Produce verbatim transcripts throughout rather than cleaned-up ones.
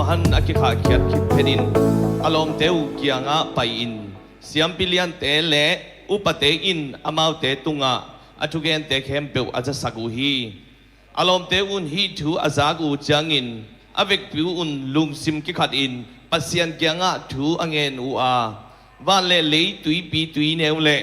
Johan a kikhahkhiat khit phetin a lawmte uh kiangah pai-in siampi liante le upate in amaute tungah a thugente khempeuh a zasak uh hi. A lawmte un hih thu a zak uh ciangin a vekpi un lungsim kikhatin Pasian kiangah thu a ngen uh a, van le lei, tuipi tuineu le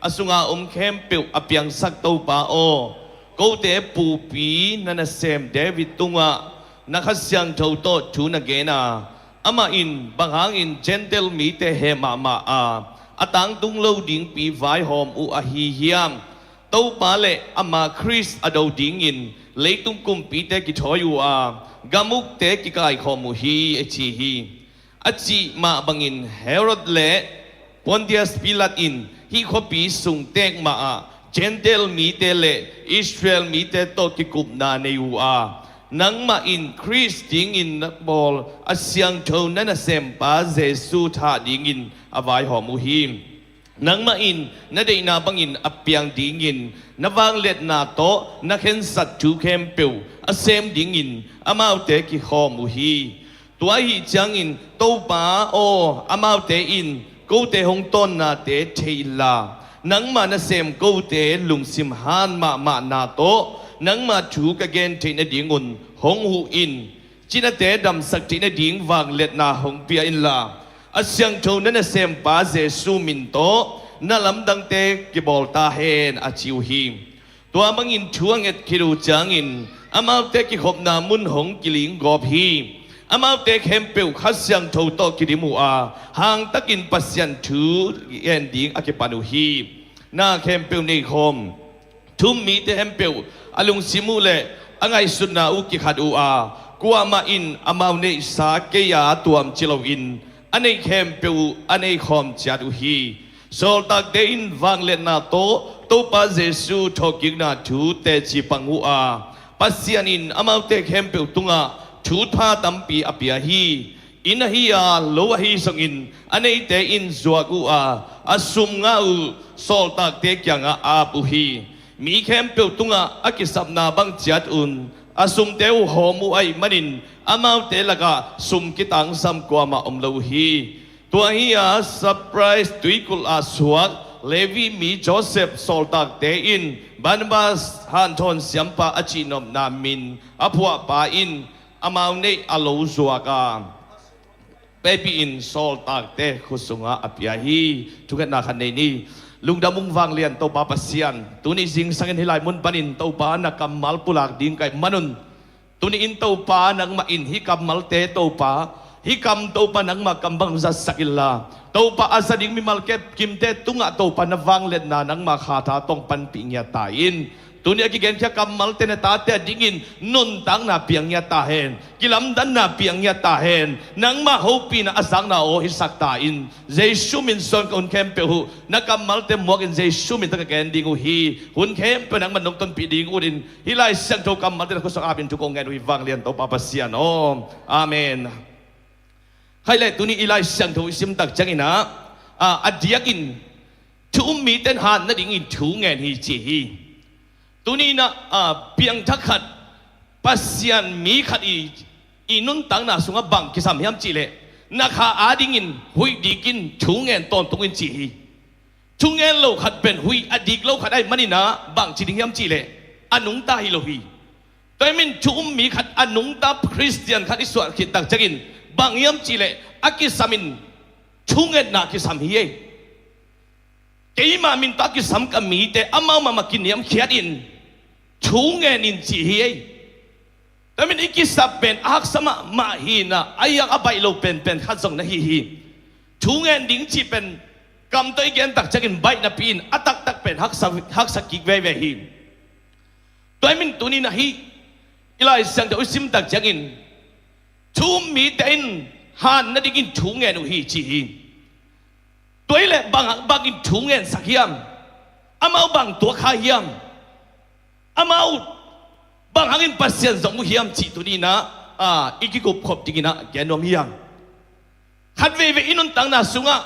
a sunga om khempeuh a piangsak Topa aw, kote pupi na nasem David tungah na Kha Siangtho tawh thu na gen a, amah in bang hangin Gentile mite heh mahmah a, a tangtung lo dingpi vaihawm uh ahi hiam? Topa le ama Khrist a do dingin leitung kumpite kithawi uh a, gam ukte kikaikhawm uh hi, a ci hi. A cih mah bangin Herod le Pontius Pilat in hih khuapi sung teek mahah Gentile mite le Israel mite tawh kikupna nei uh a, nangmah in Khrist dingin na bawl a siangtho na nasempa Jesuh thah dingin a vaihawm uh hi. Nangmah in na deihna bangin a piang dingin na vangliatna tawh na khensat thu khempeuh a sem dingin amaute kikhawm uh hi. Tua ahih ciangin Topa aw, amaute in kote hong tawnnate thei inla, nangma nasem kote lungsim han mahmahna tawh nangma thu ka gen theih nadingun hong huh in. Cinate damsak theih nading vangliatna hong pia inla, a siangtho na nasempa Jesuh min tawh na lamdangte kibawl ta hen, a ci uh hi. Tua bangin thu a nget khit uh ciangin amaute kikhopna mun hong kilinggawp hi. Amaute khempeuh Kha Siangtho tawh kidim uh a, hangtakin Pasian thu gen ding a kipan uh hi. Na khempeuh neikhawm thu-um mite khempeuh a lungsim uh le a ngaihsutna uh kikhat uh a, kuamah in amau neihsa kei-a tuam ci loin a neih khempeuh uh a neikhawm ciat uh hi. Sawltakte in vangliatna tawh Topa Jesuh thawhkikna thu teci pang uh a, Pasian in amaute khempeuh tungah thupha tampi a pia hi. Inn ahi a, lo ahi zongin a neite in zuak uh a, a sum ngah uh sawltakte kiangah a ap uh hi. Mi khempeuh tungah a kisapna bang ciat un a sumte uh hawm uh ahih manin amaute lakah sum kitangsam kuamah om lo uh hi. Tua hi a, Cyprus tuikulh ah suak Levi mi Joseph sawltakte in Barnabas hanthawn siampa a cihnopna min a phuahpa in amau neih a lo zuak a, paipihin sawltakte khut sungah a pia hi. Thungetna khat nei ni. Lungdam ung vanglian Topa Pasian, tuni zingsangin hih lai mun panin Topa na kammal pulak ding ka hih manun, tuni in Topa nangmah in hih kammalte Topa, hih kam Topa nangmah kam bang zatsak inla, Topa a za ding mimal kep kimte tungah Topa na vangliatna nangmah khatha tawh panpih ngiat ta in. Tuni a kigenkhia kammalte na tate a dingin nuntakna piang ngiat ta hen, kilamdanna piang ngiat ta hen. Nangmah hopihna a zakna aw hisak ta in. Jesuh min suang ka hun khempeuh uh na kammalte muakin Jesuh min tawh ka gen ding uh hi. Hun khempeuh nangmah nong tonpih ding uh in hih Lai Siangtho kammalte na khut sungah a ap in thu kong ngen uh hi vanglian Topa Pasian aw. Amen. Khai le tuni i Lai Siangtho i sim tak ciangin ah, a, a diakin thu-um mite in hat nadingin thu ngen hi ci hi. Tuni in ah, a, piangthak khat, Pasian mi khat i, i nuntakna sungah bang kisam hiam cihleh, na kha adingin huih dikin thu ngen tawntung in ci hi. Thu ngen lo khat pen huih a dik lo khat ahih manin ah bang ci ding hiam cihleh, a nungta hi lo hi. Tua hi min thu-um mi khat, a nungta Khristian khat i suah khit tak ciangin bang hiam cihleh, a kisam in thu ngetna kisam hi ei. Keima min tawh a kisam ka mite amau mahmah kiniamkhiat in thu ngen in ci hi ei. Tua hi min i kisap pen a haksa mahmah hi in ah, a yak a baih lo penpen khat zong na hi hi. Thu ngen ding cih pen kam tawh i gen tak ciangin baih napi in a taktak pen haksa, haksa kik veve hi. Tua hi min tuni in ah hih i Lai Siangtho i sim tak ciangin thu-um mite in hat nadingin thu ngen uh hi ci hi. Tua hi leh bang, bangin thu ngensak hiam? Amau bang tuak kha hiam? Amau bang hangin Pasian zong uh hiam cih tuni in ah, a, i kikupkhop dingin ah gen nuam hi hang. Khat veivei i nuntakna sungah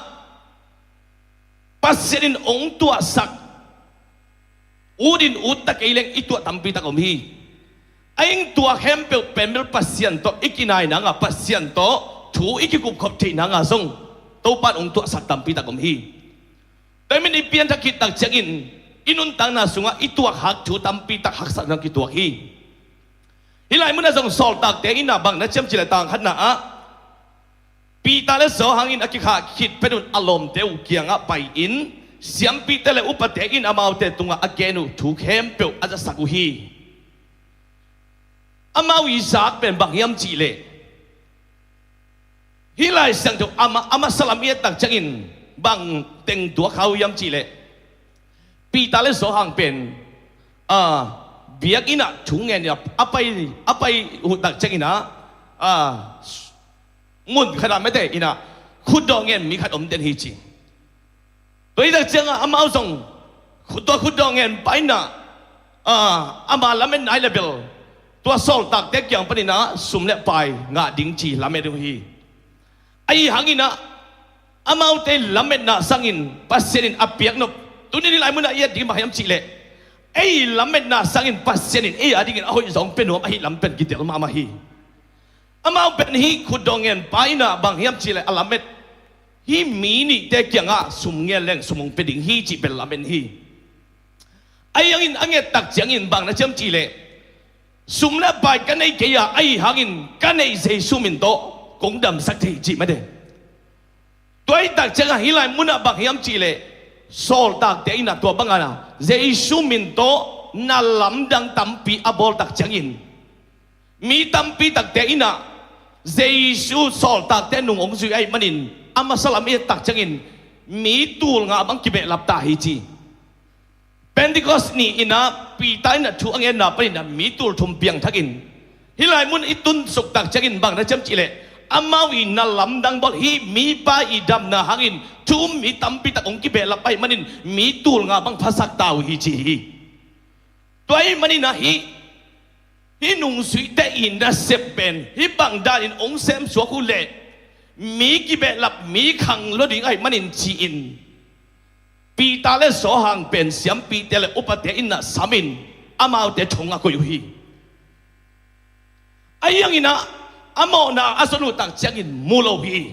Pasian in hong tuahsak ut in ut ta kei leng i tuah tampi tak om hi. A ing tuak khempeuh pen bel Pasian tawh i kinai nanga, Pasian tawh thu i kikupkhop theih nanga zong Topa in hong tuahsak tampi tak om hi. Tua ahih manin i pianthak khit tak ciangin i nuntakna sungah i tuakhak thu tampi tak haksatna kituak hi. Hih lai munah zong Sawltakte in ah bang na ciam cih leh, tang khatna ah Peter le Johan in a kikhah khit phet un a lawmte uh kiangah pai-in, siampite le upate in amaute tungah a gen uh thu khempeuh a zasak uh hi. Amau i zak pen bang hiam cih leh, hih Lai Siangtho a ma-, a masa lam i et tak ciangin bang teng tuak kha uh hiam cih leh, Peter le Johan pen, a, biakinn ah thu ngen in a, a pai, a pai uh tak ciangin ah, a, mun khat ah mete in ah khutdawh ngen mi khat om den hi ci. Tua hi tak ciangah amau zong khut, tua khutdawh ngen pa in ah, a, ama lametna hi leh bel tua sawltakte kiang panin ah sum le pai ngah ding ci lamet uh hi. Ahi hangin ah amaute lametna sangin Pasian in a piaknop, tuni hih lai munah i et ding bang hiam cih leh, ei lametna sangin Pasian in ei adingin a hoih zong pia nuam ahih lam pen kitel mahmah hi. Amau pen hih khutdawh ngen pa in ah bang hiam cih leh a lamet, hih mi nihte kiangah sum ngen leng sum hong pia ding hi cih pen lamet hi. Ahi hangin a nget tak ciangin bang na ciam cih leh, sum le pai ka nei kei a, ahi hangin ka neih Jesu min tawh kong damsak thei cih mah de. Tua hi tak ciangah hih lai munah bang hiam cih leh, sawltakte in ah tua bangah Jesu min tawh na lamdang tampi a bawl tak ciangin, mi tampi takte in ah Jesu sawltakte nung hong zui ahih manin a masa lam i et tak ciangin mi tul nga bang kibehlap ta hi ci. Pentecost ni in ah Peter in ah thu a ngenna panin ah mi tul thum piangthakin, hih lai mun i tunsuk tak ciangin bang na ciam cih leh, amau i na lamdang bawl, hih mipa i damna hangin thu um mi tampi tak hong kibehlap ahih manin mi tul nga bang phasak ta uh hi ci hi. Tua ahih manin ah hih, hih nungzuite i nasep pen hih bang danin hong semsuak uh leh mi kibehlap, mi khang lua ding ahih manin ci-in Peter le Johan pen siampite le upate in ah samin amaute thong a koih uh hi. Ahi hangin ah a mawhna a zon uh tak ciangin mu lo hi.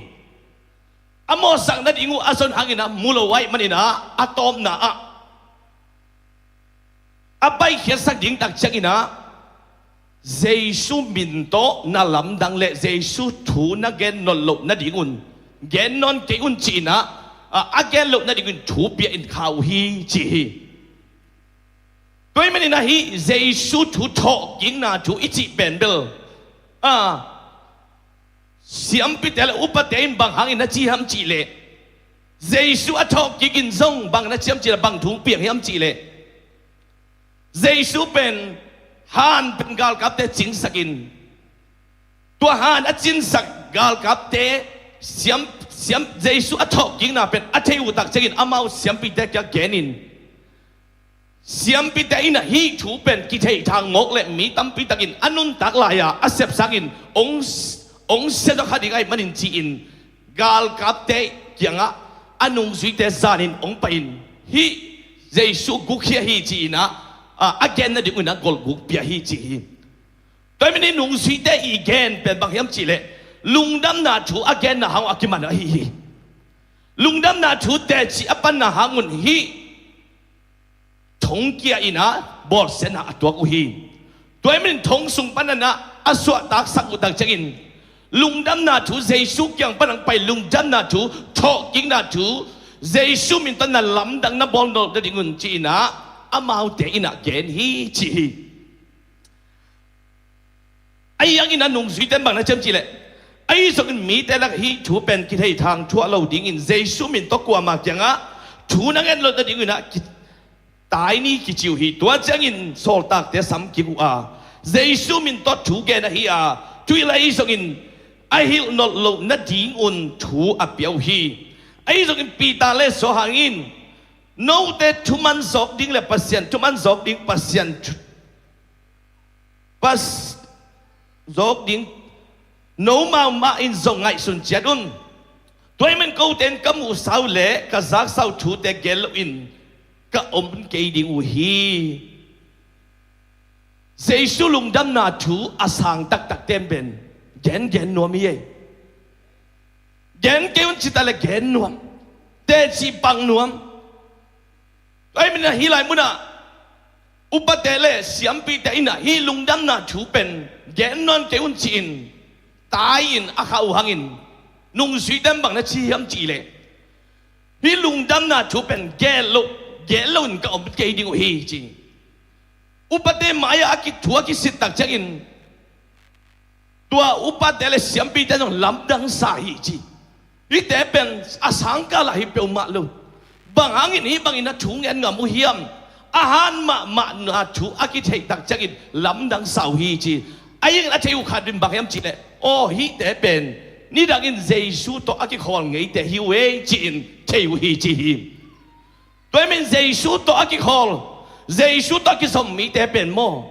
A mawhsak nading uh a zon hangin ah mu lo ahih manin ah a tawpna ah a paikhiatsak ding tak ciangin ah Jesu min tawh na lamdang le Jesu thu na gen nawn loh nadingun, gen nawn kei un ci-in ah, a, a gen loh nadingun thu pia in kha uh hi ci hi. Tua ahih manin ah hih Jesu thu thawhkikna thu i cih pen bel, a, siampite le upate in bang hangin na ci hiam cih leh, Jesu a thawhkik in zong bang na ciam cih leh, bang thu piang hiam cih leh, Jesu pen han pen galkapte cingsakin, tua han a cinsak galkapte siam, siam, Jesu a thawhkikna pen a thei uh tak ciangin amau siampite kiang genin, siampite in ah hih thu pen kitheithang mawk le mi tampi takin a nuntak lai-a a sep sangin hong, hong sia zaw kha ding ahih manin ci-in galkapte kiangah a nungzuite zanin hong pai-in hih Jesu gukkhia hi ci-in ah, a, a gen nading un ah golguk pia hi ci hi. Tua ahih manin nungzuite i gen pen bang hiam cih leh, lungdamna thu a genna hang uh a kiman ahi hi. Lungdamna thu teci a panna hangun hih thong kia in ah bawlsiatna a tuak uh hi. Tua ahih manin thong sung panin ah a suahtaksak uh tak ciangin lungdamna thu, Jesu kiang pan hong pai lungdamna thu, thawhkikna thu, Jesu min tawh na lamdang na bawl nawn nadingun ci-in ah amaute in ah gen hi ci hi. Ahi hangin ah nungzuite in bang na ciam cih leh, ahi zongin mite lakah hih thu pen kitheithang thuah lo dingin Jesu min tawh kuamah kiangah thu na ngen loh nadingun ah ki-, taini kici uh hi. Tua ciangin sawltakte sam kik uh a, Jesu min tawh thu gen ahi a, tu-in ahi zongin a hilh nawn loh nadingun thu a pia uh hi. Ahi zongin Peter le Johan in, note thuman zawk ding le Pasian thuman zawk ding, Pasian thu-, Pas-, zawk ding, nomau mah in zong ngaihsun ciat un. Tua ahih manin kote in ka muhsa uh le ka zaksa uh thute gen loin ka om kei ding uh hi. Jesu lungdamna thu a sang taktak ten pen gengen nuam hi ei. Gen kei un cita le gen nuam, teci pang nuam. Tua hi mina hih lai munah upate le siampite innah hih lungdamna thu pen gen nawn kei un ci-in tai-in a khah uh hangin nungzuite in bang na ci hiam cihleh, hih lungdamna thu pen gen lo, gen loin ka om kei ding uh hi ci. Upate mai-ah a kithu a kisit tak ciangin tua upate le siampite zong lamdang sa hi ci. Hihte pen a sangkala hi peuhmah lo. Bang hangin hih bangin a thu ngen ngam uh hiam? A han mahmahna thu a kitheih tak ciangin lamdang sa uh hi ci. A hih a thei uh khat in bang hiam cihleh, aw hihte pen nidangin Jesu tawh a kikhawl ngeite hi uh ei ci-in thei uh hi ci hi. Tua hi min Jesu tawh a kikhawl, Jesu tawh a kizom mite pen maw,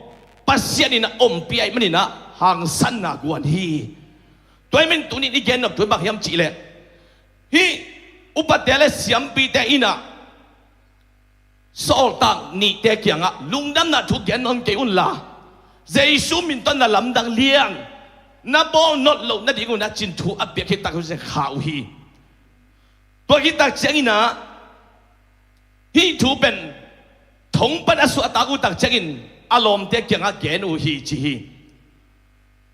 Pasian in a ompih ahih maninah hangsanna guan hi. Tua hi min tunin i gen nop thu bang hiam cihleh, hih upate le siampite innah sawltak nihte kiangah lungdamna thu gen nawn kei unla, Jesu min tawh na lamdang liang, na bawl not loh nadingun a cin thu a piak khit tak uh zia kha uh hi. Tua khit tak cianginah hih thu pen thong pan a suahtak uh tak ciangin a lawmte kiangah gen uh hi ci hi.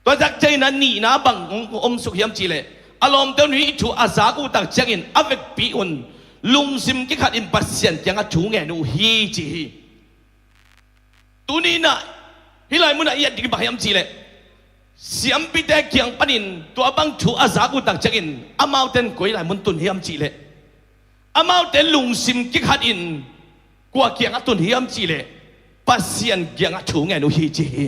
Tua tak ciangin a nihna bang hong om suk hiam cihleh, a lawmte un hih thu a zak uh tak ciangin a vekpi un lungsim kikhat in Pasian kiangah thu ngen uh hi ci hi. Tuni inah hih lai munah i et ding bang hiam cihleh, siampite kiang panin tua bang thu a zak uh tak ciangin amaute in koi lai mun tun hiam cihleh, amaute lungsim kikhat in kua kiangah tun hiam cihleh, Pasian kiangah thu ngen uh hi ci hi.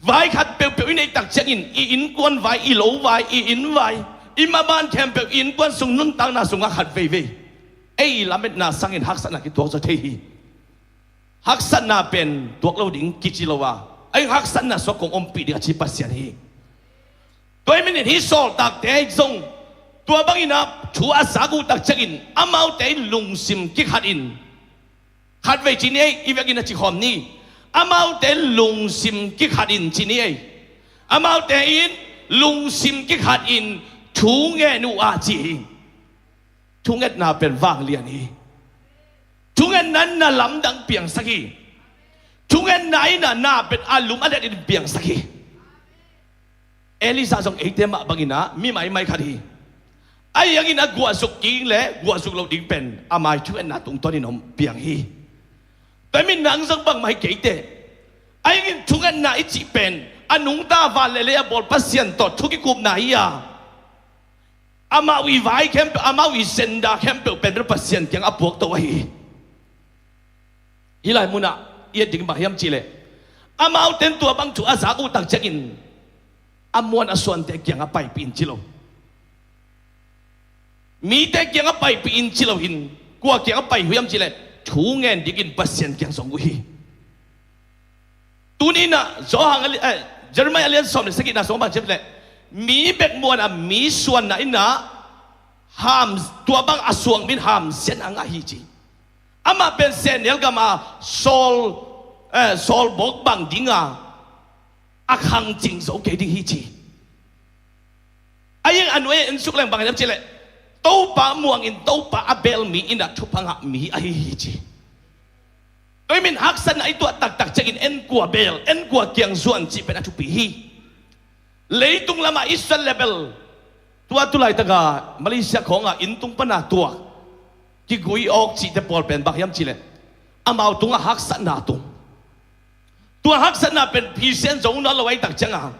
Vai khat peuhpeuh i neih tak ciangin i innkuan vai, i lo vai, i inn vai, i maban khempeuh i innkuan sung nuntakna sungah khat veivei ei lametna sangin haksatna kituak zaw thei hi. Haksatna pen tuak lo ding kici lo a, ei haksatna suak kong ompih ding a ci Pasian hi. Tua hi minin hih sawltakte zong tua banginah thu a zak uh tak ciangin amaute in lungsim kikhat in, khatvei ci ni ei, i vekin a ci khawm ni, amaute in lungsim kikhat in ci ni ei. Amaute in lungsim kikhat in thu ngen uh a ci hi. Thungetna pen vanglian hi. Thungetna in na lamdang piangsak hi. Thungetna in na pen a lum a let in piangsak hi. Elijah zong eite mah banginah mi maimai khat hi. Ahi hangin a guahzuk ding le guahzuk loh ding pen a mai thungetna tungtawnin om piang hi. Tua hi min nang zong bangmah hi keite. Ahi hangin thungetna i cih pen a nungta van le lei a bawl Pasian tawh thu kikupna hi a, amau i vai khempeuh, amau i senda khempeuh pen Pasian kiang a puakto ahi hi. Hih lai munah i et ding bang hiam cihleh, amaute in tua bang thu a zak uh tak ciangin a muan a suante kiangah paipih in ci lo. Mite kiangah paipih in ci loin kua kiangah pai uh hiam cihleh, thu ngen dingin Pasian kiang zong uh hi. Tuni inah Johan a li-, eh, Jeremiah a lian sawm le sagihna sungah bang ci hiam cihleh, mi bek muanah mi suanna innah ham, tua bang a suang min hamsiatna ngah hi ci. Amah pen sehnel gama sawl, eh, sawlbawk bang dinga a khangcing zo kei ding hi ci. A iang a nuai a en suk leng bang hiam cihleh, Topa muangin Topa a beel mi innah thupha ngah mi ahi hi ci. Tua hi min haksatna i tuah taktak ciangin en kua beel, en kua kiang zuan cih pen a thupi hi. Leitung lamah Israel level tua tulaitaka Malaysia khawngah inntung pana tuak kigui awk cihte pawl pen bang hiam cihleh, amau tungah haksatna tung. Tua haksatna pen phisen zo nawn lo ahih tak cianga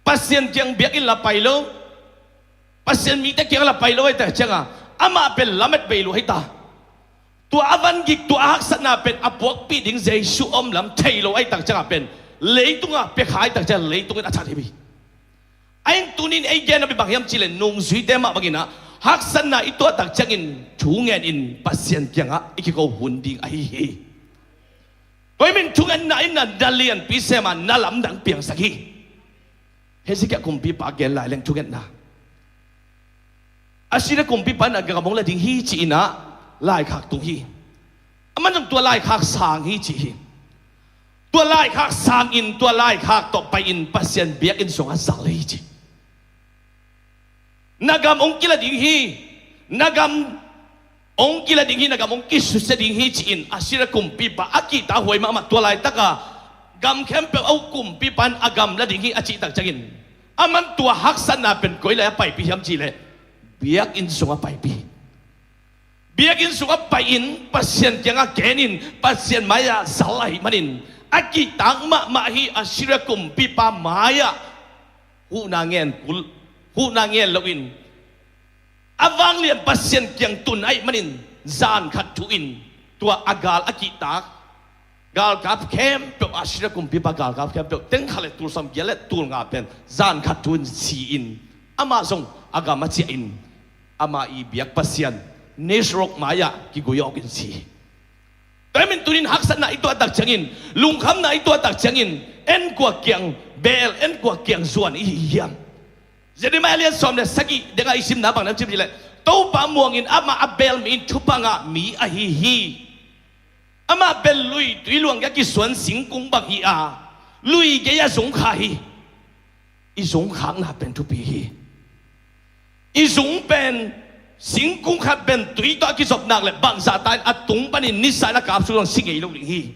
Pasian kiang biakinn la pai lo, Pasian mite kiang la pai lo ahih tak cianga amah pen lamet bei lo ahi ta. Tua a van gik, tua a haksatna pen a puakpih ding Jesu om lam thei lo ahih tak cianga pen leitungah pia kha ahih tak cianga leitung in a that hi. Ahi hang tunin ei gen a bang hiam cihleh, nungzuite mah banginah haksatna i tuah tak ciangin thu ngen in Pasian kiangah i kiko hun ding ahi hi. Tua hi min thungetna in na, na lianpi sem a, na lamdang piangsak hi. Hezekiah kumpipa gen lai leng thungetna, Assyria kumpipa in a gam hong la ding hi ci-inah laikhak tung hi. Aman zong tua laikhak sang hi ci hi. Tua laikhak sangin, tua laikhak tawh pai-in Pasian biakinn sungah zal hi ci. Na gam hong kila ding hi. Na gam hong kila ding hi, na gam hong kisusia ding hi ci-in Assyria kumpipa a kihta huai mahmah, tua laitaka gam khempeuh a uk kumpipa in a gam la ding hi a cih tak ciangin, aman tua haksatna pen koi lai-ah paipih hiam cihleh, biakinn sungah paipih. Biakinn sungah pai-in Pasian kiangah genin Pasian mai-ah zal ahih manin, a kihtak mahmah hi. Assyria kumpipa mai-ah huhna ngen kul, huhna ngen loin, a vanglian Pasian kiang tun ahih manin, zan khat thu-in tua a gal a kihtak galkap khempeuh, Assyria kumpipa galkap khempeuh, teng khat le tul sawmgiat le tul nga pen zan khat thu-in si-in, amah zong a gam a ciahin, ama i biak pasian Nisrok mai-ah kigui awkin si hi. Tua ahih manin tunin haksatna i tuah tak ciangin, lungkhamna i tuah tak ciangin, en kua kiang beel, en kua kiang zuan i hi hiam? Jeremiah lian sawm le sagih dengah i simna bang na cim hileh, Topa muangin amah a beel mi in thupha ngah mi ahi hi. Amah pen lui tui luang gei a kisuan singkung bang hi a, lui gei a zungkhak hi. I zungkhakna pen thupi hi. I zung pen, singkung khat pen tui tawh a kizop nak le bangzah ta in a tung panin nisa in a kapsuk zong si ngei lo ding hi.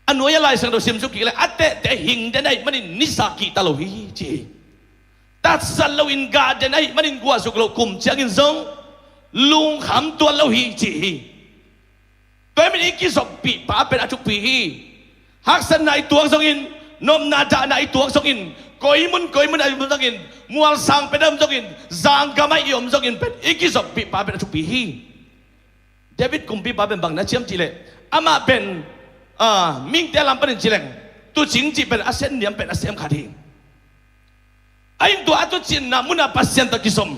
A nuai-a Lai Siangtho simsuk kik le, a tehteh hing den ahih manin nisa kihta lo hi ci hi. Tatsat loin gah den ahih manin guahzuk lo kum ciangin zong lungkham tuan lo hi ci hi. Tua ahih manin i kizoppih pa pen a thupi hi. Haksatna i tuak zongin, nopna dahna i tuak zongin, koi mun koi mun a i om zongin, mualsang pen a om zongin, zanggam a i om zongin pen i kizoppih pa pen a thupi hi. David kumpipa pen bang na ciam cihleh, amah pen, ah, mihingte lam panin cileng, tuucing cih pen a sen niam pen a sem khat hi. Ahi zongin tua a tuucinna munah Pasian tawh kizom,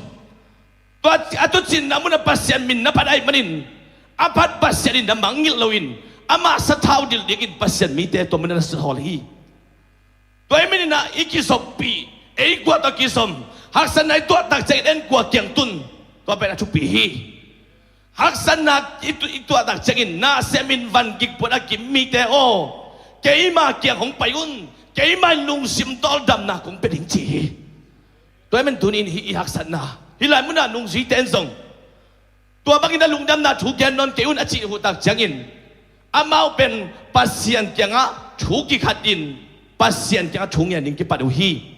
tua a tuucinna munah Pasian min na phat ahih manin, a phat Pasian in na mangngilh loin, amah sathau dilh dingin Pasian mite tua munah na sathau hi. Tua ahih manin ah i kizoppih, ei kua tawh kizom, haksatna i tuah tak ciangin en kua kiang tun, tua pen a thupi hi. Haksatna i tu-, i tuah tak ciangin, na sem in van gik puan a kim mite aw, keima kiang hong pai un, keima in lungsim tawldamna kong pia ding ci hi. Tua ahih manin tunin hih i haksatna, hih lai munah nungzuite in zong tua bangin a lungdamna thu gen nawn kei un a cih uh tak ciangin, amau pen Pasian kiangah thu kikhat in, Pasian kiangah thu ngen ding kipat uh hi.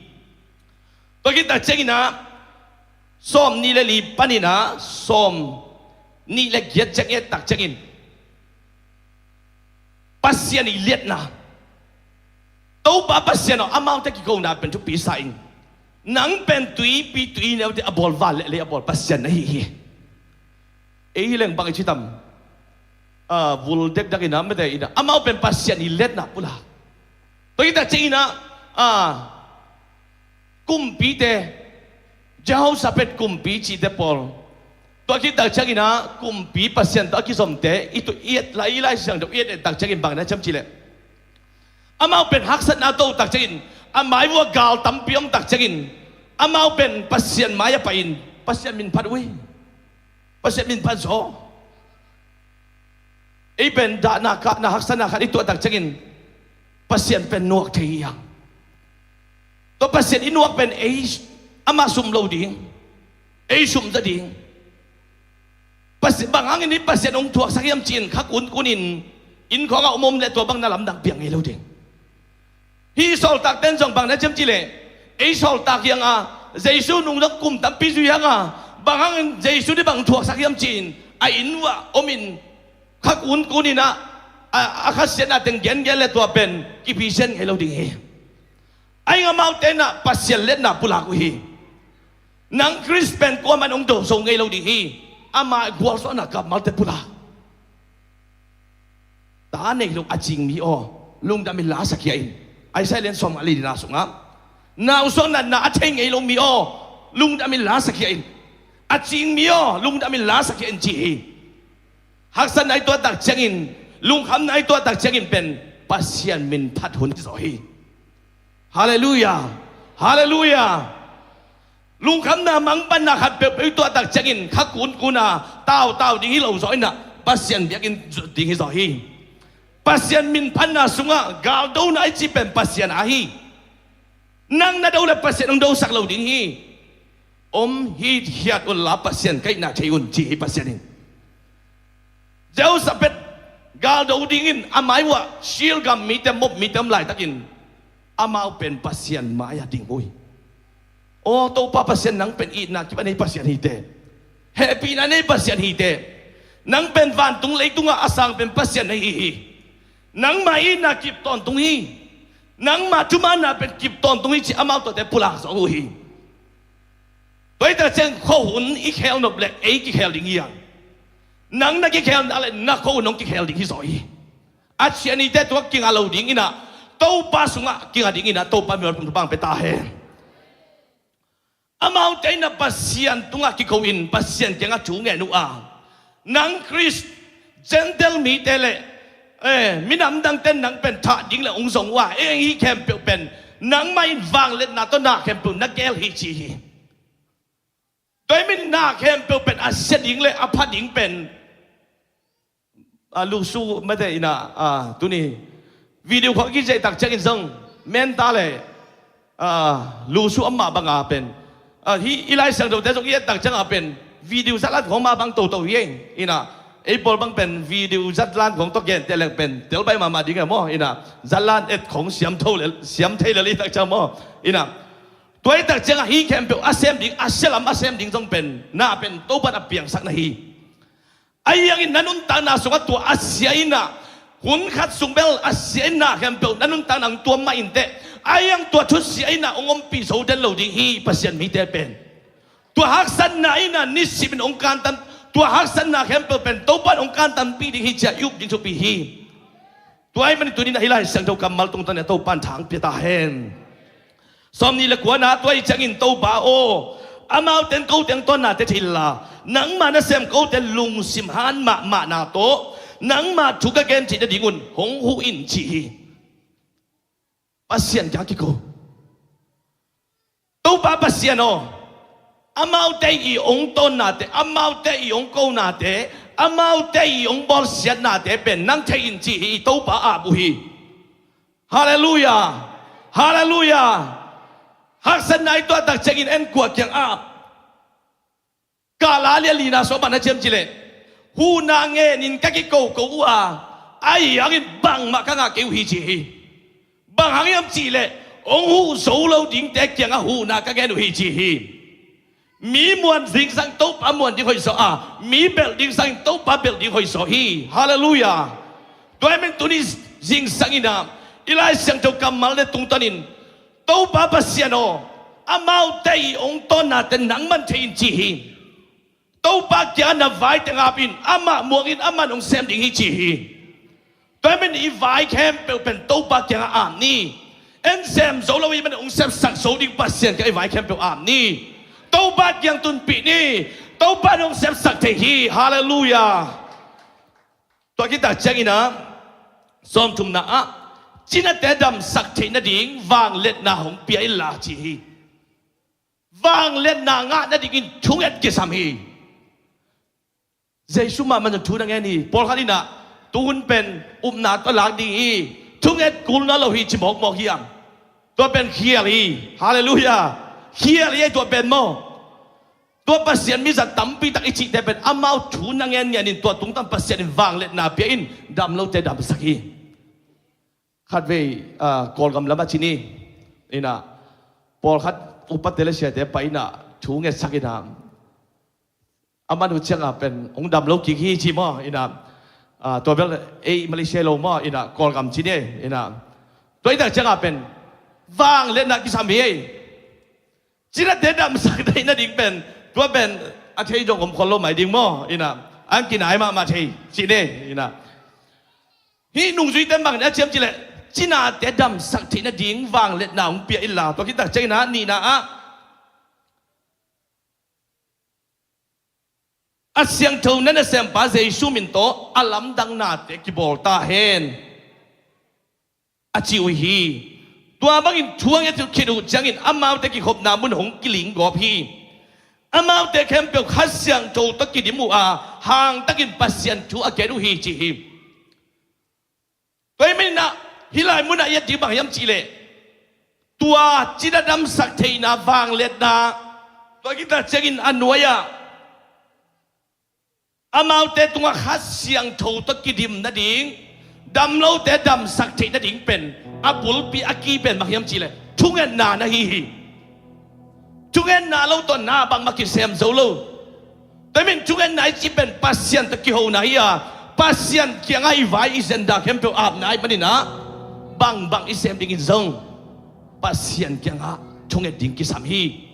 Tua khit tak ciangin ah, sawm nih le li panin ah sawm nih le giat ciang i et tak ciangin, Pasian i liatna. Topa Pasian aw, amaute kikona pen thupi sa in. Nang pen tuipi tuineute a bawl, van le lei a bawl Pasian na hi hi. Ei hi leng bang i ci tam? Ah, vul dekdak in ah, mete in ah, amau pen Pasian i liatna pulak. Tua khit tak ciangin ah, ah, kumpite, Jehoshaphat kumpi cihte pawl, tua khit tak ciangin ah kumpi Pasian tawh a kizomte i tu i et lai, i Lai Siangtho i et et tak ciangin bang na ciam cihleh, amau pen haksatna to tak ciangin, a mai vuah gal tampi om tak ciangin, amau pen Pasian mai-ah pai-in Pasian min phat uh hi. Pasian min phat zaw. Ei pen dahna kahna haksatna khat i tuah tak ciangin, Pasian pen nuak thei hi hang. Tua Pasian i nuak pen ei, amah sum lo ding, ei sum za ding. Pasi-, bang hangin hih Pasian hong thuaksak hiam ci-in kha kunkunin inn khawngah om om leh tua bang na lamdang piang ngei lo ding. Hih sawltakte in zong bang na ciam cihleh, ei sawltak hi hang a, Jesu nung zong kum tampi zui hi hang a, bang hangin Jesu nih bang thuaksak hiam ci-in a inn uah omin, kha kunkunin ah, a, a khasiatna teng gengen leh tua pen kipisian ngei lo ding hi. Ahi hang amaute in ah Pasian liatna pulak uh hi. Nang Khrist pen kuaman hong do zo ngei lo ding hi. Ama gualzawhna kammalte pulak. Ta nei lo a cing mi aw, lungdam in la sakhia in. Isaiah lian sawmnga le lina sungah, nausuak natna a thei ngei lo mi aw, lungdam in la sakhia in. A cing mi aw, lungdam in la sakhia in ci hi. Haksatna i tuah tak ciangin, lungkhamna i tuah tak ciangin pen Pasian min phat hun hi zaw hi. Halleluiah. Halleluiah. Lungkhamna mangpanna khat peuhpeuh i tuah tak ciangin kha kunkun a tautau ding hi lo zaw in ah, Pasian biakinn ding hi zaw hi. Pasian minphatna sungah galdona i cih pen Pasian ahi. Nang na do le Pasian hong dosak lo ding hi. Om hi khiat unla Pasian kaihna thei un ci hi Pasian in. Jehoshaphat galdo dingin a mai uah Israel gam mite, Moab mite om laitakin amau pen Pasian mai-ah ding uh hi. Aw Topa Pasian, nang pen itna kip a nei Pasian hi teh. Hehpihna nei Pasian hi teh. Nang pen vantung leitungah a sang pen Pasian na hi hi. Nangma itna kip tawntung hi. Nangma thumanna pen kip tawntung hi ci amau tuate pulak zawh uh hi. Tua hi tak ciang khuahun i khel nop le ei kikhel ding hi hang. Nang na kikhelna le na khuahun hong kikhel ding hi zaw hi. A cianite tua kingah lo ding inah, Topa sungah kingah ding inah, Topa mimal pumpi bang pia ta hen. Amaute inah Pasian tungah kiko in Pasian kiangah thu ngen uh a, nang Khrist, Gentile mite le eh, minam dangte nang pen thah ding le hong zong uh a, ei hih khempeuh pen nangmah in vangliatna tawh na khempeuh na gel hi ci hi. Tua hi min na khempeuh pen a sia ding le a pha ding pen, a, lusu mate inah, a, tuni video khawng kizaih tak ciangin zong menta le, a, lusu amah banga pen, a, hi i Lai Siangthote zong i et tak cianga pen video zatlan khawng mah bang toto hi ei. Inah ei pawl bang pen video zatlan khawng tawh gente leng pen telbai mahmah ding e maw. Inah zatlan et khawng siam tho le, siam thei le li tak ciang maw. Inah tua hi tak ciangah hih khempeuh a sem ding, a sia lam a sem ding zong pen na pen Topan a piangsak na hi. Ahi hangin na nuntakna sungah tua a sia inah, hun khat sung bel a sia inah khempeuh na nuntakna hong tuam mah inteh. Ahi hang tua thusia inah hong ompih zo den lo ding hi Pasian mite pen. Tua haksatna inah nisimin hong kantan, tua haksatna khempeuh pen Topan hong kantanpih ding hi ci-a i up ding thupi hi. Tua ahih manin tuni-in ah hih Lai Siangtho kammal tungtawn in ah Topa in thang pia ta hen. Sawmnih le kuana, tua ahih ciangin Topa aw, amaute in kote hong tawnnate thei inla, nangma nasem kote lungsim han mahmahna tawh nangma thu ka gen theih nadingun hong huh in ci hi. Pasian kiang kiko. Topa Pasian aw, amaute i hong tawnnate, amaute i hong konate, amaute i hong bawlsiatnate pen nang thei in ci hi. I Topa ap uh hi. Halleluiah. Halleluiah. Haksatna i tuah tak ciangin en kua kiang ap? Galati a lina sawm pan a ciam cileh, huhna ngenin ka kikoko uh a, ahi hangin bangmah ka ngah kei uh hi ci hi. Bang hang hiam cihleh, hong huh zo lo dingte kiangah huhna ka gen uh hi ci hi. Mi muan zingsang Topa muan ding hoihzaw a, mi belh ding sangin Topa belh ding hoihzaw hi. Halleluiah. Tua hi men tuni zingsang in ah i Lai Siangtho kammal le tungtawn in Topa Pasian aw, amaute i hong tawnnate nangman thei in ci hi. Topa kiangah na vaite ngap in, amah muang in, amah in hong sem ding hi ci hi. Tua hi men i vai khempeuh pen Topa kiangah ap ni. En sem zo lo i man hong sepsak zo ding Pasian kiangah i vai khempeuh ap ni. Topa kiang tunpih ni. Topa in hong sepsak thei hi. Halleluiah. Tua kitak ciangin ah sawmthumna ah, cinate damsak theih nading vangliatna hong pia inla ci hi. Vangliatna ngah nadingin thunget kisam hi. Jesu mahmah zong thu na ngen hi. Pawlkhat in ah tuhun pen upna tawh lak ding hi, thunget kul nawn lo hi ci mawkmawk hiam? Tua pen khial hi. Halleluiah. Khial hi ei tua pen maw. Tua Pasian mizat tampi tak i cihte pen amau thu na ngenngen in tua tungtang Pasian in vangliatna pia in dam lote damsak hi. Khatvei, ah, Kawlgam lamah ci ni. In ah pawlkhat upate le siate pai in ah thu ngetsak in ah, a man uh ciangah pen hong dam lo kik hi ci maw. In ah, ah, tua bel ei Malaysia lo maw, in ah Kawlgam ci ni. In ah tua hi tak ciangah pen vangliatna kisam hi ei. Cinate damsak theih nading pen, tua pen a thei zong om khol lo mai ding maw. In ah an kinai mahmah thei ci ni. In ah hih nungzuite bang in a ciam cileh, cinate damsak theih nading vangliatna hong pia inla, tua kitak ciangin ah nihna ah, a siangtho na nasempa Jesu min tawh a lamdang nate kibawl ta hen, a ci uh hi. Tua bangin thu a nget khit uh ciangin amaute kikhopna mun hong kiling gawp hi. Amaute khempeuh Kha Siangtho tawh kidim uh a, hangtakin Pasian thu a gen uh hi ci hi. Tua ahih manin ah hih lai munah i et ding bang hiam cih leh, tua cina damsak theihna vangliatna, tua khit tak ciangin a nuai-ah amaute tungah Kha Siangtho tawh kidim nading, damlote damsak theih nading pen a bulpi a key pen bang hiam cih leh thungetna na hi hi. Thungetna lo tawh na bangmah kisem zo lo. Tua ahih manin thungetna i cih pen Pasian tawh kihona hi a, Pasian kiangah i vai i zenda khempeuh apna ahih manin ah, bangbang i sem dingin zong Pasian kiangah thunget ding kisam hi.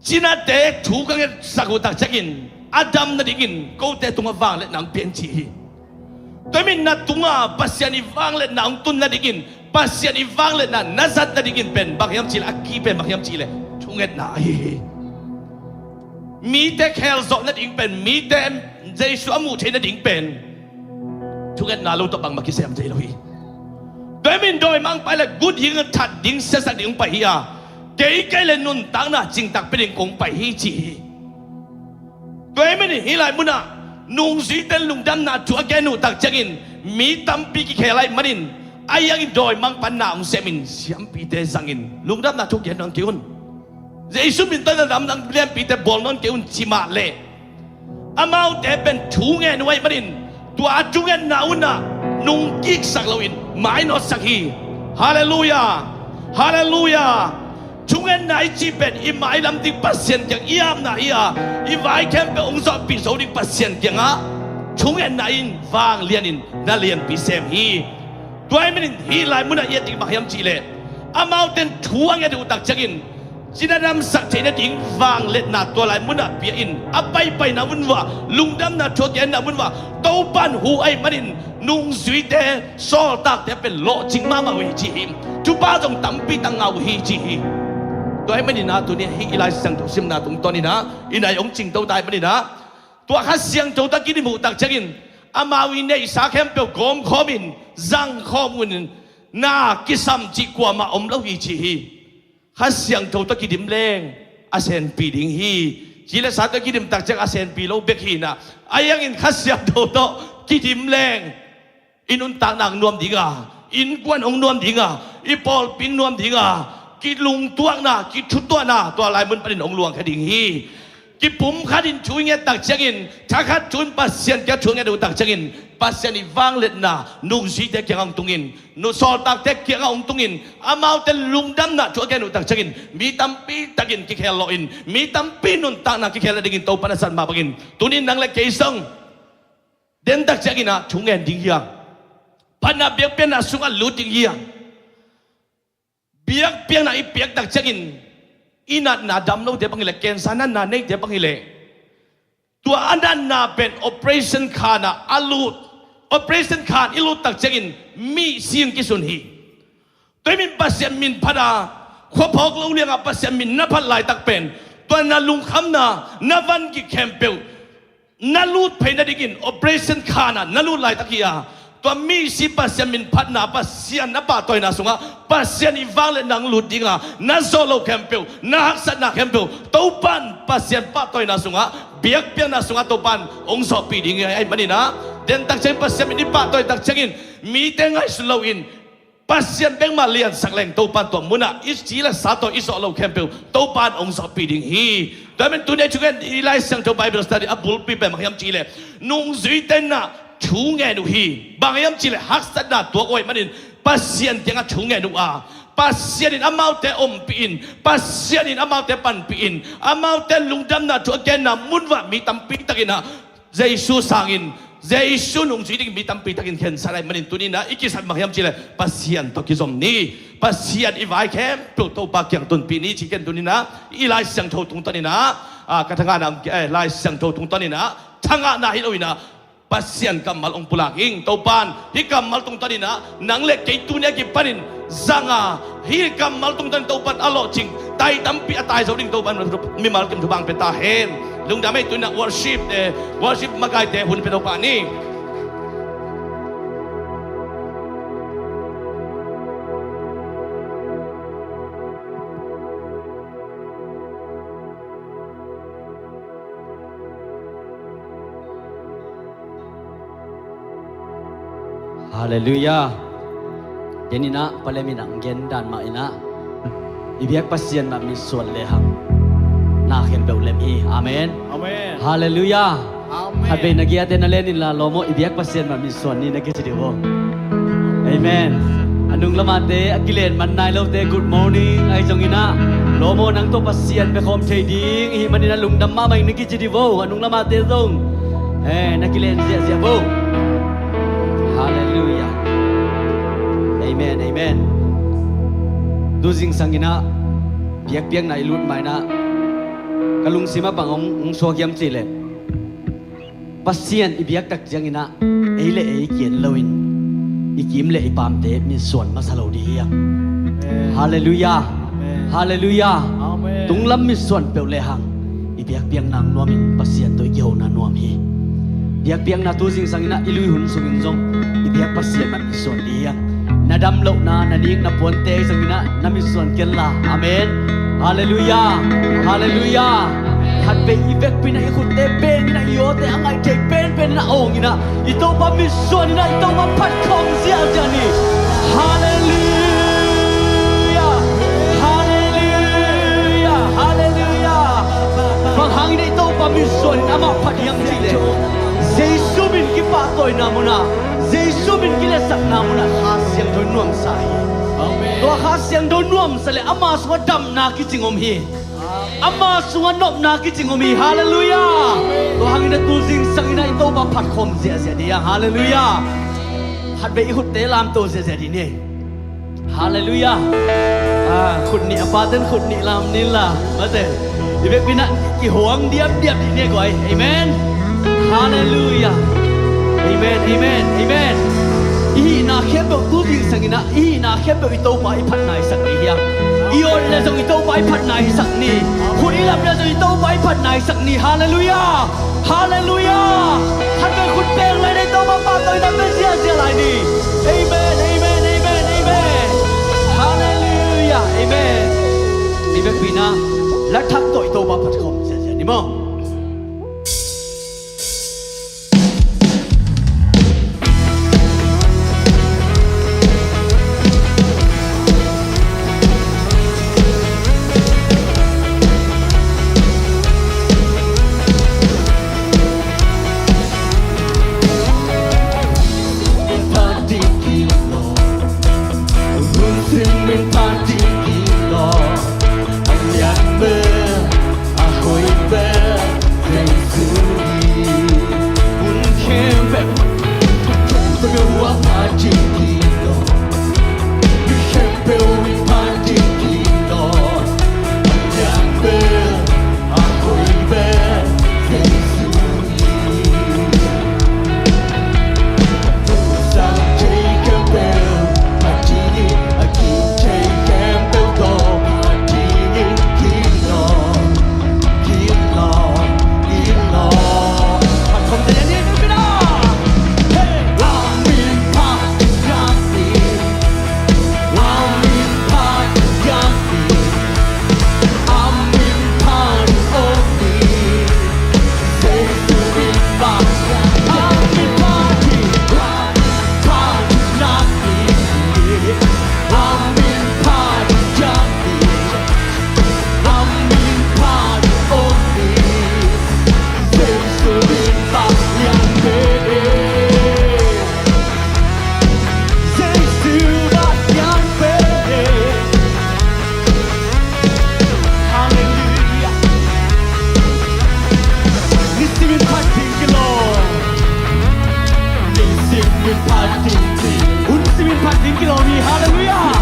Cinate thu ka ngetsak uh tak ciangin a dam nadingin kote tungah vangliatna hong pia in ci hi. Tua ahih manin na tungah Pasian i vangliatna hong tun nadingin, Pasian i vangliatna na zat nadingin pen bang hiam cih leh, a key pen bang hiam cih leh thungetna ahi hi. Mite khel zawh nading pen, mite Jesu a muh theih nading pen thungetna lo tawh bangmah kisem thei lo hi. Tua ahih manin dawimangpa leh gut hing that ding siasak ding hong pai hi a, kei kei leh nuntakna cingtak pia ding kong pai hi ci hi. Tua ahih manin hih lai munah nungzuite lungdamna thu a gen uh tak ciangin mi tampi kikhel ahih manin, a hiangin dawimangpa na hong semin siampite zangin lungdamna thu gen nawn kei un. Jesu min tawh na damna lianpite bawl nawn kei un ci mah leh, amaute pen thu ngen uh ahih manin, tua a thungetna un ah nungkiksak loin mainawtsak hi. Halleluiah. Halleluiah. Thungetna i cih pen i mailam ding Pasian kiang i apna hi a, i vai khempeuh hong zawhpih zo ding Pasian kiangah thungetna in vanglianin na lianpi sem hi. Tua ahih manin hih lai munah i et ding bang hiam cih leh, amaute in thu a nget uh tak ciangin cina damsak theih nading vangliatna tua lai munah pia in, a paipaina mun uah, lungdamna thu a genna mun uah Topa in huh ahih manin nungzuite, sawltakte pen lawhcing mahmah uh hi ci hi. Thupha zong tampi tak ngah uh hi ci hi. Tua ahih manin ah tuni hih i Lai Siangtho simna tungtawnin ah i nai hong cingto ta ahih manin ah, tua Kha Siangtho tawh kidim uh tak ciangin amau i neihsa khempeuh gawmkhawmin zangkhawm un, na kisam cih kuamah om lo hi ci hi. Kha Siangtho tawh kidim leng a senpi ding hi. Ci le sa tawh kidim tak ciang a senpi lo bek hi in ah, a hiangin Kha Siangtho tawh kidim leng i nuntakna hong nuam ding a, innkuan hong nuam ding a, i pawlpi hong nuam ding a, kilungtuakna, kithutuahna tua lai mun panin hong luangkhia ding hi. Kipumkhatin thu i nget tak ciangin, thakhat thu in Pasian kiang thu nget uh tak ciangin, Pasian i vangliatna nungzuite kiangah hong tungin, nu sawltakte kiangah hong tungin, amaute lungdamna thu a gen uh tak ciangin mi tampi takin kikhel lawhin, mi tampi nuntakna kikhel nadingin Topa in a zat mah bangin, tunin nang le kei zong den tak ciangin ah thu ngen ding hi hang. Phatna biakpiakna sungah lut ding hi hang. Biakpiakna i piak tak ciangin i natna dam lote bang hi leh, cancer natna neite bang hi leh, tua a natna pen operation khan ah a lut, operation khan i lut tak ciangin mihsing kisun hi. Tua ahih manin Pasian min phat a, khuaphawk lo liangah Pasian min na phat laitak pen, tua na lungkhamna, na vangik khempeuh na lut phei nadingin operation khan ah na lut laitak hi a, tua misi Pasian min phatna, Pasian na pahtawina sungah Pasian i vangliatna hong lut ding a, na zawh loh khempeuh, na haksatna khempeuh Topa in Pasian pahtawina sungah, biakpiakna sungah Topa in hong zawhpih ding hi. Ahih manin ah, den tak ciangin Pasian min i pahtawi tak ciangin mite ngaihsun loin Pasian bek mah liansak leng Topa in tua munah i ci le sa tawh i zawh loh khempeuh Topa in hong zawhpih ding hi. Tua ahih manin tuni a thu ngen i Lai Siangtho Bible study a bulpi pen bang hiam cih leh, nungzuite in ah thu ngen uh hi. Bang hiam cih leh haksatna tuak uh ahih manin Pasian kiangah thu ngen uh a, Pasian in amaute ompih in, Pasian in amaute panpih in, amaute lungdamna thu a genna mun uah mi tampi takin ah Jesu sangin, Jesu nungzui ding mi tampi takin khensat ahih manin tuni in ah i kisap bang hiam cih leh Pasian tawh kizom ni. Pasian i vai khempeuh Topa kiang tunpih ni ci ken tuni in ah i Lai Siangtho tungtawn in ah, ah, ka thangahna, eh, Lai Siangtho tungtawn in ah thangahna hi lo in ah Pasian kammal hong pulak ing. Topa in hih kammal tungtawn in ah nang le kei tuni a kipanin zang a, hih kammal tungtawn in Topa in a lawhcing tai tampi a tai zo ding Topa in mimal kim thupha hong pia ta hen. Lungdam ei, tu in ah worship te, worship makaite hun pia Topa ni. Halleluiah. Ke'n inah palem inah gen dan mah inah i biak Pasian mah mitsuan lehang na khempeuh lem hi. Amen. Amen. Halleluiah. Amen. Khatvei na giate na len inla, lawm aw, i biak Pasian mah mitsuan ni na kici dih uh. Amen. A nung lamate, a kilen man nai lote, good morning ahi zong inah, lawm aw, nang tawh Pasian biakhawm thei ding i hih man inah lungdam mahmah ing na kici dih uh. A nung lamate zong, eh, na kilen ziahziah uh. Halleluiah. Amen, amen. Tu zingsang inah biakpiakna i lut ma inah ka lungsim a bang hong, hong suak hiam cih leh, Pasian i biak tak ciang inah ei le ei kian loin i kim le i pamte mitsuan masa lo dih hi hang. Amen. Halleluiah. Amen. Halleluiah. Amen. Tunglam mitsuan peuh lehang i biakpiakna nuamin Pasian tawh i kihona nuam hi. Biakpiakna tu zingsang inah i lui hun sungin zong i biak Pasian mah mitsuan dih hi hang. Na dam lohna, na nik na puante ahi zong inah na mitsuan kenla. Amen. Halleluiah. Halleluiah. Khatvei i vekpi inah i khutte beng inah i awte a ngaih thei penpen inah awng inah i Topa mitsuan inah i Topa phat khawm ziahziah ni. Halleluiah. Halleluiah. Halleluiah. Bang hang inah i Topa mitsuan in amah phat hiam cih leh, Jesu min kipahtawina munah, Jesu min kiletsakna munah Kha Siangtho in nuamsa hi. Amen. Tua Kha Siangtho nuamsa le ama sungah damna kicing om hi. Ama sungah nopna kicing om hi. Halleluiah. Tua hangin a tu zingsang inah i Topa phat khawm ziahziah dih hang. Halleluiah. Khatvei i khutte lamto ziahziah dih ni. Halleluiah. Ah, khut nih a paten khut nih lam ni la. Mate. I vekpi inah kihuang diamdiam dih ni guai. Amen. Halleluiah. Amen, amen, amen. I hihna khempeuh tu zingsang inah i hihna khempeuh i Topa i phatna i sak ni hi hang. I awt le zong i Topa i phatna i sak ni. Khut i lap le zong i Topa i phatna i sak ni. Halleluiah. Halleluiah. Khatvei khut beng lai ni, Topa pahtawina pia ziahziah lai ni. Amen, amen, amen, amen. Halleluiah. Amen. I vekpi inah la thak tawh i Topa phat khawm ziahziah ni maw. Halleluiah. Nisimin phat ding kilawm. Nisimin phat ding kilawm. Hun simin phat ding kilawm hi. Halleluiah.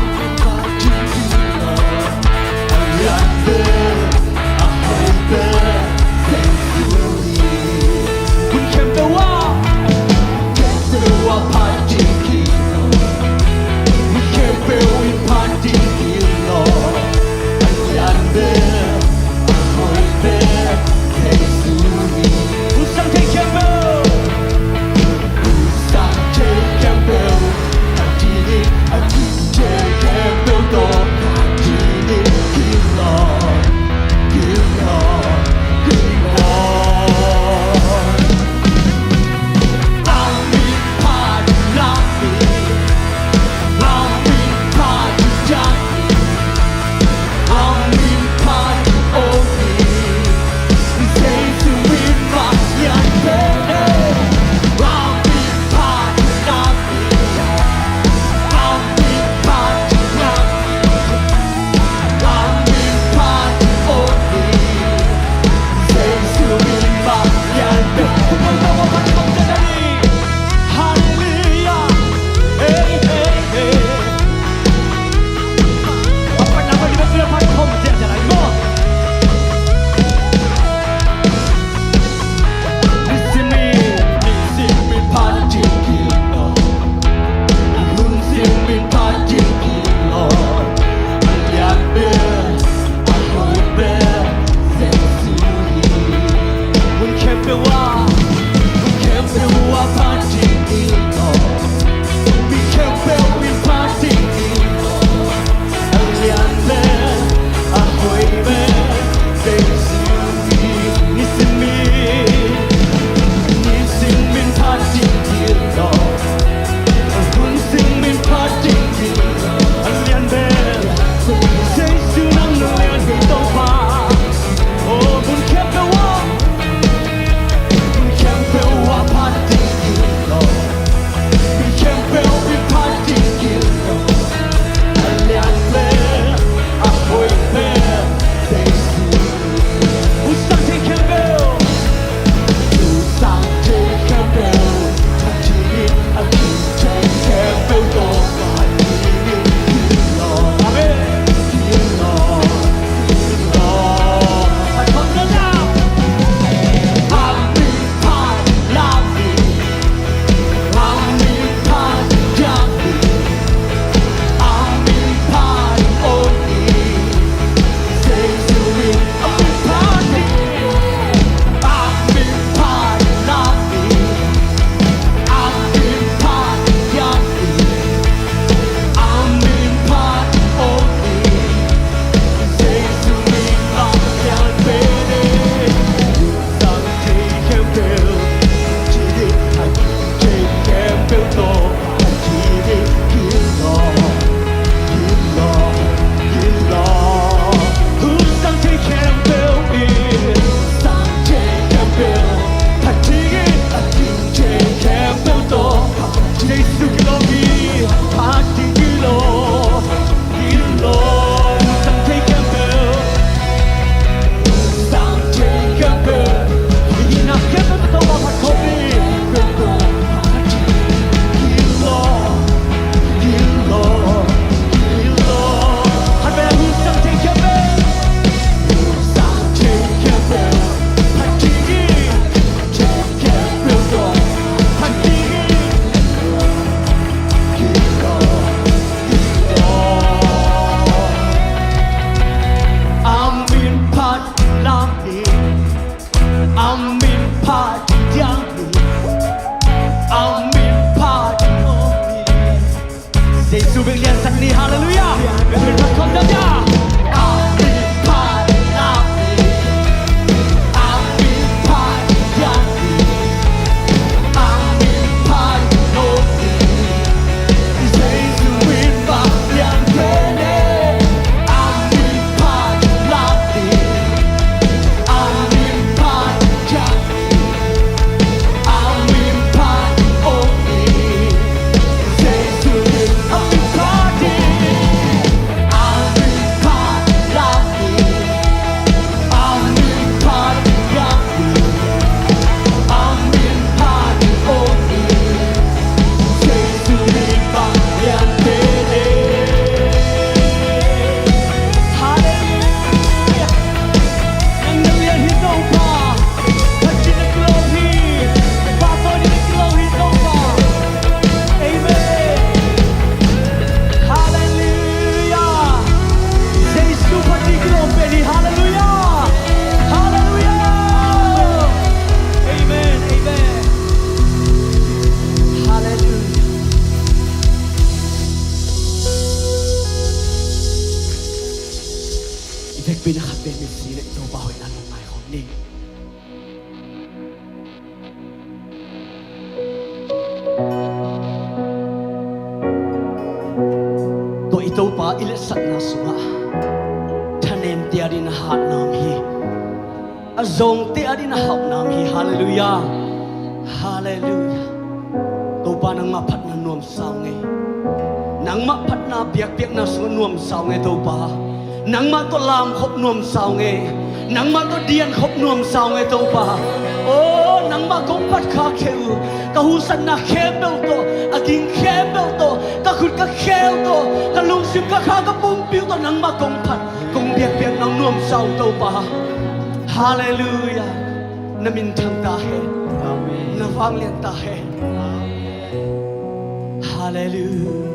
Halleluia. Nang na lian hi Topa. Pathian na kilawm hi. Pa tawh na kilawm hi Topa. Amen. Halleluia. Jesu Pathian kilawm pen hi. Halleluia. Halleluia. Amen. Amen. Halleluia. I vekpi-in a khat vei mitsi leh Topa hoihna lungngai khawm ni. Tua i Topa i letsakna sungah thanemte adingin a hatna om hi. A zawngte adingin a hauhna om hi. Halleluia. Halleluia. Topa, nangmah phatna nuamsa ung e. Nangmah phatna biakpiakna sungah nuamsa ung e Topa. Nangmah tawh lamkhop nuamsa ung e. Nangmah tawh diankhop nuamsa ung e Topa. Aw, nangmah kong phat kha khempeuh, ka huhsatna khempeuh tawh, a ging khempeuh tawh, ka khut ka khel tawh, ka lungsim ka kha ka pumpi uh tawh nangmah kong phat, kong biakpiak nang nuamsa ung Topa. Halleluia. Na minthang ta hen. Amen. Na vanglian ta hen. Amen. Halleluia.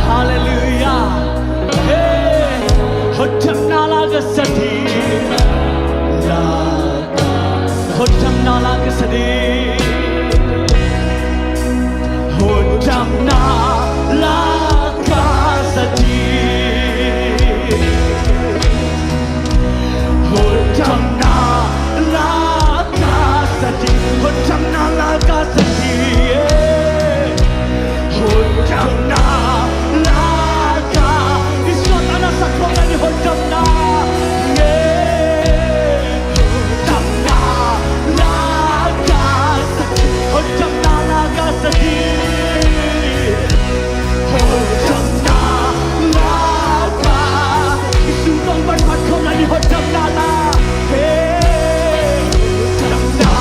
Halleluia. Hey, hotdamna la ka sa ding. Hotdamna la ka sa ding. Hotdamna la ka sa ding. Hotdamna la ka sa ding. Hotdamna la ka sa ding. Hotdamna la ka. I suan a na sa khawm lai ni hotdamna. Hotdamna la ka sa ding. Hotdamna la ka sa ding. Hotdamna la ka. I sungtawng pan phat khawm lai ni hotdamna la. Hey. Hotdamna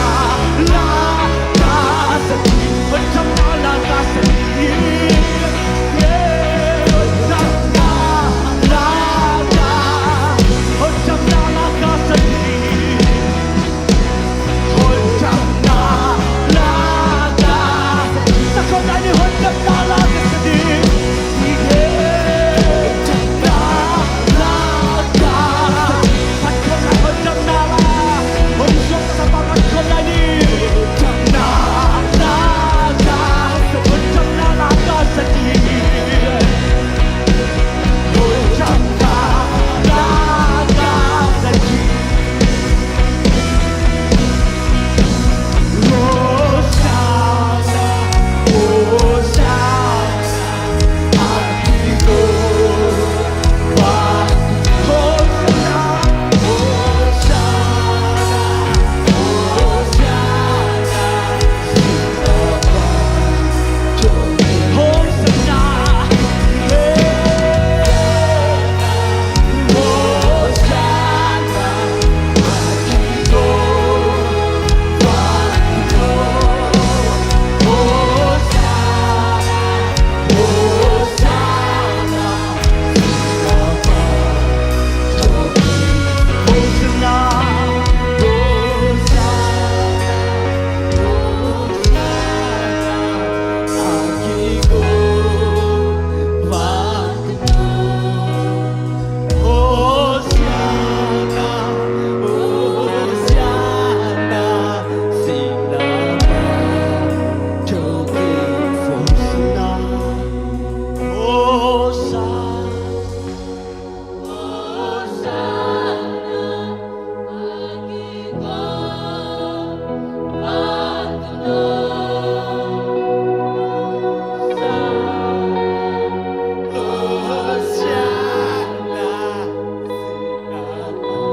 la ka sa ding. Hotdamna la ka sa ding. Yeah. Hotdamna la ka. Hotdamna la ka sa ding.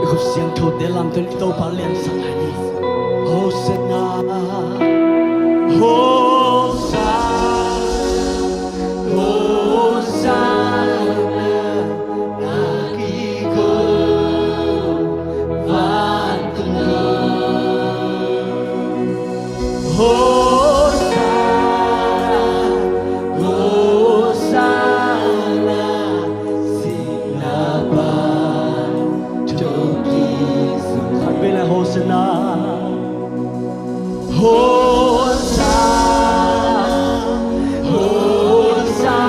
I khut siangthote lamto in i Topa liansak lai ni. Hosanna, Hosanna, Hosanna. Hosanna, Hosanna. Hosanna, Hosanna,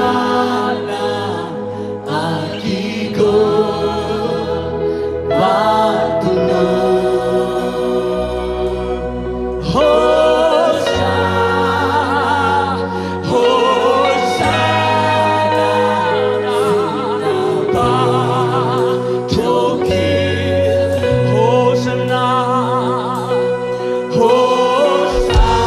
a kigo va tu no. Hosanna, Hosanna, Hosanna. Hosanna,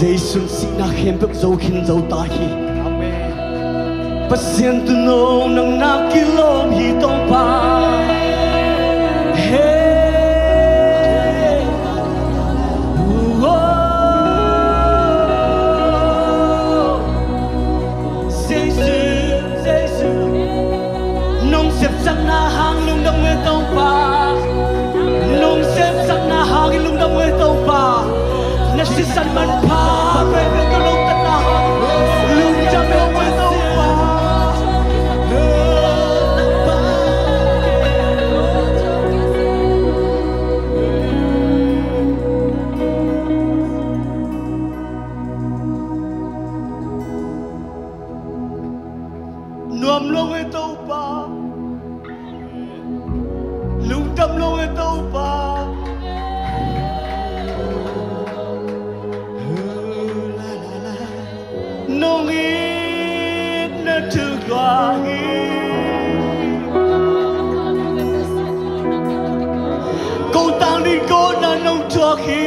Jesu'n sihna khempeuh zo khin zo ta hi. Amen. Pasian Tuuno, nang na kilawm hi, Topa. Hey. Oh. Jesu, Jesu. Nong sepsakna hang lungdam ung e, Topa. Nong sepsakna hangin lungdam ung e, Topa. Na sisan manpha, Topa, ka lungdamna hang lungdam ung e, Topa. Nuam lo e, Topa. Lungdam lo e, Topa. Nong itna thuk lua hi. Ko tang ding ko na nong thuak hi.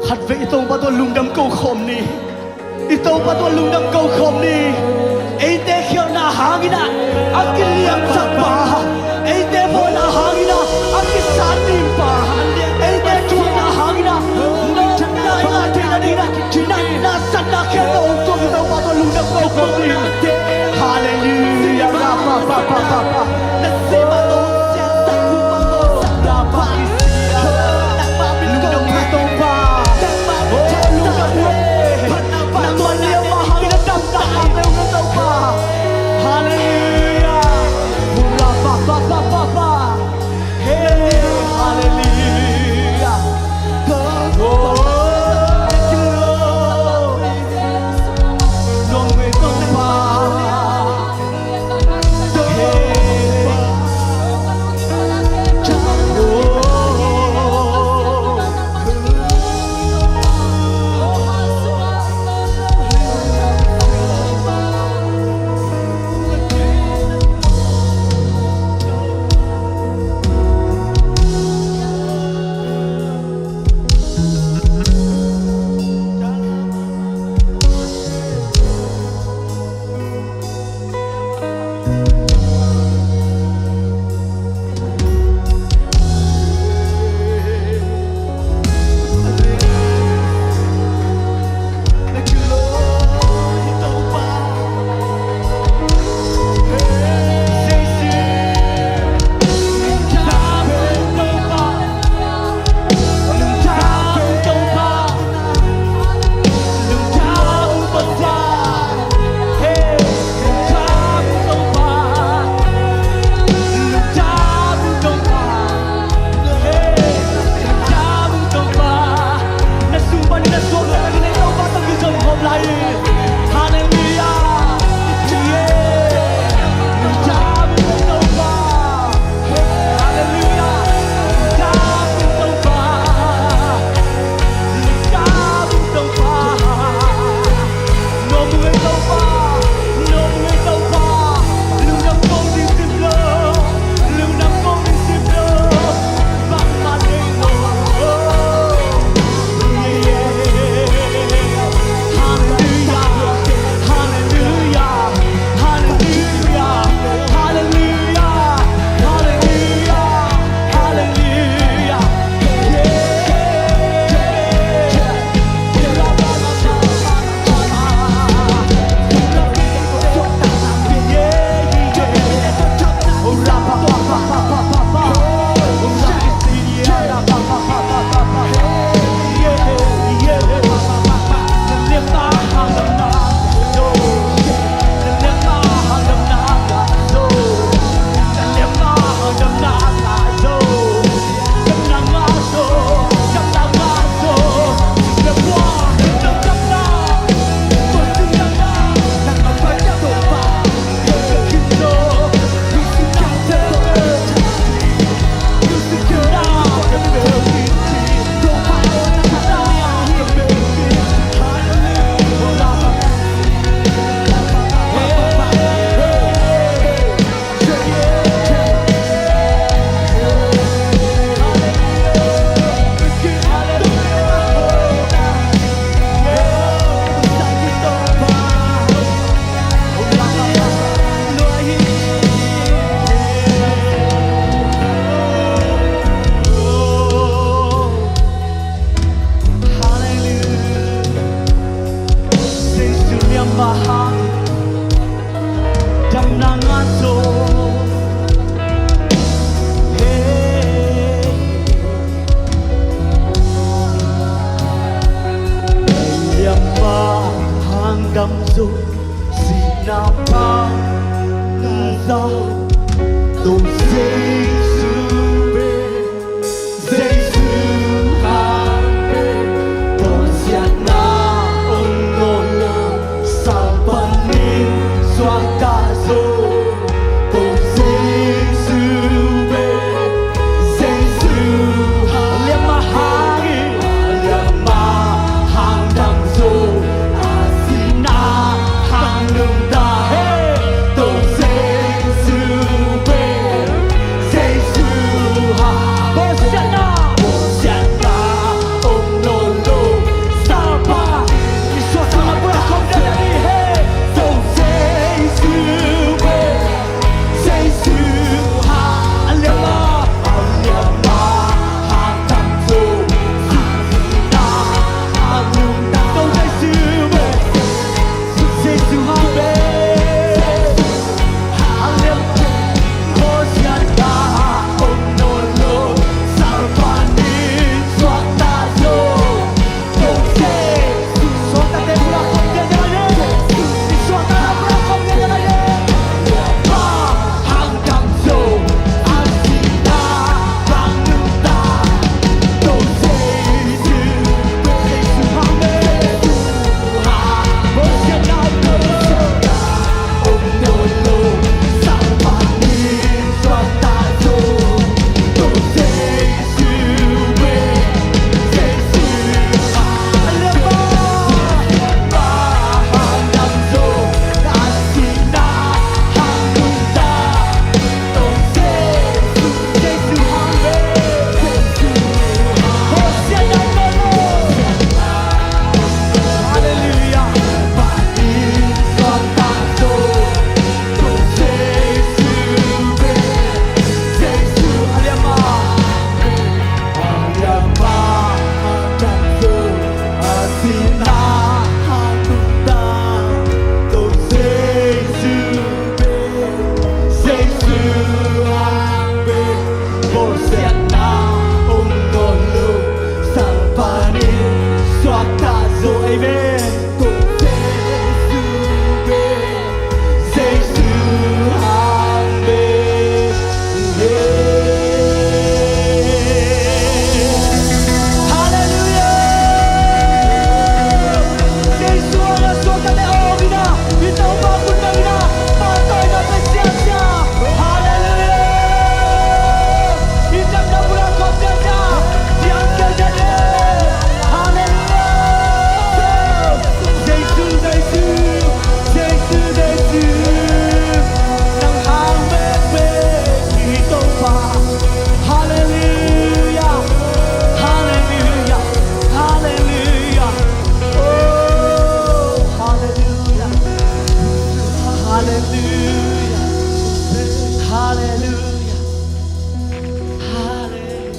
Khatvei i Topa tawh lungdam ko khawm ni. I Topa tawh lungdam ko khawm ni. Eite khialhna hangin ah a kiliamsak pa, eite mawhna hangin ah a kisatlim pa, eite thuakna hangin ah na, na, na, na, na, na, na, na, na, satna khempeuh hong tuak i Topa tawh lungdam ko khawm ni. Halleluiah. Ra pa pa pa pa pa. Lungdam hi Topa. Oh, lungdam hi. Nangmah liau mah hangin a damtak a peuh na Topa. Halleluiah. Ra pa pa pa pa pa. Hey, halleluiah. Oh, lungdam hi Topa. Amen. Halleluiah. Jesu hangah suakta teh om in ah, i Topa hun bang in ah, pahtawina pia siasia. Halleluiah. I damna bula khawm siasia. Halleluiah. Jesu, Jesu, Jesu, Jesu. Nang hang bekbek i Topa. Halleluiah. Halleluiah. Halleluiah. Oh, halleluiah. Halleluiah. Halleluiah. Halleluiah.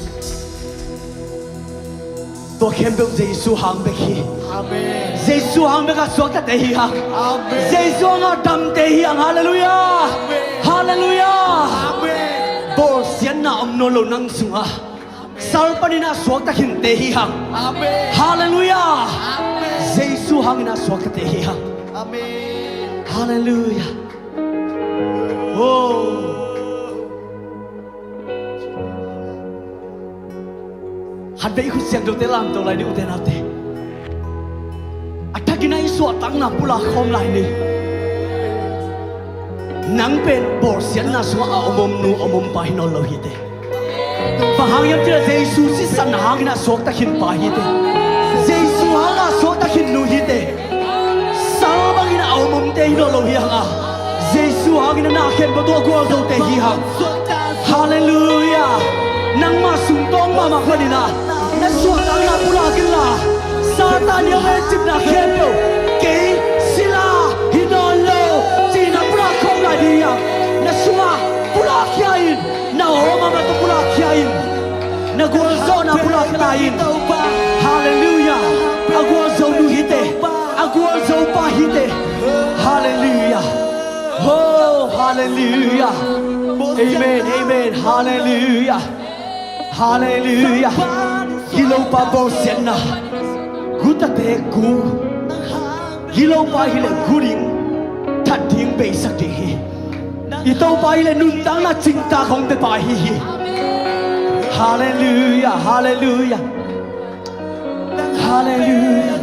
Tua khempeuh Jesu hang bek hi. Amen. Jesu hang bek a suaktate hi hang. Amen. Jesu hang a damte hi hang. Halleluiah. Amen. Halleluiah. Amen. Bawlsiatna om nawn lo nang sungah sal panin a suakta khinte hi hang. Amen. Halleluiah. Amen. Jesu hangin a suaktate hi hang. Amen. Halleluiah. Oh. Khatvei i khut siangthote lamto lai ni, ute naute. A thakin a i suahtakna pulak khawm lai ni. Nang pen bawlsiatna sungah a om om nu, om om pa hi nawn lo hi te. Bang hang hiam cih leh Jesu sisan hangin a suakta khin pa hi te. Jesu hangah suakta khin nu hi te. Sal bangin a om omte hi nawn lo hi hang a, Jesu hangin a na khempeuh tawh a gualzote hi hang. Halleluiah. Nangmah sungtawng mahmah panin a na suahtakna pulak inla, Satan i a ngaihcipna khempeuh kei sila hi nawn lo cihna pulak khawm lai ding hi hang. Na sungah pulak khia in. Na om a mah tawh pulak khia in. Na gualzawhna pulak khia lai in. Halleluiah. A gualzo nu hi te. A gualzo pa hi te. Halleluiah. Oh, halleluiah. Amen, amen. Halleluiah. Halleluiah. Gilopa bawlsiatna, gutate gu, Gilopa hileh gu ding, that ding, beisak ding hi. I Topa hileh nuntakna cingtak hong pia pa ahi hi. Halleluiah, halleluiah, halleluiah.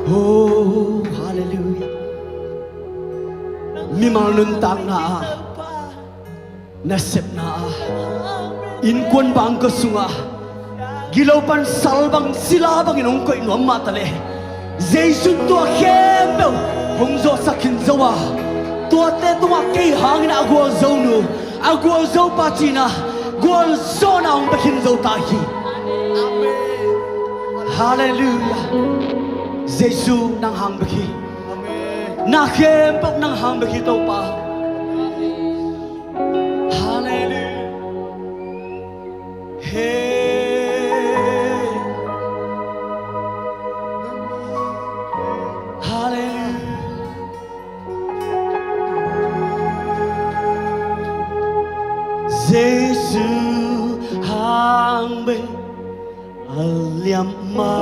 Oh, halleluiah. Mimal nuntakna ah, nasepna ah, innkuan bangkua sungah gilo pan sal bang, sila bangin hong koih nuam mah taleh, Jesu in tua khempeuh hong zawhsak khin zo a, tuate tungah kei hangin a gualzonu, a gualzopa cihna, gualzawhna hong pia khin zo ta hi. Halleluiah. Jesu, nang hang bek hi. Na khempeuh nang hang bek hi, Topa. Halleluiah. Hey. Halleluiah. Jesu hang bek. A liamma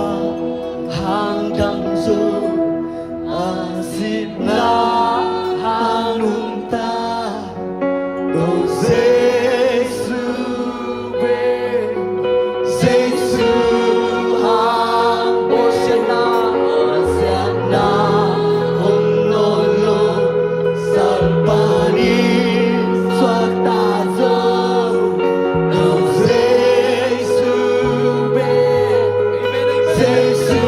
hang dam zo, a sihna hang nungta, ko Jesu bek, Jesu hang bek. Siatna, siatna hong nawn lo, Salpa in suakta zo, ko Jesu bek, Jesu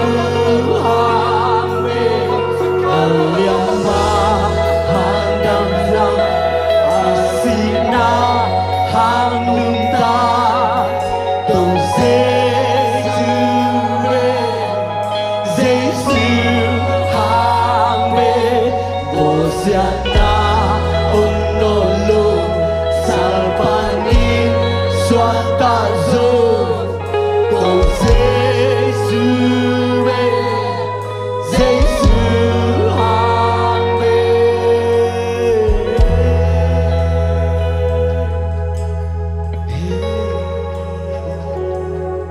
hang bek. A liamma hang damna, a sihna hang nungta, ko Jesu bek, Jesu hang bek. Bawlsiatna hong nawn lo, Salpa in suakta zo, ko Jesu bek, Jesu hang bek.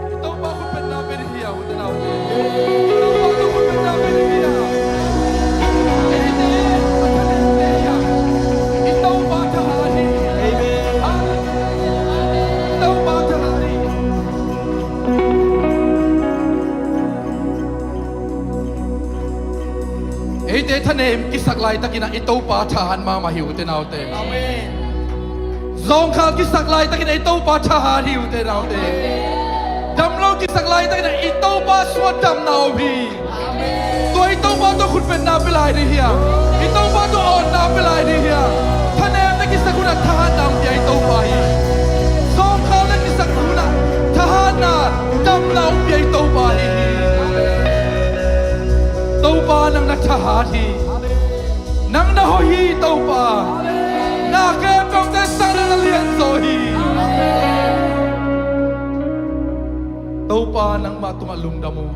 I Topa khutbetna pen hi a, u te nau te. I Topa tawh khutbetna pen hi a. Eite, eite hi a. I Topa thahat hi. Amen. I Topa thahat hi. Eite thanem kisak laitakin ah i Topa thahat mahmah hi, u te nau te. Amen. Zawngkhal kisak laitakin ah i Topa thahat hi, u te nau te. Damlo kisak laitakin ah i Topa sungah damna om hi. Amen. Tua i Topa tawh khutbetna pia lai ding hi a. I Topa tawh awnna pia lai ding hi a. Thanemna kisak hunah thahatna hong pia i Topa hi. Zawngkhalna kisak hunah thahatna, damna hong pia i Topa hi. Topa, nang na thahat hi. Nang na hoih hi, Topa. Na khempeuhte sang nang na lianzaw hi. Topa, nangmah tungah lungdam ung.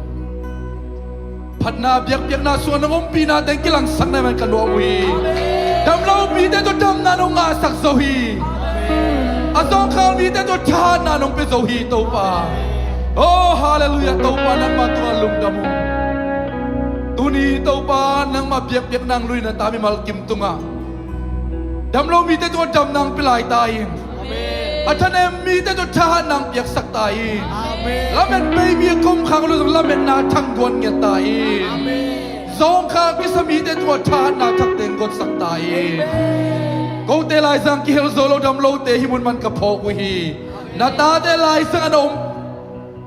Phatna biakpiakna sungah nong ompihna teng kilangsakna hi man ka nuam uh hi. Damlo mite tawh damna nong ngahsak zo hi. A zawngkhal mite tawh thahatna nong pia zo hi, Topa. Oh, halleluiah, Topa, nangmah tungah lungdam ung. Tuni Topa, nangmah biakpiakna hong luina ta mimal kim tungah damlo mite tungah damna hong pia lai ta in. Amen. A thanem mite tawh thahatna hong piaksak ta in. Amen. Lamet baby a komkhak lo zong lametna thangguan ngiat ta in. Amen. Zawngkhal kisa mite tungah thahatna thak teng guansak ta in. Amen. Kote laizang kihel zo lo damlote hih mun man ka phawk uh hi. Na tate laizang a na om,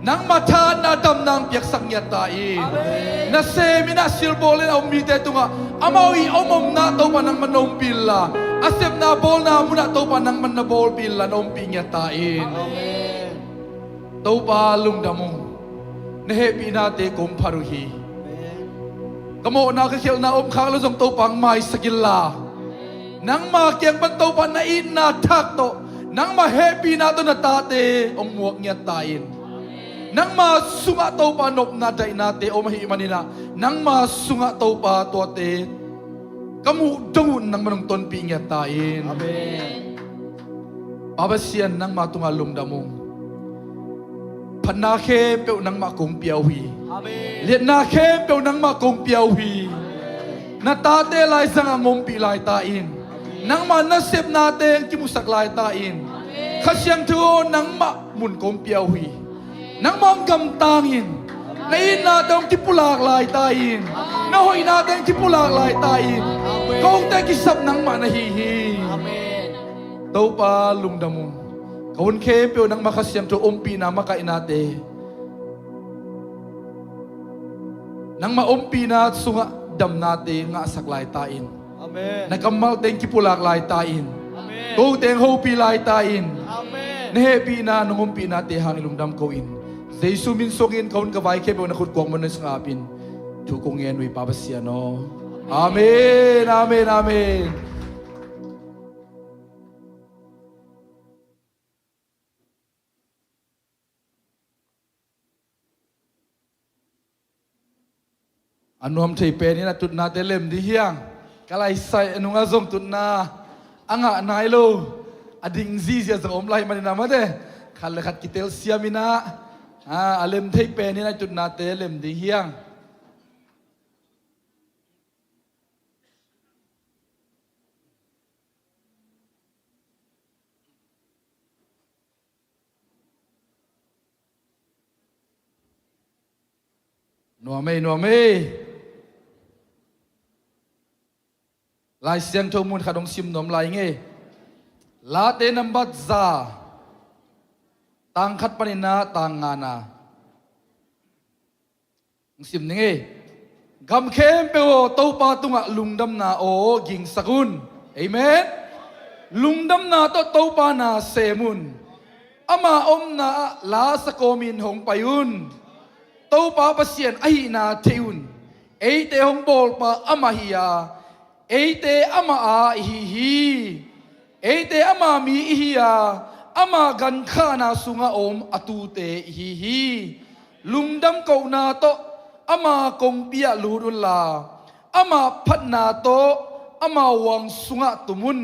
nangmah thahatna damna hong piaksak ngiat ta in. Amen. Nasem in a silbawl in a om mite tungah amau i om omna Topa nangmah na ompih inla, a sepna bawlna munah Topa nangmah na bawlpih inla na ompih ngiat ta in. Amen. Topa lungdam ung. Na hehpihnate kong phat uh hi. Amen. Ka mawhna ka khialhna om khak lo zong Topa hong maisak inla, nangma kiang pan Topa na itna thak tawh, nangma hehpihna tawh na tate hong muak ngiat ta in. Nangma sungah Topa nopna daihnate om ahih maninah, nangma sungah Topa tuate ka muh dong un nangman hong tonpih ngiat ta in. Amen. Pa Pasian, nangma tungah lungdam ung. Phatna khempeuh nangmah kong pia uh hi. Amen. Liatna khempeuh nangmah kong pia uh hi. Na tate laizang a ngompih lai ta in. Nangmah nasepnate hong kimusak lai ta in. Kha Siangtho aw, nangmah mun kong pia uh hi. Nangmah hong gamtang in. Na itnate hong kipulak lai ta in. Na hoihnate hong kipulak lai ta in. Kote kisap nangmah na hi hi. Amen. Topa lungdam ung. Ka hun khempeuh nangmah Kha Siangtho ompihna makaihnate, nangmah ompihna sungah damnate ngahsak lai ta in. Amen. Na kammalte hong kipulak lai ta in. Amen. Kote hong hopih lai ta in. Amen. Na hehpihna, nong ompihnate hang i lungdam ko in. Jesu min suangin ka hun ka vai khempeuh na khut kuakmuan na sungah ap in thu kong ngen uh hi, Pa Pasian aw. Amen, amen, amen. A nuam thei pen in a tutnate lem ding hi hang. Ka laisai a nungah zong tutna a ngah nai lo, a ding zihziah zong om lai manin a mate, khat le khat kitelsiam in ah, a, a lem thei pen in a tutnate lem ding hi hang. Nuam ei, nuam ei. Lai Siangtho mun khat hong sim nuam lai ing ei. Late nambat za, tang khat panin ah tang ngana. Hong sim ning ei. Gam khempeuh aw, Topa tungah lungdamna aw gingsak un. Amen. Lungdamna tawh Topa na sem un. Ama omna ah la sakawmin hong pai un. Topa Pasian ahihna thei un. Eite hong bawlpa amah hi a, eite amah a ihi hi. Eite ama mi ihi a, ama gankhahna sungah om a tute ihi hi. Lungdam kohna tawh ama kongpi ah lut unla, ama phatna tawh ama huang sungah tum un.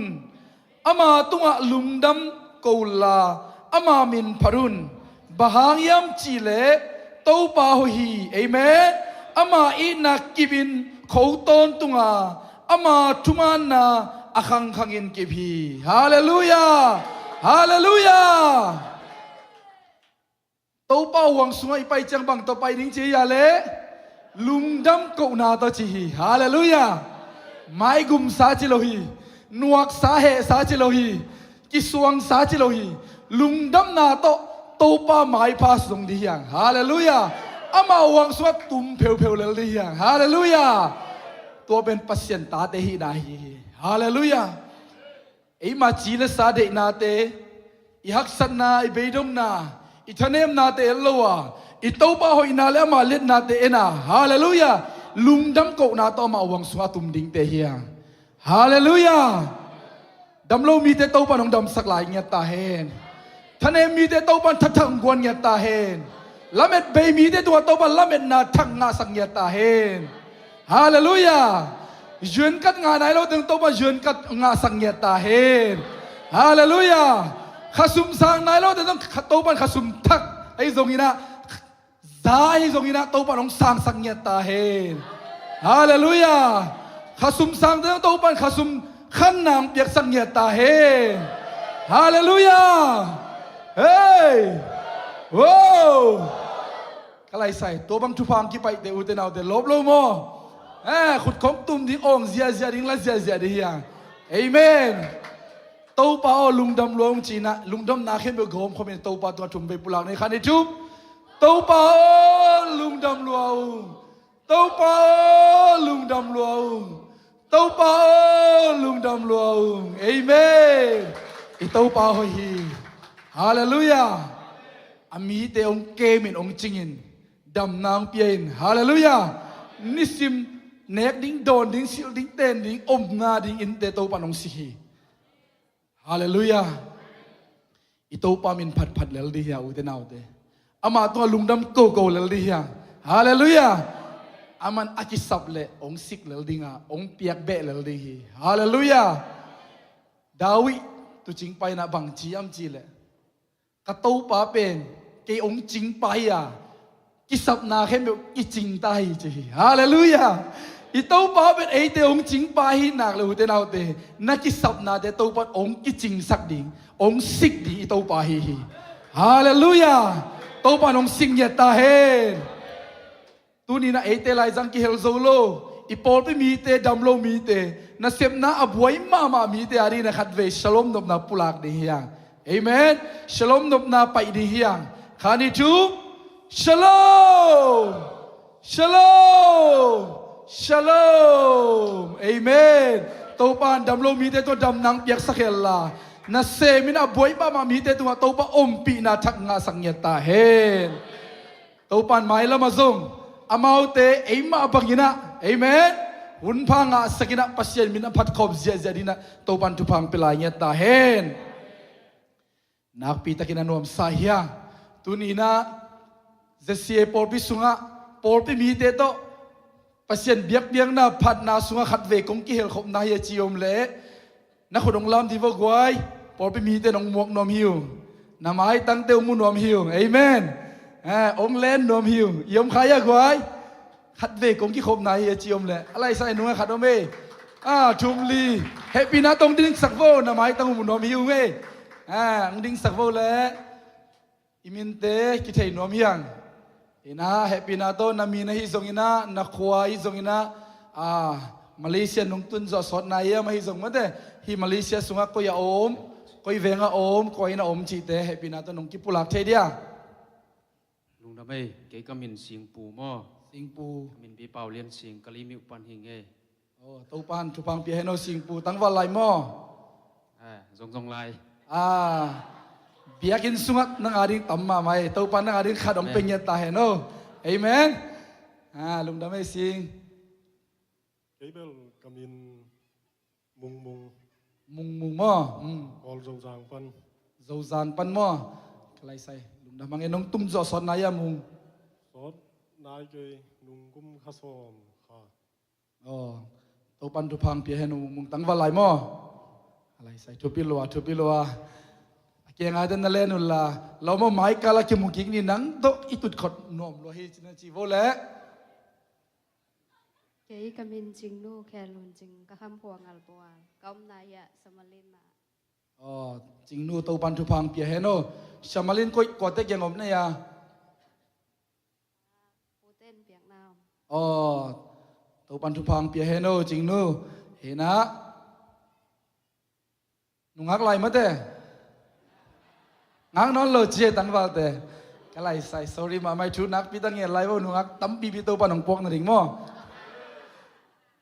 Ama tungah lungdam ko unla, ama min phat un. Bang hang hiam cihleh Topa hoih hi. Amen. Ama itna kip in kho tawntung a, ama thumanna a khangkhangin kip hi. Halleluiah. Halleluiah. Topa huang sungah i pai ciang bang tawh pai ding ci hi a leh, lungdam kohna tawh ci hi. Halleluiah. Maigumsa ci lo hi. Nuaksa hehsa ci lo hi. Kisuangsa ci lo hi. Lungdamna tawh Topa maipha zong ding hi hang. Halleluiah. Ama huang sungah tum pheupheu lel ding hi hang. Halleluiah. Tua pen Pasian tate hihna hi hi. Halleluiah. Eima ci le sa deihnate, i haksatna, i beidongna, i thanemnate en lo a, i Topa hoihna le ama liatnate en a, halleluiah, lungdam kohna tawh ama huang sungah tum dingte hi a. Halleluiah. Dam lo mite Topa in hong damsak lai ngiat ta hen. Thanem mite Topa in thathak hong guan ngiat ta hen. Lamet bei mite tungah Topa in lametna thak ngahsak ngiat ta hen. Halleluiah. Yuankat ngah nai lote Topa in yuankat ngahsak ngiat ta hen. Halleluiah. Khasum sang nai lote zong Topa in khasum thak ahi zongin ah, za ahi zongin ah Topa in hong sangsak ngiat ta hen. Halleluiah. Khasum sangte zong Topa in khasum khanna hong piaksak ngiat ta hen. Halleluiah. Hei. Wow. Ka laisai, tua bang thupha hong kipaihte ute naute lawp lo maw? Eh, khut khawng tum ding, awng ziazia ding, la ziazia ding hi hang. Amen. Topa aw lungdam lua ung ci-in ah, lungdamna khempeuh gawm khawm in Topa tungah thum vei pulak ni, khat, nih, thum. Topa aw lungdam lua ung. Topa aw lungdam lua ung. Topa aw lungdam lua ung. Amen. I Topa hoih hi. Halleluiah. A mite hong kem in, hong cing in, damna hong pia in. Halleluiah. Nisim nek ding, dawn ding, silh ding, ten ding, omna ding innte Topa in hong sik hi. Halleluiah. I Topa min phatphat lel ding hi a, ute naute. Ama tungah lungdam koko lel ding hi a. Halleluiah. Aman a kisap leh hong sik lel ding a, hong piak beh lel ding hi. Halleluiah. David tuucing pai-in ah bang ci hiam cih leh, ka Topa pen kei hong cingpa hi a, kisapna khempeuh kicing ta hi ci hi. Halleluiah. I Topa pen eite hong cingpa hi nak le, ute naute, na kisapnate Topa in hong kicingsak ding, hong sik ding i Topa hi hi. Halleluiah. Topa in hong sik ngiat ta hen. Tuni-in ah eite laizang kihel zo lo, i pawlpi mite, dam lo mite, nasepna a buai mahmah mite a dingin ah khatvei shalom nopna pulak ding hi hang. Amen. Shalom nopna paih ding hi hang. Khat, nih, thum. Shalom. Shalom. Shalom. Amen. Topa in dam lo mite tawh damna hong piaksak hen la, nasem in a buai mahmah mite tungah Topa ompihna thak ngahsak ngiat ta hen. Topa in mailam ah zong amaute eimah bangin ah, amen, hunpha ngahsak in ah Pasian min a phatkhawm ziahziah dingin ah Topa in thupha hong pia lai ngiat ta hen. Nakpi takin a nuamsa hi a, tuni-in ah Z C A pawlpi sungah pawlpi mite tawh Pasian biakpiakna phatna sungah khatvei kong kihelkhopna hi a ci om leh, na khut hong lam dih vo guai. Pawlpi mite in hong muak nuam hi ung. Na maitangte hong mu nuam hi ung. Amen. Eh, hong len nuam hi ung. I om kha hia guai? Khatvei kong kikhopna hi a ci om leh, a laisa i nungah khat om e. Ah, thum, li. Hehpihna tawh hong dingsak vo, na maitang hong mu nuam hi ung e. Ah, hong dingsak vo leh. I minte kithei nuam hi hang. Hi-in ah hehpihna tawh na min ahi zongin ah, na khua ahi zongin ah, ah, Malaysia nungtun zawh sawtna hiam ahi zong mate, hih Malaysia sungah koi a om, koi veng a om, koi inn a om cihte hehpihna tawh nong kipulak thei dia? Lungdam ei, kei ka min Singpu maw. Singpu. Ka min Pi Pau Lian Sing, Kalaymyo pan hi ing ei. Oh, Topa in thupha hong pia hen aw Singpu, tangval lai maw? Ah, zongzong lai. Ah, biakinn sungah nang a ding tam mahmah ei. Topa in nang a ding khat hong pia ngiat ta hen aw. Amen. Ah, lungdam ei Sing. Kei bel ka min Mungmung. Mungmung maw? Hmm. Kawl Zozang pan. Zozang pan maw? Ka laisai. Lungdam hang e, nong tung zawh sawtna hiam Mung? Sawt nai kei, nung kum kha sawm kha. Oh, Topa in thupha hong pia hen aw Mungmung, tangval lai maw? A laisai, thupi lua, thupi lua. A kiang a te na len un la, lo maw, maikal a kimu kik ni, nang tawh i tutkhot nuam lua hi ci na ci vo leh. Kei ka min Cingnu Khen Lun Cing, ka kham Phuang Ngalpual, ka omna hiah Samalin ah. Oh, Cingnu, Topa in thupha hong pia hen aw. Samalin koi, kuate kiang om na hia? Uten piakna om. Oh, Topa in thupha hong pia hen aw Cingnu. Hi-in ah. Nungak lai mate. Ngak nawn lo ci ei tangvalte. Ka laisai, sorry mahmah ei, thu nakpi tak ngen lai vo, nungak tampipi Topa in hong puak nading maw.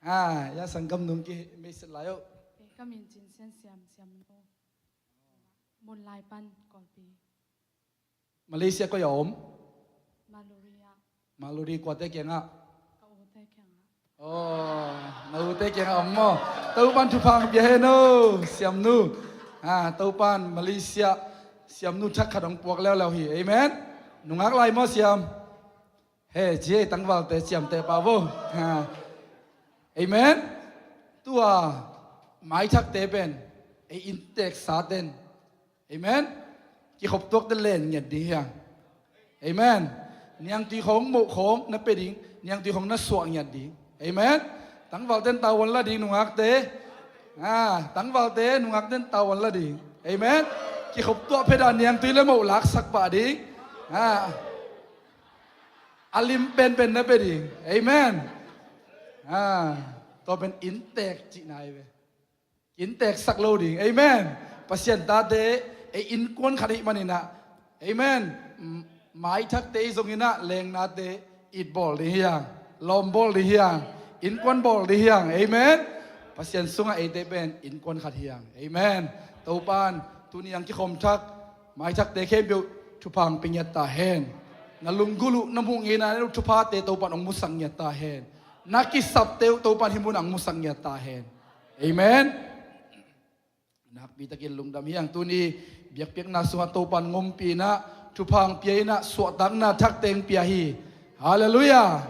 Ah, ya sanggam nung ki message lai aw. Kei ka min Cin Sian Siam, Siam Nu. Munlai pan Kawlpi. Malaysia koi a om? Maluri ah. Maluri, kuate kiangah? Ka ute kiangah. Oh, na ute kiangah om maw? Topa in thupha hong pia hen aw Siam Nu. Ah, Topa in Malaysia Siam Nu thak khat hong puak leuleu hi. Amen. Nungak lai maw Siam? He, ci ei tangvalte ciamteh pah vo. Ha. Amen. Tua maithakte pen ei innteek sate'n, amen, kikhop tuakte len ngiat ding hi hang. Amen. Niangtui khawng, moh khawng na pia ding, niangtui khawng na suah ngiat ding. Amen. Tangvalte'n tavuan la ding, nungakte. Ah, tangvalte, nungakte'n tavuan la ding. Amen. Kikhop tuah phet a niangtui le moh laksak pah ding. Ah. A lim penpen na pia ding. Amen. Ah, tua pen innteek cihna hi ve. Innteeksak lo ding. Amen. Pasian tate, ei innkuan khat ahih manin ah. Amen. M-, maithakte i zongin ah, lengnate it bawl ding hi hang. Lawm bawl ding hi hang. Innkuan bawl ding hi hang. Amen. Pasian sungah eite pen innkuan khat hi hang. Amen. Topa'n tuni a kikhawm thak maithakte khempeuh thupha hong pia ngiat ta hen. Na lunggulh uh, na muh ngeina uh thuphate Topa'n hong musak ngiat ta hen. Na kisapte uh Topa'n hih munah hong musak ngiat ta hen. Amen. Nakpi takin lungdam hi hang. Tuni biakpiakna sungah Topa'n hong ompih in ah, thupha hong pia in ah, suahtakna thakte hong pia hi. Halleluiah.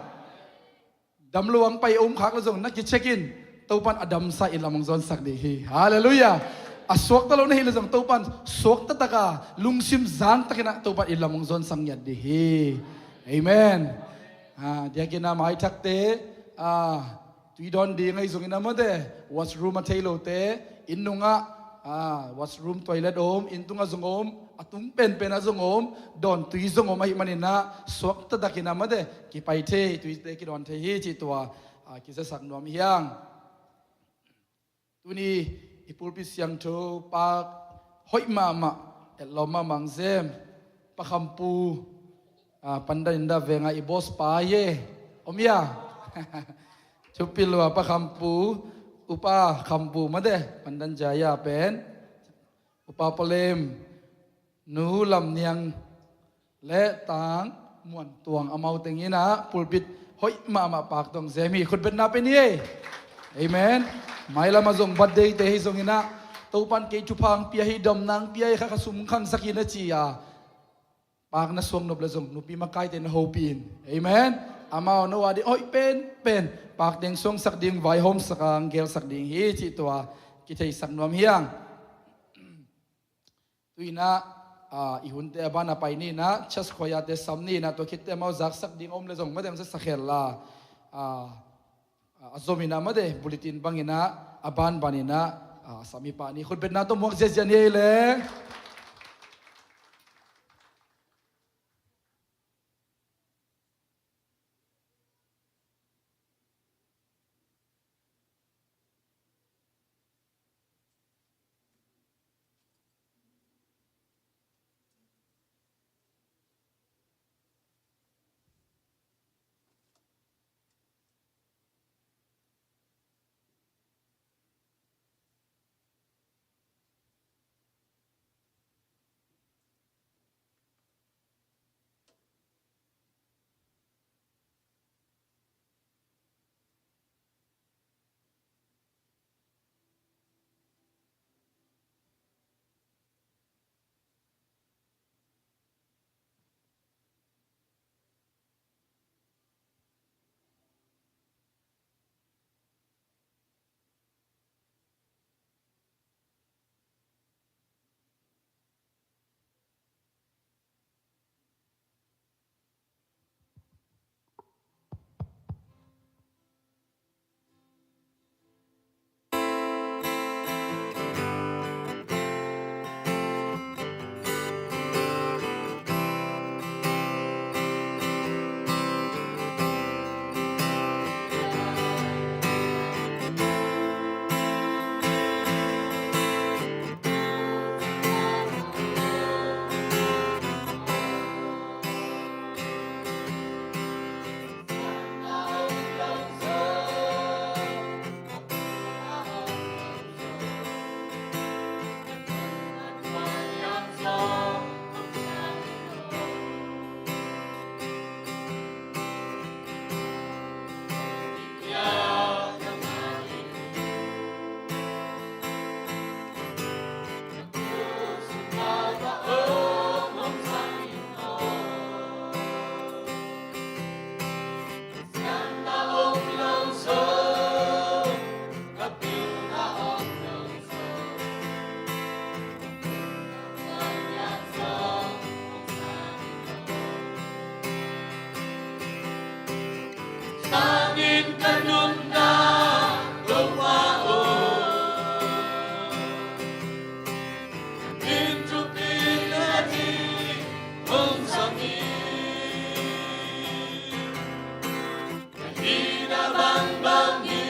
Dam lo hong pai a om khak leh zong na kicheck in, Topa'n a damsa inn lam hong zawnsak ding hi. Halleluiah. A suakta lo na hi le zong Topan suakta taka lungsim zang takin ah Topan i lam hong zonsak ngiat dih hi. Amen. Ah, diakin ah maithakte, ah, tui dawn ding ahi zongin ah mate, washroom a thei lote, inn nungah, ah, washroom toilet om, inn tungah zong om, a tung penpen ah zong om, dawn tui zong om ahih manin ah suakta takin ah mate, kipai thei, tuite kidawn thei hi cih tua, ah, kizasak nuam hi hang. Tuni i pulpit siangtho pa hoih mahmah, etlawm mahmah hong sem, Pa Khampu, ah, Pandan Indah vengah i boss pa hi e. Om hia? Thupi lua Pa Khampu, Upa Khampu mate, Pandan Jaya pen, Upa Palem, Nu Lam Niang, le Tang Muan Tuang, amau teng in ah pulpit hoih mahmah pak tawh hong sem hi. Khutbetna pia ni ei. Amen. Mailam ah zong birthday te hi zongin ah Topan kei thupha hong pia hi, damna hong pia hi, kha kha sum khangsak in a ci a, pakna suak nop le zong nupi makaite na hopih in. Amen. Amau na wadi hoih penpen, pak teng suangsak ding, vaihawmsak a hong gelsak ding hi cih tua kitheisak nuam hi hang. Tu in ah, ah, i hunte a ban a pai ni in ah, church choir te sam ni in ah, tua khitte amau zaksak ding om le zong mate hong zaksak khel la. Ah, ah, a zom in ah mate, bulletin bang in ah, a banban in ah, ah, sam hi pah ni. Khutbetna tawh muak ziazia ni ei le. Sangin ka nunna Topa aw, min thupi na ding hong zang in. Ka hihna bangbang hi,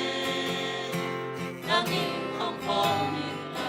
nang in hong pom in la.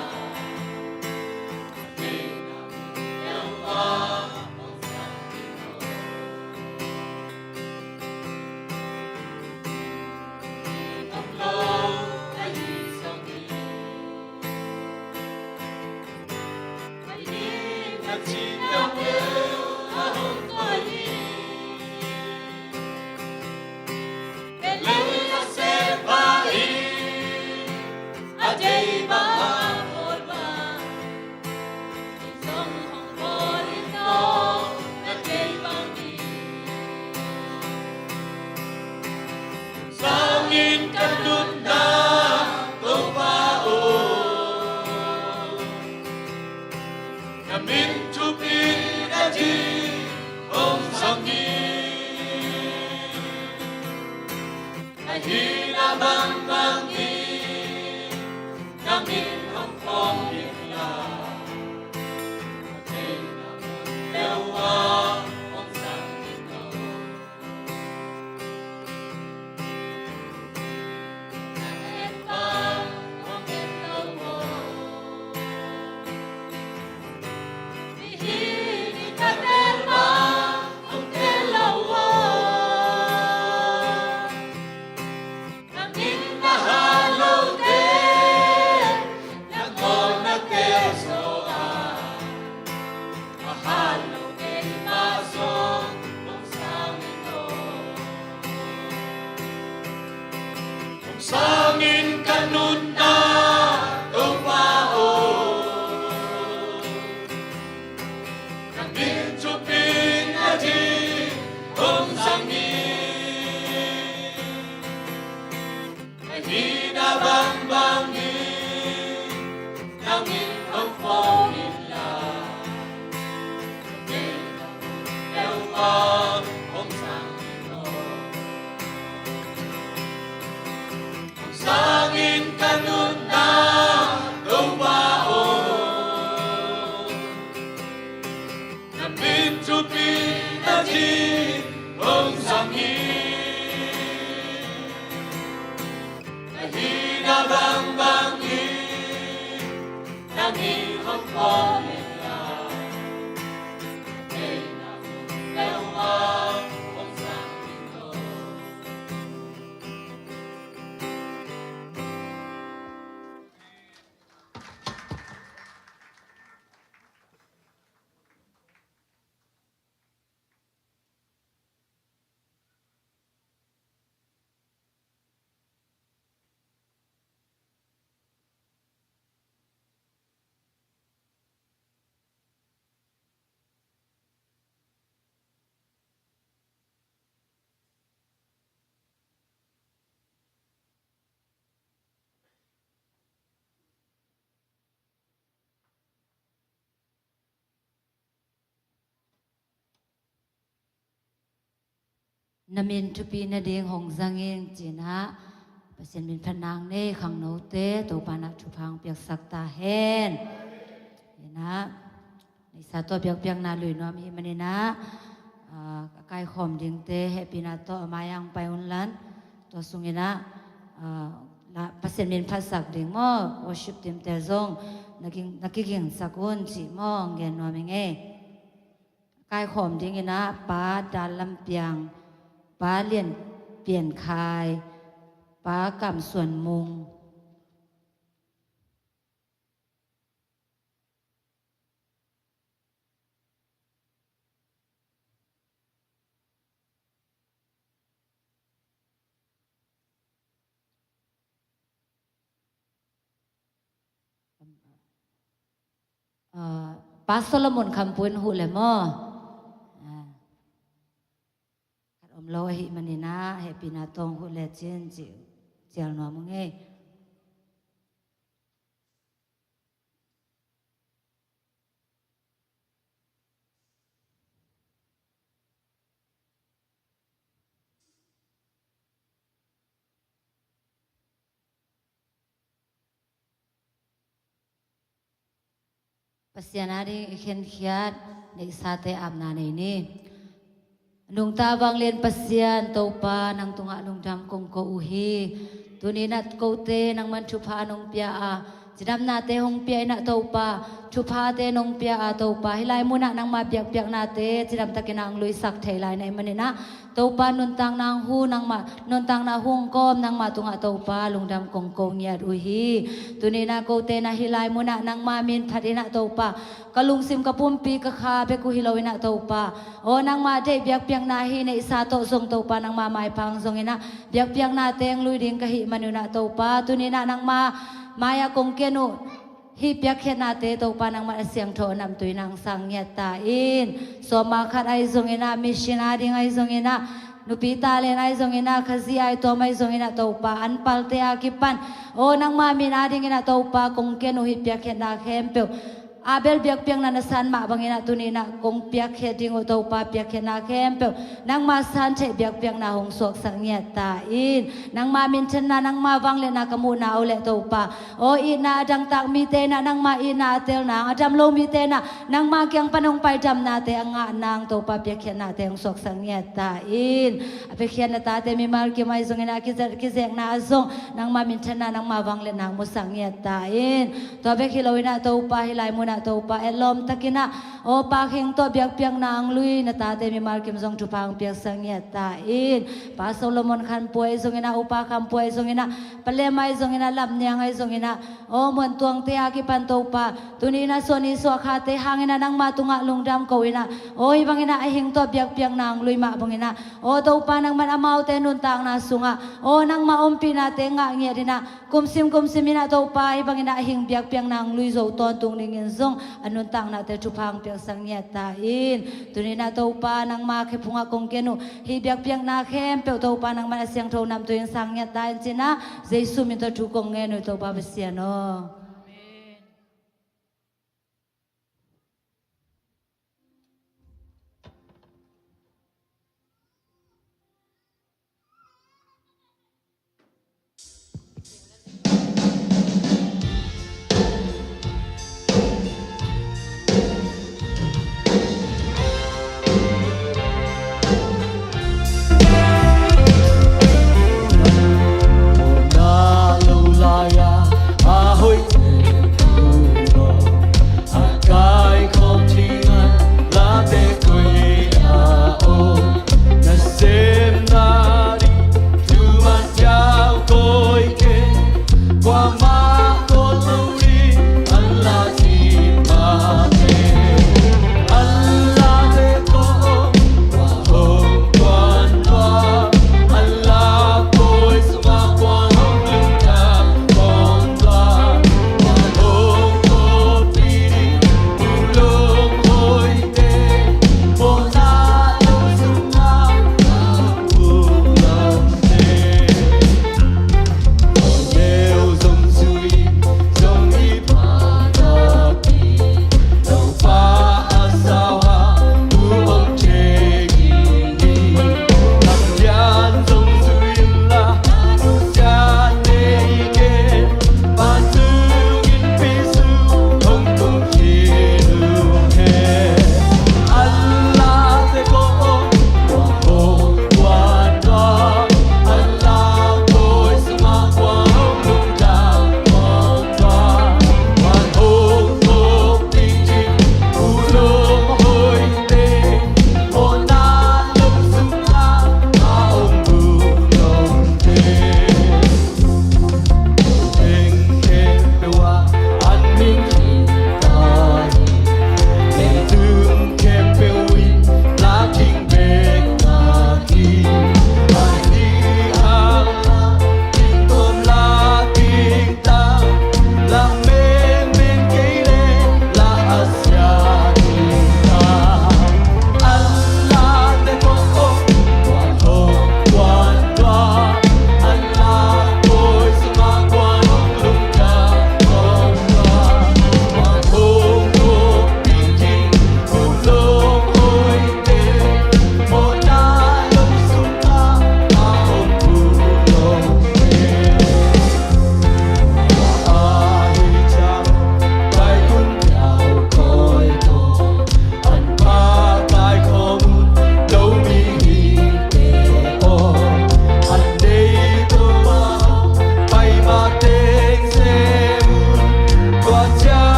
Sangin ka nunna Topa aw, Hih na bangbang hi, na min hong phong inla, na theihna mun peuh ah hong zang in aw. Na en bang hong en lo aw. Mihing in na tel bang hong tel lo aw. Na min na hat lote nangawn na tel zaw a, a hat lo keimah zong hong sang in aw. Hong sang in ka nuntak Topa aw. Na min thupina ding hong zang in. Na hihna bangbang hi, na min hong phong inla, na theihna mun peuh ah hong zang in aw. Hong sang in ka nuntak Topa aw. Na min thupina ding hong zang in. Na hihna bangbang hi, na min hong phong inla, na theihna mun peuh ah hong zang in aw. Na min thupi nading hong zang in, ci-in ah Pasian min phatna nei khangnote Topa in ah thupha hong piaksak ta hen. Ci-in ah neihsa tawh biakpiakna lui nuam i hih manin ah, ah, a kaikhawm dingte hehpihna tawh a mai-ah hong pai un la, tua sungin ah, ah, la, Pasian min phatsak ding maw, worship team te zong na ging, na kigingsak un cih maw, hong gen nuam ing ei. Kaikhawm dingin ah Pa Dal Lam Piang, Pa Lian Pian Khai, Pa Kam Suan Mung. Ah, Pa Solomon Kham Pui in huh le maw? Ah. Khat om lo ahih manin ah, hehpihna tawh hong huh lecin ci, cial nuam ung ei. Pasian ading i khenkhiat neihsate apna nei ni. Nungta vanglian Pasian Topa, nang tungah lungdam kong ko uh hi. Tuni in ah kote nangman thupha nong pia a, cidamnate hong pia in ah Topa, thuphate nong pia a Topa, hih lai munah nangma biakpiaknate cidamtakin ah hong luisak thei lai na hih manin ah, Topa, nuntakna hong hu nangmah, nuntakna hong kawm nangmah tungah Topa, lungdam kong ko ngiat uh hi. Tuni in ah kote na hih lai munah nangma min phat in ah Topa, ka lungsim ka pumpi ka kha bek uh hi lo in ah Topa, aw nangma deih biakpiakna hih neihsa tawh zong Topa nangma maipha hong zong in ah, biakpiaknate hong lui ding ka hih man un ah Topa, tuni in ah nangma mai-ah kong ken uh. Hih piakkhiatnate Topa nangmah a siangtho a namtui in ah hong sang ngiat ta in. Sawm ah khat ahi zongin ah, mission ading ahi zongin ah, nupi talent ahi zongin ah, Khazih ahi tawm ahi zongin ah Topa, an palte a kipan, aw nangma min adingin ah Topa kong ken uh hih piakkhiatna khempeuh Abel biakpiakna na san mah bangin ah tuni-in ah kong piakkhiat ding uh Topa, piakkhiatna khempeuh nangma san theih biakpiakna hong suaksak ngiat ta in. Nangma minthanna, nangma vangliatna ka muhna uh leh Topa, aw, itna a dangtak mite in ah nangma itna a tel nang, a dam lo mite in ah nangma kiang pan hong pai damnate a ngah nang Topa, piakkhiatnate hong suaksak ngiat ta in. A piakkhiat na tate mimal kim ahi zongin ah, kizek, kizekna ah zong nangma minthanna, nangma vangliatna hong musak ngiat ta in. Tua bek hi loin ah Topa, hih lai munah Topa, etlawm takin ah, aw, Pa Kheng tawh biakpiakna hong lui na tate mimal kim zong thupha hong piaksak ngiat ta in. Pa Solomon Khan Pua ahi zongin ah, Upa Khan Pua ahi zongin ah, Pa Lem ahi zongin ah, Lam Niang ahi zongin ah, aw, Muan Tuangte a kipan Topa, tuni-in ah suahni suahkhate hangin ah nangma tungah lungdam ko-in ah, aw, hih bangin ah a hing tawh biakpiakna hong lui mah bangin ah, aw Topa, nangman amaute nuntakna sungah, aw, nangma ompihnate ngah ngiat in ah, kumsim kumsim in ah Topa, hih bangin ah a hing biakpiakna hong lui zo tawntung dingin zong a nuntaknate thupha hong piaksak ngiat ta in. Tuni-in ah Topa, nangma khephungah kong gen uh hih biakpiakna khempeuh Topa, nangman a siangtho namtui in sang ngiat ta in, ci-in ah Jesu min tawh thu kong ngen uh, Topa Pasian aw.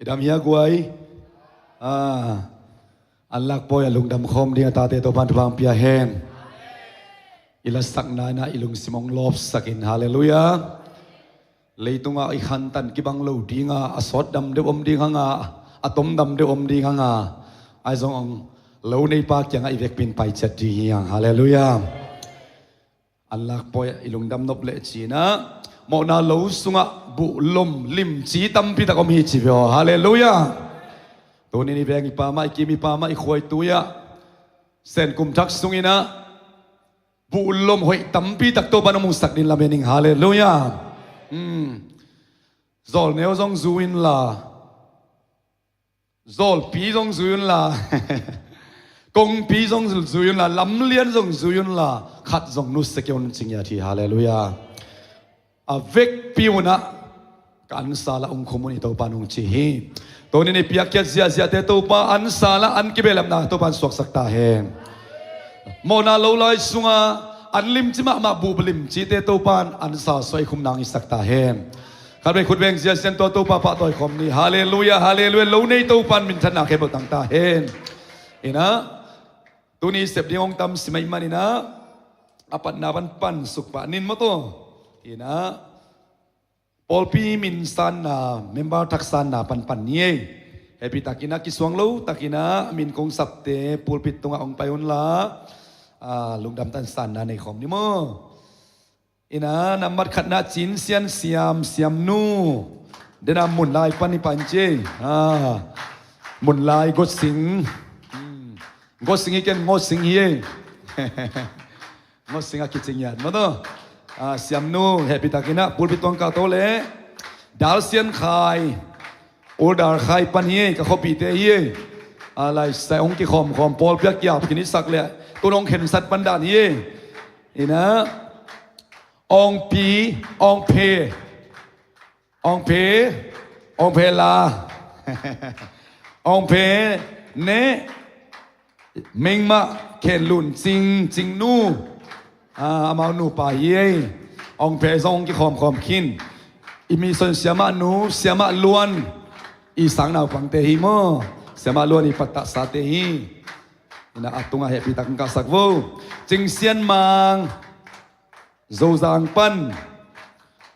Dam hia guai. Ah, an lak pawi a lungdam khawm ding a tate Topan thupha pia hen. I lasakna in ah i lungsim hong lawpsak in. Halleluiah. Leitungah i khantan kibang lo ding a, a sawt dam deuh om ding hang a, a tom dam deuh om ding hang a, ahi zong lo neipa kiangah i vekpi in pai ciat ding hi hang. Halleluiah. An lak pawi i lungdam nop leh ci-in ah, mawhna lo sungah buh lom limci tampi tak om hi ci ve aw. Halleluiah. Tuni-in i veng i pam ah, i kim i pam ah, i khua i tui ah, Sen kum thak sungin ah buh lom hoih tampi tak Topan hong musak ding lamen ing. Halleluiah. Hmm. Zawlneu zong zui inla, zawlpi zong zui unla, kongpi zong zui unla, lamlian zong zui unla, khat zong nusia kei un ci ngiat hi. Halleluiah. A vekpi un ah ka ansa lah hong khum un, i Topan hong ci hi. Tuni-in i piakkhiat ziahziahte Topa ansa lah an kibehlapna Topan suaksak ta hen. Mawhna lo lai sunga an limci mahmah buh limcite Topan ansa suai khum nang i sak ta hen. Khatvei khut beng ziahziah in tua Topa pahtawi khawm ni. Halleluiah, halleluiah. Lo nei Topan minthanna khempeuh tang ta hen. Ina, tuni sep ding hong tam si mai manin ah, a patna pan pansuk pah ning maw taw. Ina, pawlpi min sanna, member thak sanna pan pan ni ei. Hehpihtakin ah, kisuang lo takin ah min kong sapte pulpit tungah hong pai unla, ah, lungdam tan sanna nei khawm ni maw. Ina, nambat khatna Cin Sian Siam, Siamnu. Dena Munlai pan hi pan ci ei. Ah, Munlai Gawsing. Hmm. Gawsing hi ken, Ngawsing hi ei. Ngawsing a kici ngiat maw taw. Ah, Siamnu, hehpihtakin ah pulpit tungah kah to leh. Dal Sian Khai, Ul Dal Khai pan hi ei, ka khuapite hi ei. Ah, lai sai hong kikhawmkhawm, pawlpi ah kiap khin i sak leh tun hong khensat pan dan hi ei. Ina, Awngpi, Awngphe, Awngphe, Awngphe la, Awngphe ne, Mengmah Khen Lun Cing, Cingnu, ah, amau nupa hi ei. Awngphe zong hong kikhawmkhawm khin. I mission siamah nu, Siamah Luan, i sang naupangte hi maw. Siamah Luan i pattahsate hi. Ina, a tungah hehpihtakin kah sak vo. Cing Sian Mang, Zozang pan.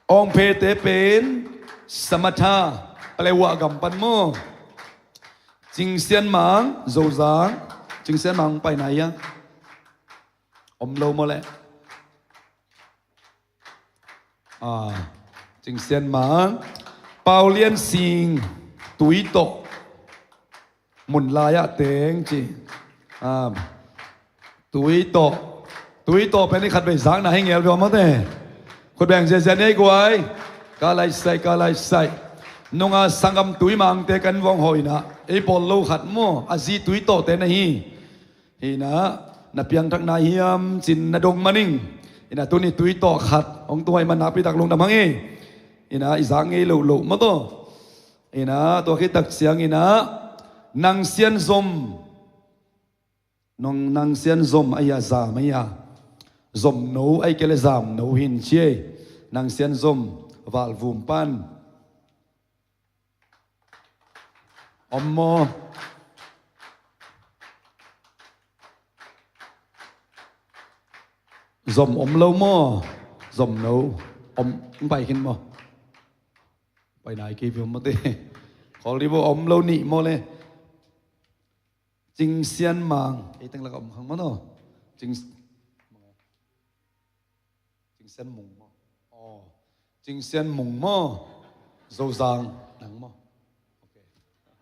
Awngphete pen Samatha, Paletwa gam pan maw. Cing Sian Mang, Zozang. Cing Sian Mang pai nai a? Om lo maw leh? Ah, Cing Sian Mang. Pau Lian Sing, Tuitawh. Munlai ah teng ci. Ah, Tuitawh. Tuitawh pen i khatvei zakna hi ngel veu maw te. Khut beng ziahziah ni ei guai. Ka laisai, ka laisai. Nunga sanggam Tuimangte kan vong hawh ina, ei pawl lo khat maw, a zi Tuitawhte na hi. Hi ina, na piangthakna hiam cin na dong maning. Ina, tuni Tuitawh khat hong tung ahih man nakpi tak lungdam hang ei. Ina, i zak ngei lohloh maw taw. Ina, tua khit tak ciang ina, Nang Sian Zom. Nong, Nang Sian Zom ahi a, Zam ahi a. Zomno ahi kei leh Zamno hin ci ei. Nang Sian Zom, Valvum pan. Om maw? Zom om lo maw? Zomno. Om, hong pai khin maw? Pai nai kei viau maw te. Khawl dih vo, om lo nih maw leh. Cing Sian Mang. Ei teng lakah om khang maw taw. Cing, Cing Sian Mung maw? Aw. Cing Sian Mung maw? Zozang nang maw? Ok.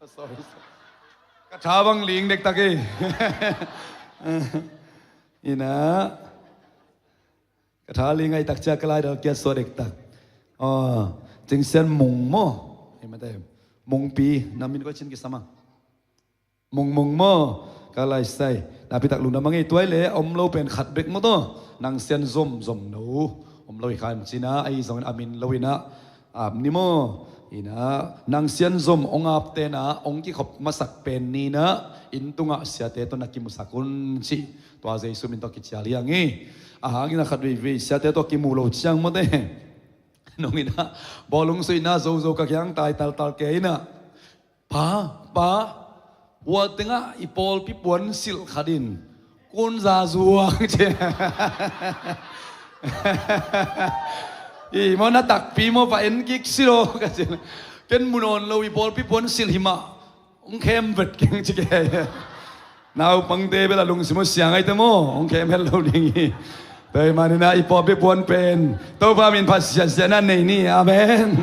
Sorry, sorry. Ka tha bang ling dektak ei. Ina. Ka tha ling ahih tak ciang ka laidal kia suah dektak. Aw. Cing Sian Mung maw? Ei mate. Mungpi. Na min koi cin kisam a. Mungmung maw? Ka laisai. Nakpi tak lungdam hang ei. Tua hi leh om lo pen khat bek maw taw. Nang Sian Zom, Zomno. Om lo hi kha in cina, ahi zongin a min lo ina, ap ni maw? Ina, Nang Sian Zom hong apte na hong kikhop masak pen ni ina, inn tungah siate tawh na kimusak un ci. Tua Jesu min tawh kicial hi hang hi. A hang ina khat veivei siate tawh kimu lo ciang maw te. Nong ina, bawlung suihna zozo ka kiang tai taltal kei ina. Pa, pa, hua tengah i pawlpi puan silh khat in Kunza zuak ci. I maw na takpi maw, va en kik si lo ka ci. Ken mu nawn lo, i pawlpi puan silh hi mah. Hong khem vet keng ci kei. Naupangte bel a lungsim uh siang aite maw, hong khem het lo ding hi. Tua ahih manin ah i pawlpi puan pen Topa min phat siatsiat na nei ni. Amen.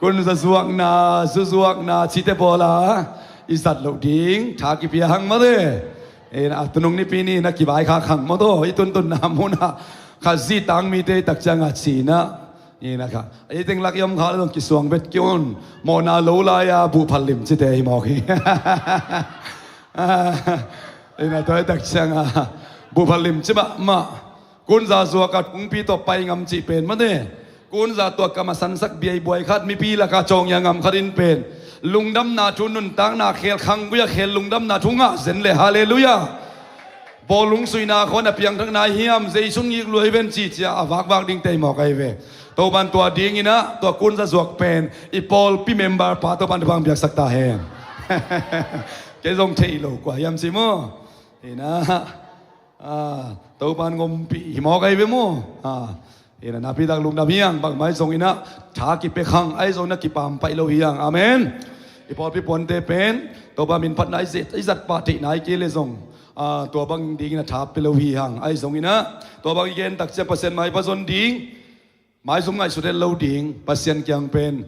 Kunza zuakna, zu zuakna cite pawl a i zat loh ding tha kipia hang maw te. Ina, a tunung nipi ni na kivaikhak hang maw taw, i tuntunna munah khat zi tang mite i tak ciangah cinah. Ina kha, ei teng lak i om kha le zong kisuang vet ki un. Mawhna lo lai-a buhphat lim cite hi mawk hi. Ina, tua i tak ciangah buhphat lim ci mahmah. Kunza zuak a kungpi tawh pai ngam cih pen mate. Kunza tua kam a sansak biaibuai khat, mipi lakah cawngya ngam khat in pen lungdamna thu, nuntakna khel, khanggui-a khel lungdamna thu ngah zen le. Halleluiah. Bawlung suina khawn a piangthakna hiam, Jesu ngik lua hi ven ci cia a vakvak ding tei mawk ahi ve. Topan tua dinginah tua kunza zuak pen i pawlpi member pa Topan thupha hong piaksak ta hen. Kei zong thei lo kua hiam ci maw? Inah, ah, Topan ngompih hi mawk ahi ve maw? Ah, inah, napitak lungdam hi hang, bangmah ahi zonginah tha kipia hang, ahi zongin a kipampaih lo hi hang. Amen. I pawlpi puante pen Topa min phatna i zat, i zat pah theihna i kei le zong, ah, tua bang dingin a tha pia lo hi hang. Ahi zonginah tua bang i gen tak ciang Pasian maipha zon ding, maizum ngaihsut het lo ding, Pasian kiang pen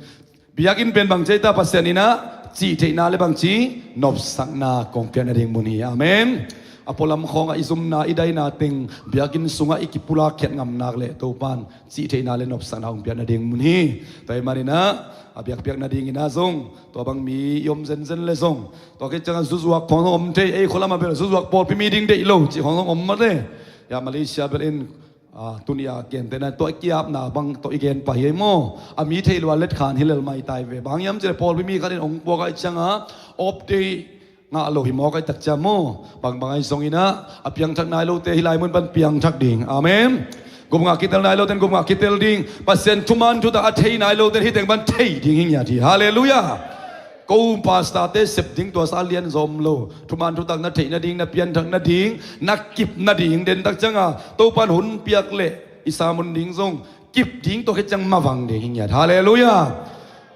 biakinn pen bang ci ta, Pasian inah cih theihna le bangci nopsakna kong piak nading mun hi. Amen. A pualam khawngah i zumna, i daina teng biakinn sungah i kipulak khiat ngam nak le Topan cih theihna le nopsakna kong piak nading mun hi. Tua ahih maninah a biakpiak nadinginah zong tua bang mi i om zenzen le zong, tua khit ciangah zuzuak khawng zong om thei, ei khualamah bel zuzuak pawlpi mi ding deih lo cih khawng zong om mate. Ya, Malaysia bel in, ah, tuni a gentehna tua i kiapna bang tawh i gen pah hi ei maw? A mi thei lua let khan hi lel maitai ve. Bang hiam cih leh pawlpi mi khat in hong puak ahih ciangah off day ngah lo hi mawk ahih tak ciang maw? Bangbang ahi zonginah a piangthak nai lote hih lai mun pan piangthak ding. Amen. Gupngah kitel nai lote in gupngah kitel ding. Pasian thuman thutak a thei nai lote in hih teng pan thei ding hi ngiat hi. Halleluiah. Ko pastorte sep ding tua sa lian zom lo. Thuman thutak na theih nading, na pianthak nading, na kip nading den tak ciangah Topan hun piak leh i sermon ding zong kip ding, tua khit ciang mavang ding hi ngiat. Halleluiah.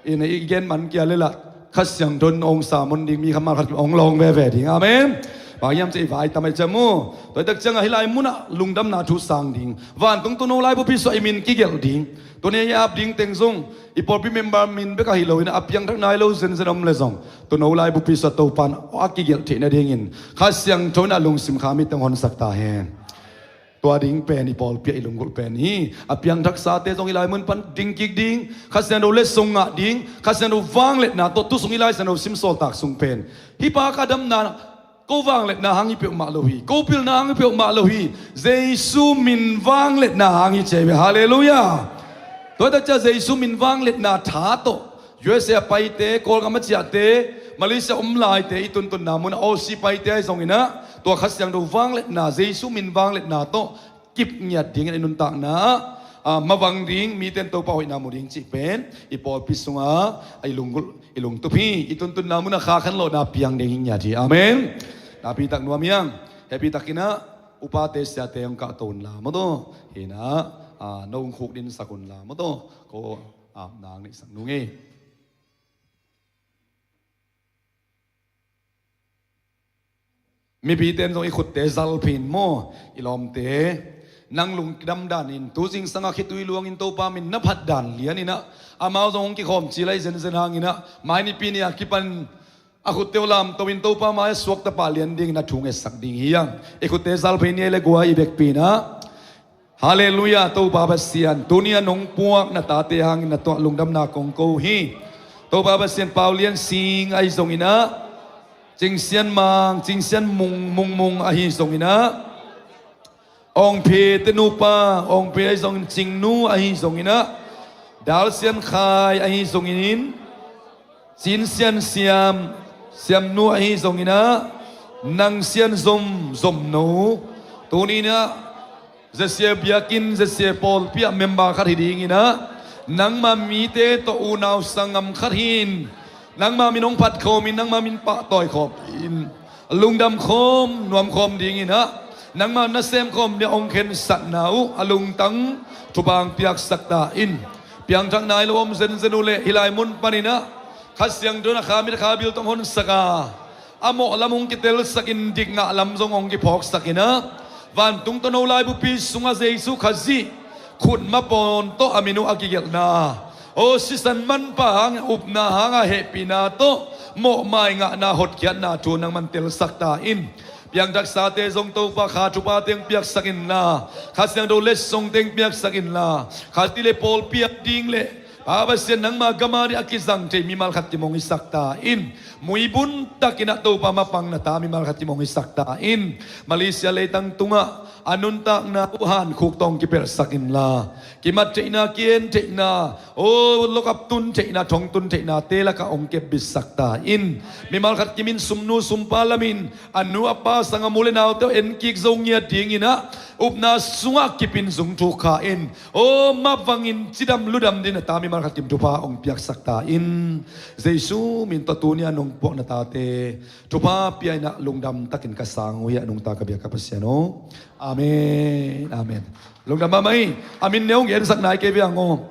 Ina, i gen man kia le lah Kha Siangtho in hong sermon ding, mi khat mal khat hong lawng veve ding. Amen. Bang hiam cih i vai tam ahih ciang maw? Tua ahih tak ciangah hih lai munah lungdamna thu sang ding. Vantung tuuno laibupi sungah i min kigelh ding. Tuni a i ap ding teng zong i pawlpi member min bek ahi loin a piangthak nai lo zenzen om le zong tuuno laibupi sungah Topan a kigelh theih nadingin Kha Siangtho in a lungsim kha mi teng honsak ta hen. Tua ding pen i pawlpi ah i lunggulh pen hi. A piangthaksate zong hih lai mun pan ding kik ding, Kha Siangtho letsong ngah ding, Kha Siangtho vangliatna tawh tu sung hih Lai Siangtho sim sawltak sung pen, hih pa kha damna ko vangliatna hang hi peuhmah lo hi, ko pilna hang hi peuhmah lo hi, Jesu min vangliatna hang hi ci hi ve. Halleluiah. Tua hi tak ciang Jesu min vangliatna tha tawh U S A a paite, Kawlgam a ciahte, Malaysia om laite, i tuntunna mun a Aussie paite ahi zonginah tua Kha Siangtho vangliatna, Jesu min vangliatna tawh kip ngiat dingin i nuntakna ah, ah, mavang ding, mite in Topa hoihna mu ding cih pen i pawlpi sungah i lunggulh, i lungtup hi. I tuntunna munah kha khanlawhna piang ding hi ngiat hi. Amen. Napitak nuam hi hang. Hehpihtakinah upate siate hong kahto unla maw taw. Hinah, ah, no hong khukdinsak unla maw taw. Ko apna hong neihsak nung ei. Mipite in zong i khutte zal phin maw, i lawmte. Nang lungdam danin tu zingsangah khitui luangin Topa min na phat dan lianinah amau zong hong kikhawm cil ahi zenzen hanginah mai nipi ni a kipan a khutte uh lamto in Topa mai-ah suakta pah lian dingin a thu ngetsak ding hi hang. I khutte zal phin ni ei le guai i bekpinah. Halleluiah, Topa Pasian, tuni a nong puak na tate hangin na tuah lungdamna kong ko hi. Topa Pasian, Paulian Sing ahi zonginah, Cingsian Mang, Cingsian Mung, Mung Mung ahi zonginah, Ong Phe te nupa, Ong Phe ahi zongin Cingnu ahi zonginah, Dal Sian Khai ahi zongin, Cin Sian Siam, Siamnu ahi zonginah, Nang Sian Zom, Zomno. Tuninah Zesia biakinn, Zesia pawlpi ah member khat hi dinginah, nangma mite tawh unau sanggam khat hi-in Nangma min hong phat khawmin, nangma min pahtawi khawmin, lungdam khawm nuam khawm dingin ah, nangma nasem khawm dia hong khensatna uh a lungtang thupha hong piaksak ta in. Piangthak nai lo om zenzen uh leh hih lai mun panin ah Kha Siangtho in a kha mit a kha bil tawh hong honsak a, a mawh lam hong kitelsakin dik ngah lam zong hong kiphawksakin ah, vantung tawh no laibupi sungah Jesu Khazih khutma pawn tawh a min uh a kigelhna, aw sisan manpha hang upna hanga hehpihna tawh mawhmai ngahna hotkhiatna thu nangman telsak ta in. Piangthaksate zong Topa kha thupha teng piaksak inla, Kha Siangtho letsong teng piaksak inla, kha ti le pawlpi a ding le Pa Pasian nangma gama ding a kizang thei mimal khat kim hong hisak ta in. Muibun takin ah Topa mapang na ta mimal khat kim hong hisak ta in. Malaysia leitang tungah a nuntakna uh hankhuk tawh hong kipelhsak inla, kimat theihna, kien theihna, aw lokap tun theihna, thong tun theihna te lakah hong kepbitsak ta in. Mimal khat kimin sumnu sumpa lamin a nu a pa sangah mu le naute uh enkik zo ngiat dingin ah upna sungah kipin zung thuk kha in. Aw mapvangin cidam ludam dingin a ta mimal khat kim thupha hong piaksak ta in. Jesu min tawh tuni a nong puak na tate thupha pia in ah lungdam takin ka sang uh hi a, nungta ka biak ka Pasian aw. Amen, amen. Lungdam mahmah hi. A min ne hong gensak nai kei ve ang aw.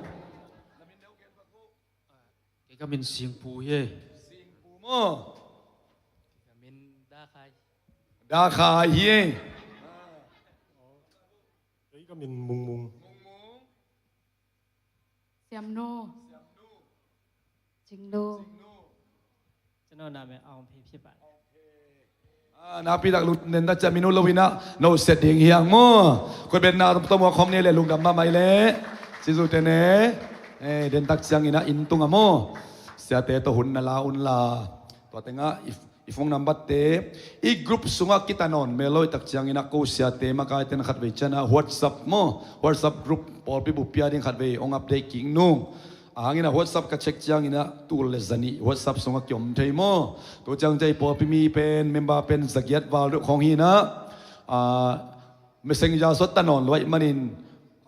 Kei ka min Singpu hi. Singpu maw? Kei ka min Dakhai. Dakhai hi. Kei ka min Mungmung. Siamnu. Cingnu. Cingnu. ကျွန်တော်နာမည်အောင်ဖေဖြစ်ပါတယ်။ Ah, napi tak lungdam den tak ciang min uh lo in ah no set ding hi ang maw. Koi bet na tawm khawm ni le lungdam mahmah hi le. Sizu te ne. Eh, den tak ciangin ah inn tungah maw, siate tawh hun na la unla, tua tengah i, i phone number te, i group sungah kita nawn mel lo i tak ciangin ah ko siate makaite na khatvei ciang ah WhatsApp maw, WhatsApp group pawlpi bup pia ding khatvei hong update kik nung. Ahangin ah WhatsApp ka check ciangin ah tul le zanih WhatsApp sungah kiom thei maw. Tu ciang cia i pawlpi mi pen, member pen zagiat val deuh khawng hi in ah, ah, Messenger sawt ta nawn luaih manin,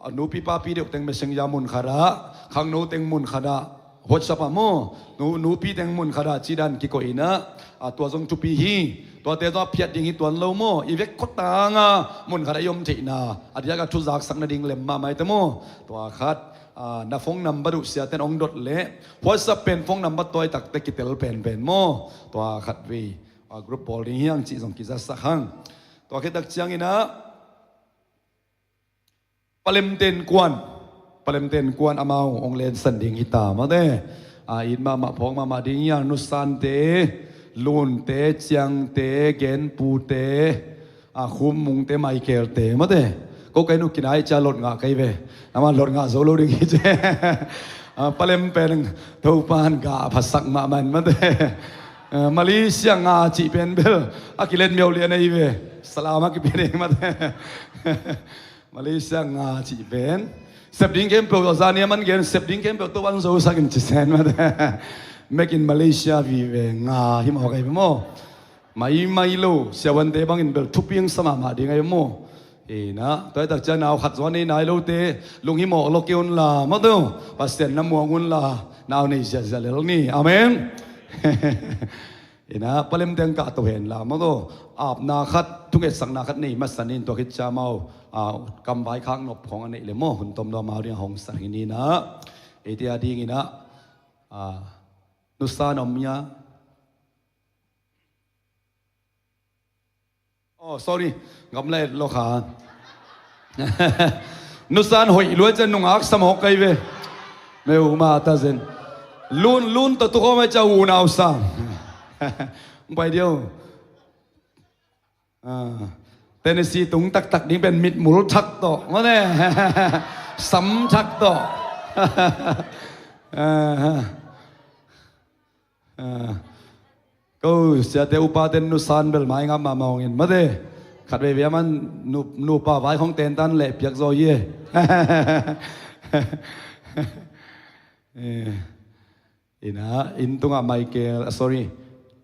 ah, nupi papi deuh teng Messenger mun khat ah, khangno teng mun khat ah, WhatsApp ah maw, nu, nupi teng mun khat ah cih dan kikoih in ah, ah, tua zong thupi hi. Tuate zong a phiat ding hi tuan lo maw, i vek khotang a mun khat ah i om theihna, a diak a thu zaksak nading lem mahmah hi ta maw. Tua khat, ah, na phone number uh siaten hong dot leh WhatsApp pen phone number tawi takte kitel penpen maw. Tua khatvei, ah, group pawl ding hi ang cih zong kizasak hang. Tua khit tak ciangin ah Palemten kuan, Palemten kuan amau hong lensan ding hi ta mate. A, it mahmah phawk mahmah ding hi a, Nusante, Lunte, Ciangte, Genpute, a, Khummungte, Michaelte mate. Ko kai nu kinai cia lot ngah kai ve. Nama lot ngah zo lo ding hi cia. A, Palem pen Topan gah phasak mahmah in mate. A, Malaysia nga cih pen bel a kilet miau lian ahi ve. Salam a kipia ding mate. Malaysia nga cih pen sep ding khempeuh, a zani a man gen sep ding khempeuh to van zo sakin ci sen mate. Make in Malaysia vive nga hi mawk ahi maw. Maimai lo siavuante bangin bel thupiang sa mahmah ding ahi maw. Hi na, tua hi tak ciang nau khat zaw nei nai lote lunghimawh lo kei unla maw to, Pasian na muang unla nau nei ziahziah lel ni. Amen. Hi na, Palem teng kah to henla maw to, apna khat, thungetsakna khat nei masa nin, tua khit ciang amau, a, kam vaikhak nop khawng a neih le maw, hun tom lo amau ding a hong sang hi ni na. Eite a dingin ah, a, Nusan om hia? Oh, sorry. Ngam lai lo kha. Nusan hoih lua ciang nungak sam hok kai ve. Meu ma ta zen. Lun, Lun to tu khawm ai cia unau sam. Pai diau. Ah, Tennessee tung taktak ding pen mitmul thak tawh mate. Sam thak tawh. Ah, ah. Ko siate upaten Nusan bel mai ngam mahmah hong in mate. Khat veivei a man nu, nupa vai khong tentan leh piak zaw hi e. Eh. Ina, inn tungah Michael, ah, sorry,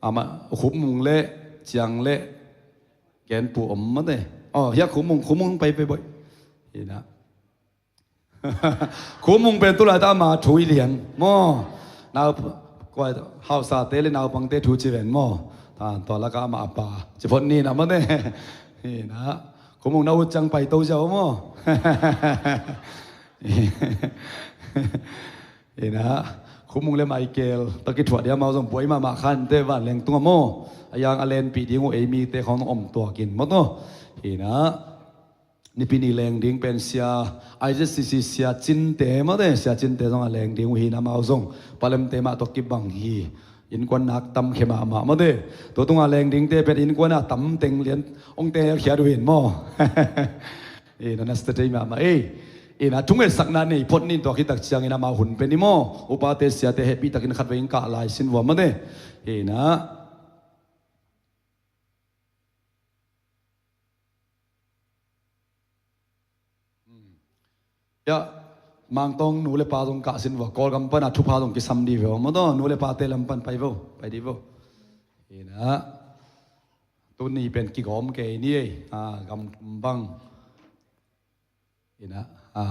amah Khummung le Ciang le Genpu om mate. Oh, hia Khummung, Khummung pai pai boih. Ina. Khummung pen tulai ta ama thui lian maw. Nau Kua hausate le naupangte thu ci ven maw? Tan tua lakah amah a pa ci phot ni na mate. Hi na. Khumung na ut ciang pai to ziau maw? Hi na. Khumung le Michael tawh kithuah dia amau zong buai mahmah khan te vanleng tungah maw? A yang a lenpih ding uh ei mite khawng om tuakin maw taw? Hi na. Nipi ni leng ding pen sia, I Z C C sia Cinte mate, sia Cinte zong a leng ding uh hi na, amau zong Palemte mah tawh kibang hi. Innkuan nak tam khia mahmah mate. Tua tunga leng dingte pen innkuan a tam teng lian ong teng khiat uh hin maw? Ei, na nasta thei mahmah ei. Ei, na thungetsakna nei phot nin tua khitak ciangin amau hun pen i maw? Upate siate hehpih takin khatvei in kah lai sin vua mate. Ei, na. Ya, Mangtawng nu le pa zong kah sin vua, Kawlgam pana thupha zong kisam di ve aw maw taw, nu le pate lam pan pai vo, pai di vo. Ina, tuni pen kigawm kei ni ei, a, gam bang. Ina, a.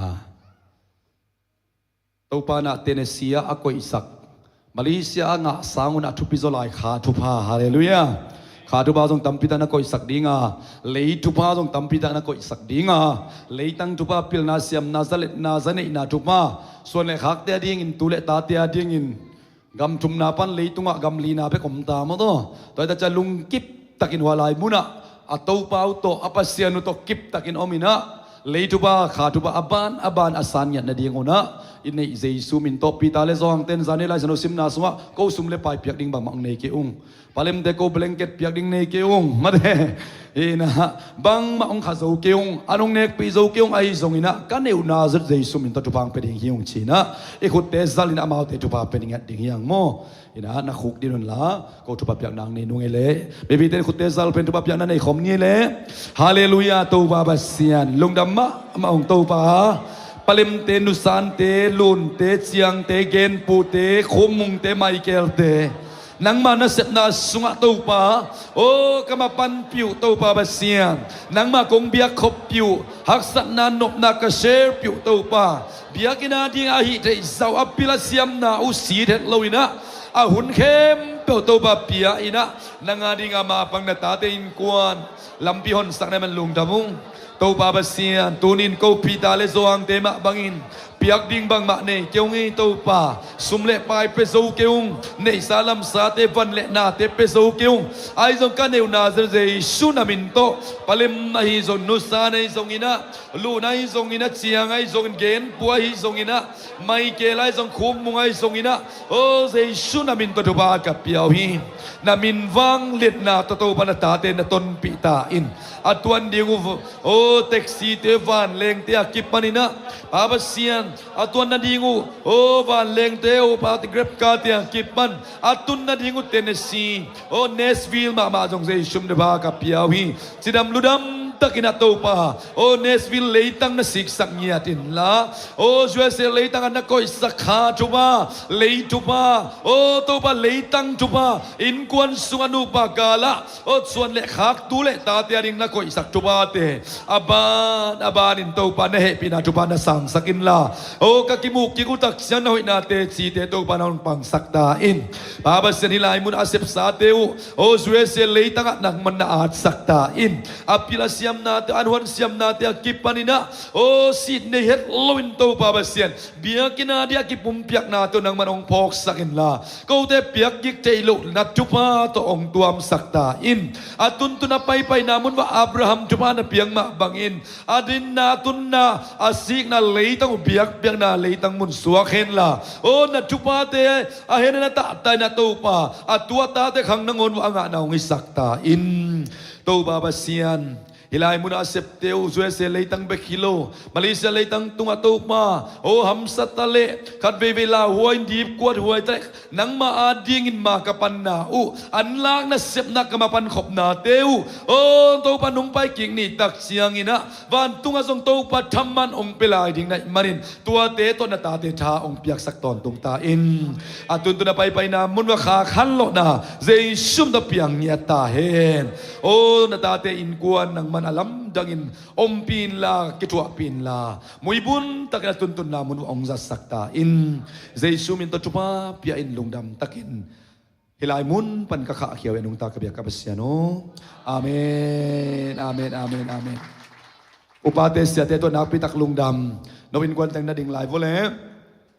Topa na Tennessee ah a koihsak, Malaysia a ngah sang un a thupi zaw lai kha thupha. Halleluiah. Kha thupha zong tampi tak na koihsak dinga, lei thupha zong tampi tak na koihsak dinga, leitang thupha, pilna siamna, zaletna, zaneihna thupha, suan le khakte a dingin, tu le tate a dingin, gam thumna pan leitungah gam lina bek om ta maw taw. Tua hi ta cia lungkip takin hua lai munah a Topa uh tawh, a Pasian uh tawh kip takin om inah, lei thupha, kha thupha a ban a ban a san ngiat nading unah i neih Jesu min tawh. Peter le Johan ten zan ei Lai Siangtho simna sungah, ko sum le pai piak ding bangmah ong nei kei ung. Palemte ko blanket piak ding nei kei ung. Mate, inah, bangmah ong kha zo kei ung, an ong nekpih zo kei ung, ahi zonginah ka neuh Nazareth Jesu min tawh thupha ong pia ding hi ung cinah, i khutte zal inah amaute thupha pia ding ngiat ding hiang maw? Inah na khuk din unla, ko thupha piak nang nei nung ei leh. Mipite in khutte zal pen thupha piak na nei khawm ni ei leh. Halleluiah, Topa Pasian. Lungdam mahmah ung Topa. Palemte, nusante, lunte, ciangte, genpute, khummungte, Michaelte. Nangma nasepna sungah Topa, o ka mapanpih uh Topa Pasian. Nangma kong biak khoppih uh, haksatna nopna ka sharepih uh Topa. Biakinn a ding a hih theih zah uh a pil a siamna uh sit het lo inah, a hun khempeuh Topa pia inah, nang a ding a mapang na tate innkuan lampi honsak na man lungdam ung. Topa Pasian, tunin ko Peter le Johan te mah bangin piak ding bangmah nei kei ung ei Topa. Sum le pai pia zo kei ung. Neihsa lamsate, van le nate pia zo kei ung. Ahi zong ka neuh Nazareth Jesu na min tawh, palem ahi zong, nusan ahi zonginah, lun ahi zonginah, ciang ahi zongin, genpu ahi zonginah, Michael ahi zong, khummung ahi zonginah, o Jesu na min tawh thupha ka pia uh hi. Na min vangliatna tawh Topa na tate na tonpih ta in. A tuan ding uh, o taxite, vanlengte a kipaninah, Pa Pasian, a tuan nading uh, o vanlengte, o pa te Grab kate a kipan, a tun nading uh Tennessee, o Nashville mahmah zong Jesu min tawh thupha ka pia uh hi. Cidam ludam takinah Topa, o Nashville leitang na siksak ngiat inla, o U S A leitang ah na koihsak kha thupha, lei thupha, o Topa leitang thupha, innkuan sungah nupa kalah, o suan le khak, tu le tate a ding na koihsak thuphate a ban a banin Topa na hehpihna thupha na sangsak inla, o ka kimuk kik uh tak ciang na hoihnate cite Topa na hong pangsak ta in. Pa Pasian, hih lai mun a sepsate uh, o U S A leitangah nangman na atsak ta in. A pil a siamnate, an huan siamnate a kipaninah, o sit nei het loin Topa Pasian, biakinn a ding a kipumpiaknate uh nangman hong phawksak inla, kote piak gik theih loh na thupha tawh hong tuamsak ta in. A tuntun a paipaina mun uah Abraham thupha na piak mah bangin, a dinna, a tunna, a sikna leitang uh biakpiakna leitang mun suak henla, o na thuphate a hen a na tahta inah Topa, a tu a tate khang nangawn uah a ngahna hong hisak ta in. Topa Pasian, hih lai munah a septe uh U S A leitang bek hi lo, Malaysia leitang tungah Topa, o hamsa ta leh khat veivei lauhuai in dipkuat huai ta leh, nangma a dingin ma ka panna uh, an lak nasepna ka mapan khopnate uh, o Topa nungpai kik ni tak cianginah, vantungah zong Topa thaman hong pia lai ding na hih manin, tuate tawh na tate tha hong piaksak tawntung ta in. A tuntun a paipaina mun uah kha khanlawhna Jesu min tawh piang ngiat ta hen. O na tate innkuan nangma a lamdangin ompih inla, kithuahpih inla, muibun takin a tuntunna mun uh hong zatsak ta in. Jesu min tawh thupha pia in, lungdam takin hih lai mun pan ka khahkhia uh hi, a nungta ka biak ka Pasian aw. Amen, amen, amen, amen. Upate siate tawh nakpi tak lungdam. No innkuan teng na ding lai vua leh.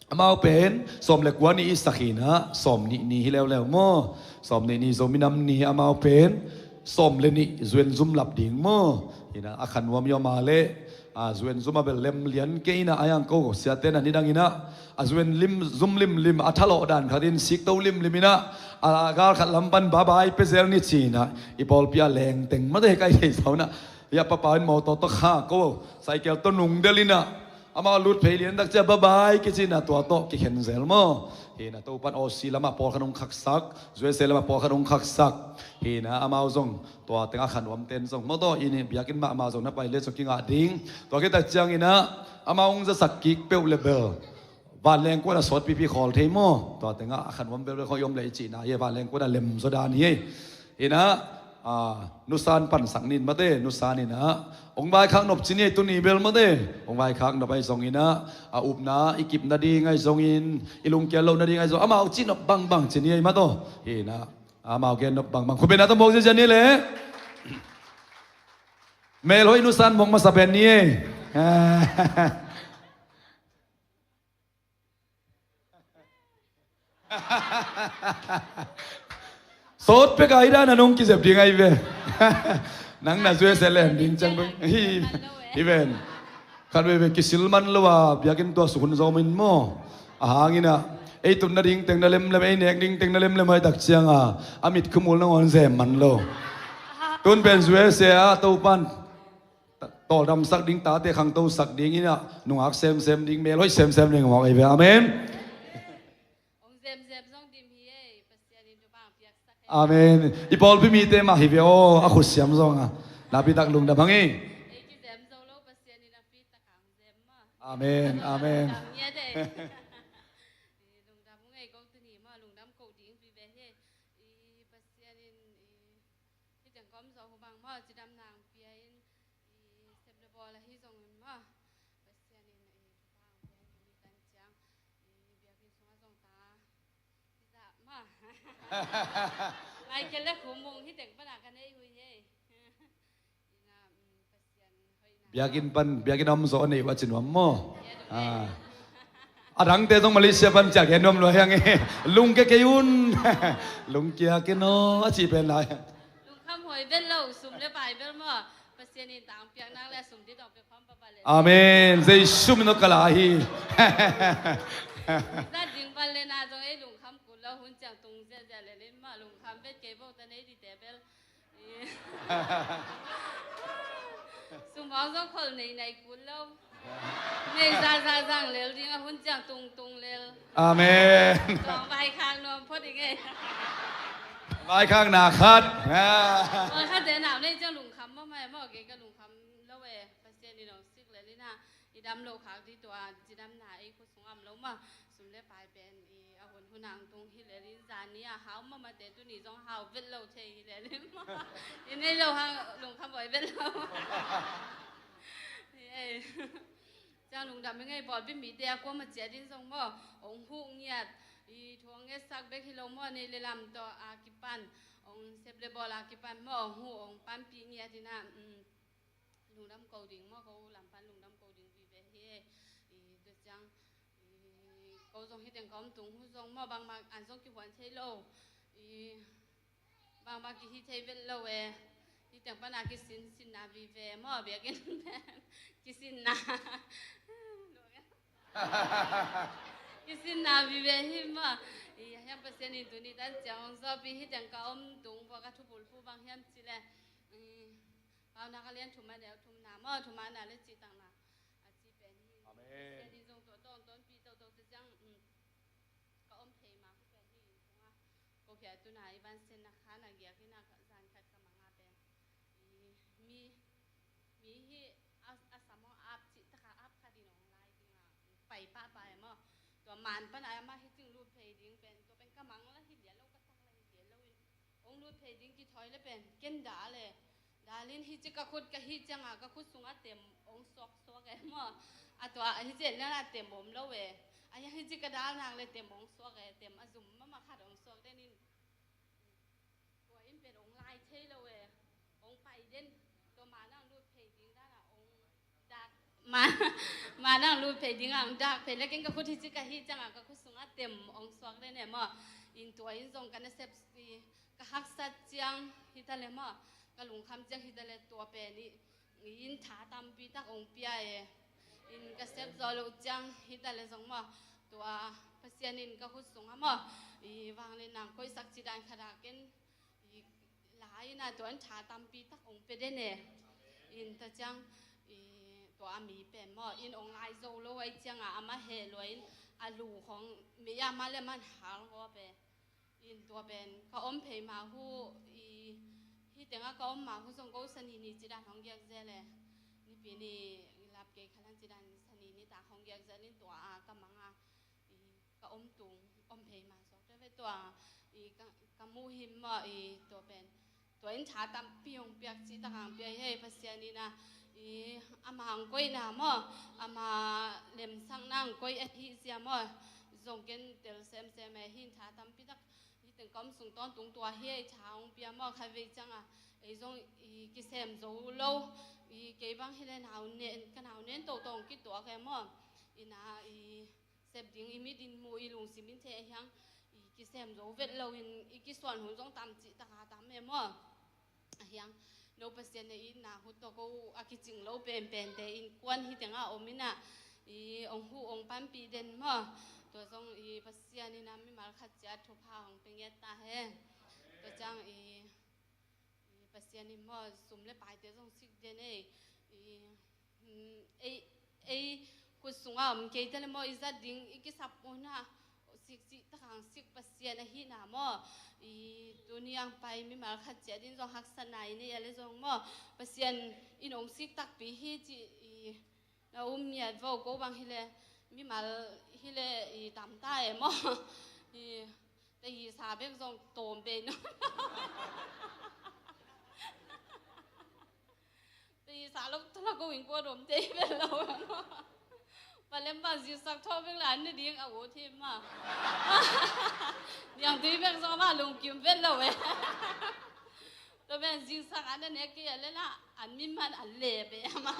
Amau pen sawm le kua ni i sak hi-in ah, sawm nih ni hi leuleu maw? Sawm nih ni Zomi Nam Ni, amau pen sawm le nih zuenzum lap ding maw? Hi-in ah, a kha nuam hi a, amah leh a zuenzum a bel lem lian kei in ah, a hiang ko siate na nidang in ah, a zuenzum limlim, a thalawh dan khat in sikto limlim in ah, a gal khat lam pan bye bye pia zel ni ci-in ah, i pawlpi a leng teng mate ka i theih sa un ah, hi a, papa in mawtaw tawh kha ko, cycle tawh nungdel in ah, amau lut phei lian tak ciang bye bye kici-in ah, tua tawh kikhen zel maw? Hi-in ah, Topa'n Aussie lamah pawlkhat hong khaksak, U S A lamah pawlkhat hong khaksak. Hi-in ah, amau zong tua teng a kha nuamte'n zong maw, tua i biakinn mahmah zong na pai leh zong kingah ding. Tua khit tak ciangin ah, amau hong zasak kik peuh leh bel vanleng kuan a sawtpipi khawl thei maw? Tua teng ah a kha nuam belbel khawng i om leh i cihna hi, vanleng kuan a lem zaw dan hi. Hi-in ah, a, Nu San pansak ni in mate, Nu San in ah hong vaikhak nop ci ni ei, tuni bel mate. Hong vaikhak nop ahi zongin ah, a upna i kip nading ahi zongin, i lungkial loh nading ahi zong, amau cih nop bangbang ci ni ei maw, tua. Hi-in ah, amau gen nop bangbang, khut bengna tawh muak ziahziah ni leh. Melhoih Nu San muak masa pen ni ei. Sawt pek a i dan a nong kizep ding ahi ve. Nang na U S A lem ding ciang bek hi, hi ven. Khat veivei kisil man lo a, biakinn tua suk hun zawm in maw? A hang in ah, ei tun nading teng na lemlem, ei nek ding teng na lemlem ahih tak ciang a, a mit khumul nangawn zem man lo. Tun pen U S A ah Topa'n tawldamsak ding, tate khangtosak ding in ah, nungak semsem ding, melhoih semsem ding mawk ahi ve. Amen. Hong zemzem zong dim hi ei, Pasian in thupha hong piaksak ei. Amen. I pawlpi mite mah hi ve aw, a khutsiam zong a. Nakpi tak lungdam hang ei. Ei kizem zo lo, Pasian in a pi tak hong zem mah. Amen, amen. Lungdam ngiat ei. I lungdam hang ei, ko tuni mah lungdam ko ding vive hi. I Pasian in i, hih teng ka om zawh uh bang mah cidamna hong pia in, i sep le bawl ahi zongin mah, Pasian in i thupha hong pia in, tuni tan ciang i biakinn sungah zong ta i zah mah. Michael le Khumung hih teng pan a ka nei uh hi ei. Ina, mm, Pasian hoihna. Biakinn pan, biakinn a om zawh a nei uh a ci nuam maw? Ah. A dangte zong Malaysia pan ciah gen nuam lua hi hang e. Lungkia kei un. Lungkia kei un aw a cih pen lai. Lungkham huai bel lo, sum le pai bel maw? Pasian in tangpiak nak le sum dit tawh pia khawm pah pah le. Amen. Jesu min tawh ka la hi. Zat ding pan le na zong ei lungkham kul lo, hun ciang tung ziahziah lel in mah, lungkham vet kei vo ta nei dite bel. Sum hong zong khol nei nei kul lo. Nei zaza zang lel ding a, hun ciang tung tung lel. Amen. Tuang vaikhak nuam phot ding ei. Vaikhakna khat. Vaikhak te nau nei ciang lungkham mah mai maw, kei ka lungkham lo e. Pasian in hong sik lel in a, i dam loh khak ding tua cidamna ei khut sung a om lo mah. Sum le pai pen i a hun hun hong tung hi lel in, zan ni a hau mahmah te tuni zong hau vet lo thei hi lel in mah. I nei lo hang lungkham huai vet lo. Hi ei. Ciang lungdam i ngei, pawlpi mite a kuamah ciat in zong maw, hong huh ngiat, i thu hong ngetsak bek hi lo maw, nei le lam tawh a kipan, hong sep le bawl a kipan maw, hong huh hong panpih ngiat in a, um, lungdam ko ding maw, ko lam pan lungdam ko ding vive hi. I tua ciang, i ko zong hih teng ka om tung hun zong maw, bangmah an zong kihuan thei lo. I bangmah kihi thei vet lo e. Hih teng pan a kisinsinna vive maw, biakinn pen kisinna. Kisinna vive hi maw. I hiang Pasian in tuni tan ciang hong zawhpih, hih teng ka om tung vua ka thubulphuh bang hiam cih leh, i Paunak a lian thum a neu thumna maw, thumna le cihtakna a ci pen hi. Amen. Pasian in zong tua tawntonpih toto ci ciang, um, ka om thei ma khu pen hi inn sungah. Ko khia tuna i vansiatna khan a giak in a, zan khat ka mang a pen, i mi, mi hi a, a sam hong ap cih taka ap kha ding hong lai ding a, pai pahpah e maw. Tua man pan a amah hih cing lut phei ding pen, tua pen ka mang la hi lian lo, ka tak la hi lian lo in, hong lut phei ding kithawi le pen ken dah le, Alin hici ka khut ka hih ciangah ka khut sungah tem ong suaksuak e maw. A tua hici en lena tem om lo e. A hiang hici ka dal nak le tem ong suak e, tem a zum mahmah khat ong suak den in. Tua in pen ong lai thei lo e. Ong pai den. Tua ma nang lut phei ding dana ong dak. Ma, ma nang lut phei ding ang dak phei le ken ka khut hici ka hih ciangah ka khut sungah tem ong suak den e maw. In tua in zong ka nasep i ka haksat ciang hita le maw. Ka lungkham ciang hita le tua pen i in tha tampi tak ong pia e. In ka sep zo lo ciang hita le zong maw. Tua Pasian in ka khut sungah maw. I vanglian nang koihsak ci dan khat a ken i lai ina tua in tha tampi tak ong pia den e. In ta ciang i tua a mi pen maw. In ong lai zo lo ai ciangah amah heh lua in a lu khong mi a ma le man hal ngawp e. In tua pen ka om phei ma hu i hi tengah ka om ma hu zong ko sani ni ci dan hong giak zel e. Nipi ni lap kei khalan ci dan sani ni tak hong giak zel in tua a ka mang a i ka om tung om phei ma suak te ve tua i ka, ka mu him maw i tua pen. Tua in tha tampi hong piak cih tak hang pia hi hei Pasian in a i ama hong koihna maw. Ama lemsakna hong koih ahi sia maw. Zong ken tel semsem e hin tha tampi tak. Hi teng ka om sung tawntung tua hi ei tha hong pia maw kha vei ciang a. Ei zong i kisem zo lo. I kei bang hi le nau nen, ka nau nen to tawng kituak e maw. Ina i sep ding i mit in mu i lungsim in thei a hiang i kisem zo vet lo in i kisuan hun zong tam cih tak a tam e maw. A hiang no Pasian ne i na hu tawh ko a kicing lo penpen te in kuan hi tengah om ina i ong hu ong panpih den maw. Tua zong i Pasian ina mimal khat ciat thupha hong pe ngiat ta he. Tua ciang i i Pasian in maw sum le paite zong sik den ei. I, mm, ei, ei khut sunga om kei te le maw i zat ding i kisap una sik cih tak hang sik Pasian ahina maw. I tuni ang pai mimal khat ciat in zong haksatna i nei a le zong maw Pasian in ong sik takpi hi ci i na um ngiat vo ko bang hi le mimal hi le i tam ta e maw. I Te hi sa bek zong tawm bei no. Te hi sa lo tala ko in ko dom te hi bek lo. Palem ba ziksak thaw bek la an ne ding a wo thi ma. Niang tui bek zong ma lungkim bek lo e. Tua pen ziksak an ne nek kia le la an min man an le be ma.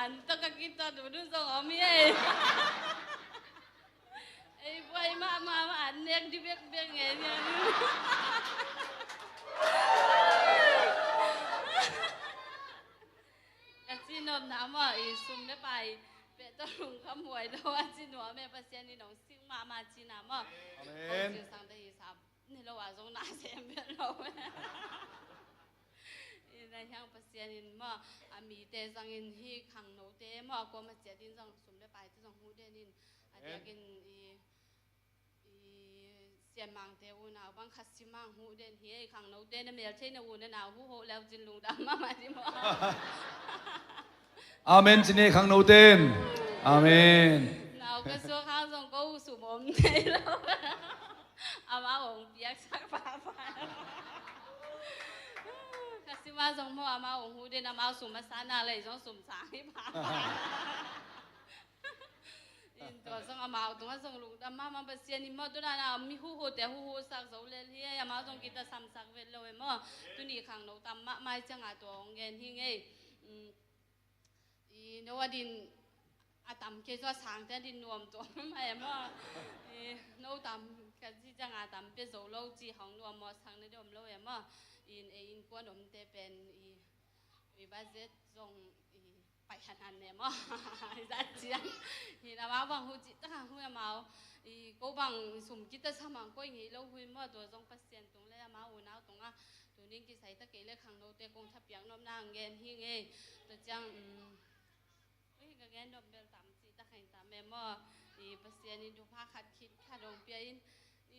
An to ka kita du du zong om hi ei. Ei buai mahmah mah an nek di bekbek ngei nia. Ka ci nopna mah i sum le pai peh tawh lungkham huai lo a ci nuam e Pasian in hong sik mahmah cina mah. Amen. Hong sik sang te hi sam. Ni lo a zong na sem bel lo. I na hiang Pasian in maw a mite zangin hi khangnote maw a kuama ciat in zong sum le paite zong hu den in a diakin i i sianmangte unau bang khat simang hu den hi ei khangnote na mel thei na u na nau hu ho leu cin lungdam mahmah di maw. Amen cine khangnoten. Amen. Nau ka suak hang zong ko sum om thei lo. Amau ong piaksak papa. Ka sima zong maw amau ong hu den amau sum a sana lei zong sum sang hi papa. In tua zong amau tungah zong lungdam mahmah Pasian in maw tuna na mi huhu te huhu sak zo lel hi ei amau zong kita samsak vet lo e maw. Tuni khangno tam mahmah i cianga tua ong gen hi ngei. I no a din a tam kei zaw a sangte a din nuam tuam mah e maw. I no tam ka ci ciang a tam pia zo lo ci hong nuam maw sang na dom lo e maw. In e in kuan omte pen i i budget zong i pai han han ne maw. I zat ciang hi na mau bang hu ci tak hang hu a mau i ko bang sum kita sa mang ko i ngei lo hui maw tua zong Pasian tung le a mau unau tung a. Tuning kisai ta kei le khangnote kong thapiak nopna ang gen hi ngei. Tua ciang um, ui ka gen nop bel tam ci ta khain tam e maw. I Pasian in thupha khat khit khat hong pia in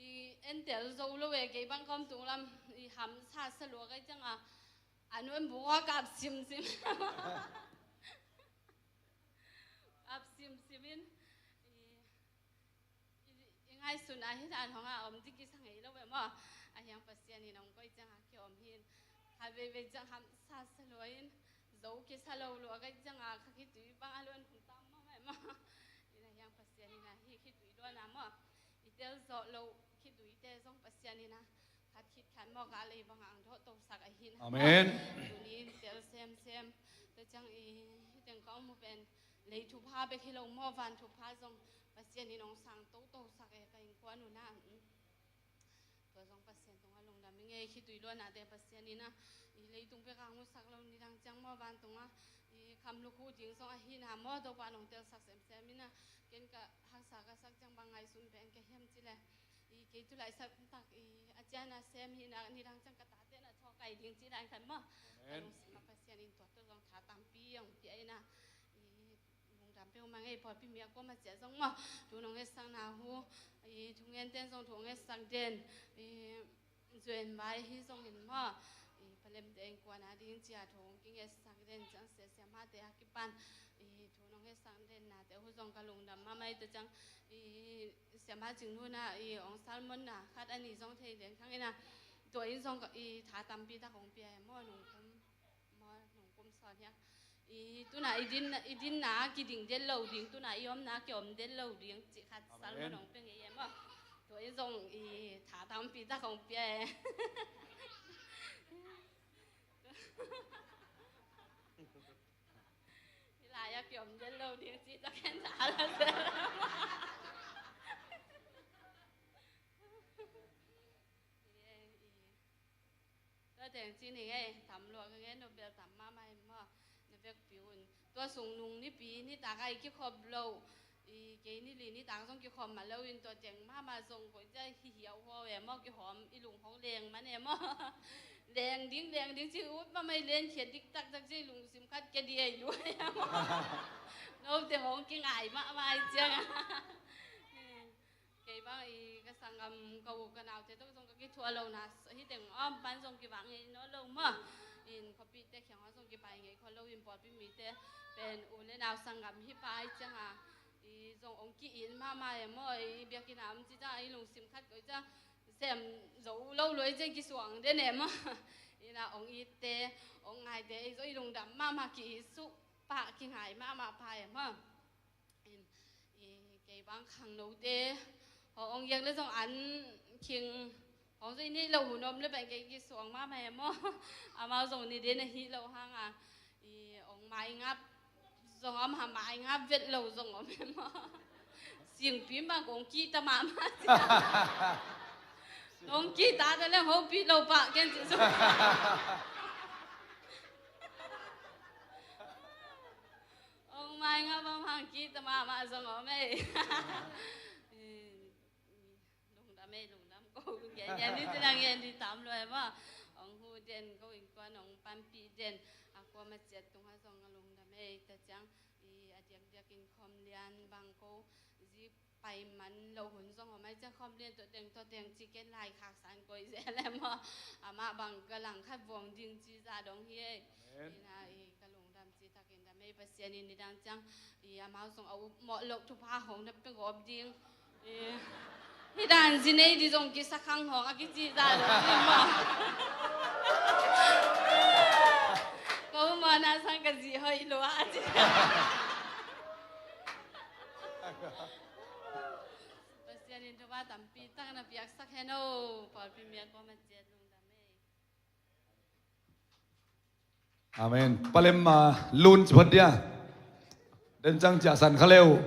i entel zo lo e kei bang kom tung lam i ham sa sa lua kai ciang a. Anu en bua kap sim sim. Kap sim sim in i I ngaihsun a hi dan hong a om ding kisa ngei lo ve maw. A hiang Pasian in hong koih ciang a ki om hin. Khat veivei ciang hamsa sa lua in, zo kisa lo lua ka hih ciangin kha khitui bang a luan hong tam mahmah e maw. Ina hiang Pasian ina hi khitui luanna maw, i tel zawh loh khituite zong Pasian ina khat khit khat maw ka lei bang ang dawh tosak ahi na. Amen. Tuni in tel semsem. Tua ciang i, hih teng ka om uh pen lei thupha bek hi lo maw, van thupha zong Pasian in hong sang totosak e ka innkuan uh na. Tua zong Pasian tungah lungdam i ngei, khitui luannate Pasian ina i leitung pek ang musak lo nidang ciang maw, vantungah i kham lukhu ding zong ahi na maw, Topa nong telsak semsem ina, ken ka haksa ka sak ciang bang ngaihsun pen ka hiam cih leh, i kei tu laitak i a ciana sem hi na nidang ciang ka tate na thawk kai ding cih dan khat maw. Amen. Ka lungsim ah Pasian in tua tua zong tha tampi hong pia ina, i lungdam peuhmah ngei, pawlpi mi a kuamah ciat zong maw, thu nong hetsakna uh, i thungen ten zong thu hong hetsak den, i zuen vai hi zongin maw, i palemte innkuan a ding cia thu hong kingetsak den ciang sia siamahte a kipan, i thu nong hetsak den nate uh zong ka lungdam mahmah i ta ciang, i siamah Cing Nu na i hong sermon na khat a nih zong thei den khang ina, tua in zong i tha tampi tak hong pia e maw, nung kum maw, nung kum sawn hiang. I tuna i din, i dinna kiding den lo ding, tuna i omna kiom den lo ding cih khat. Amen. Sermon hong pia ngei e maw. Tua in zong i tha tampi tak hong pia e. Hih lai-ah kiom den lo ding cih tak hen tha la se. Tua teng ci ning ei, tam lua ka ngen uh bel tam mahmah hi maw, na vekpi un. Tua sung nung nipi nitak a i kikhop loh, i kei ni li nitak zong kikhop mah lo in, tua teng mahmah zong koi cia hi hiauh haw e maw, kihawm i lung hong leng man e maw. Leng ding, leng ding ci ut mahmah i lenkhiat diktaktak ci i lungsim khat kia di ei lua e maw. Note hong kingai mahmah i ciang a. Kei bang i ka sanggam ka u ka naute tawh zong ka kithuah lohna hih teng om pan zong kivak ngei nawn lo maw. In khuapihte kiangah zong kipai ngei khol lo in, pawlpi mite pen u le nau sanggam hi pah i ciang a, i zong ong ki-it mahmah e maw, i biakinn a om ci ciang a i lungsim khat koi ciang sem zo lo lua i ciang kisuang den e maw. Ina ong itte, ong ngaite i zong i lungdam mahmah, ki-it suh pah, kingai mahmah pah e maw. In, i, kei bang khangnote haw ong giak le zong an khing hong zui nih lo hun om le pen kei kisuang mahmah e maw. Amau zong ni den ahi lo hang a, i, ong maingap zong om ha, maingap vet lo zong om e maw. Singpi bang kong kihta mahmah cia. Ong kihta ta le hopih lo pah ken ci zong. Ong maingap bang hang kihta mahmah zong om ei. Lungdam ei, lungdam ko. Ngen ngen ni ci na ngen ni tam lua e maw. Ong hu den ko, innkuan ong panpih den. A kuamah ciat tungah zong a lungdam ei ta ciang, i a diakdiak in khawm lian bang ko zi pai man loh hun zong om ai ciang khawm lian, tua teng tua teng ci ken laikhak san koi zel e maw. Amah bang ka langkhat vuang ding ci zah dong hi ei. Amen. Ina i ka lungdam ci takin dam ei, Pasian in nidang ciang i amau zong a upmawh loh thupha hong na pia gawp ding. I, hih dan zi nei di zong kisa khang hong a kici zah dong hi maw. Ko mawhna sang ka zi hoih lua a ci. Pasian in thupha tampi tak na piaksak hen o, pawlpi mi a kuamah ciat lungdam ei. Amen. Palem ma lun ci phot dia. Den ciang ciah san kha leu.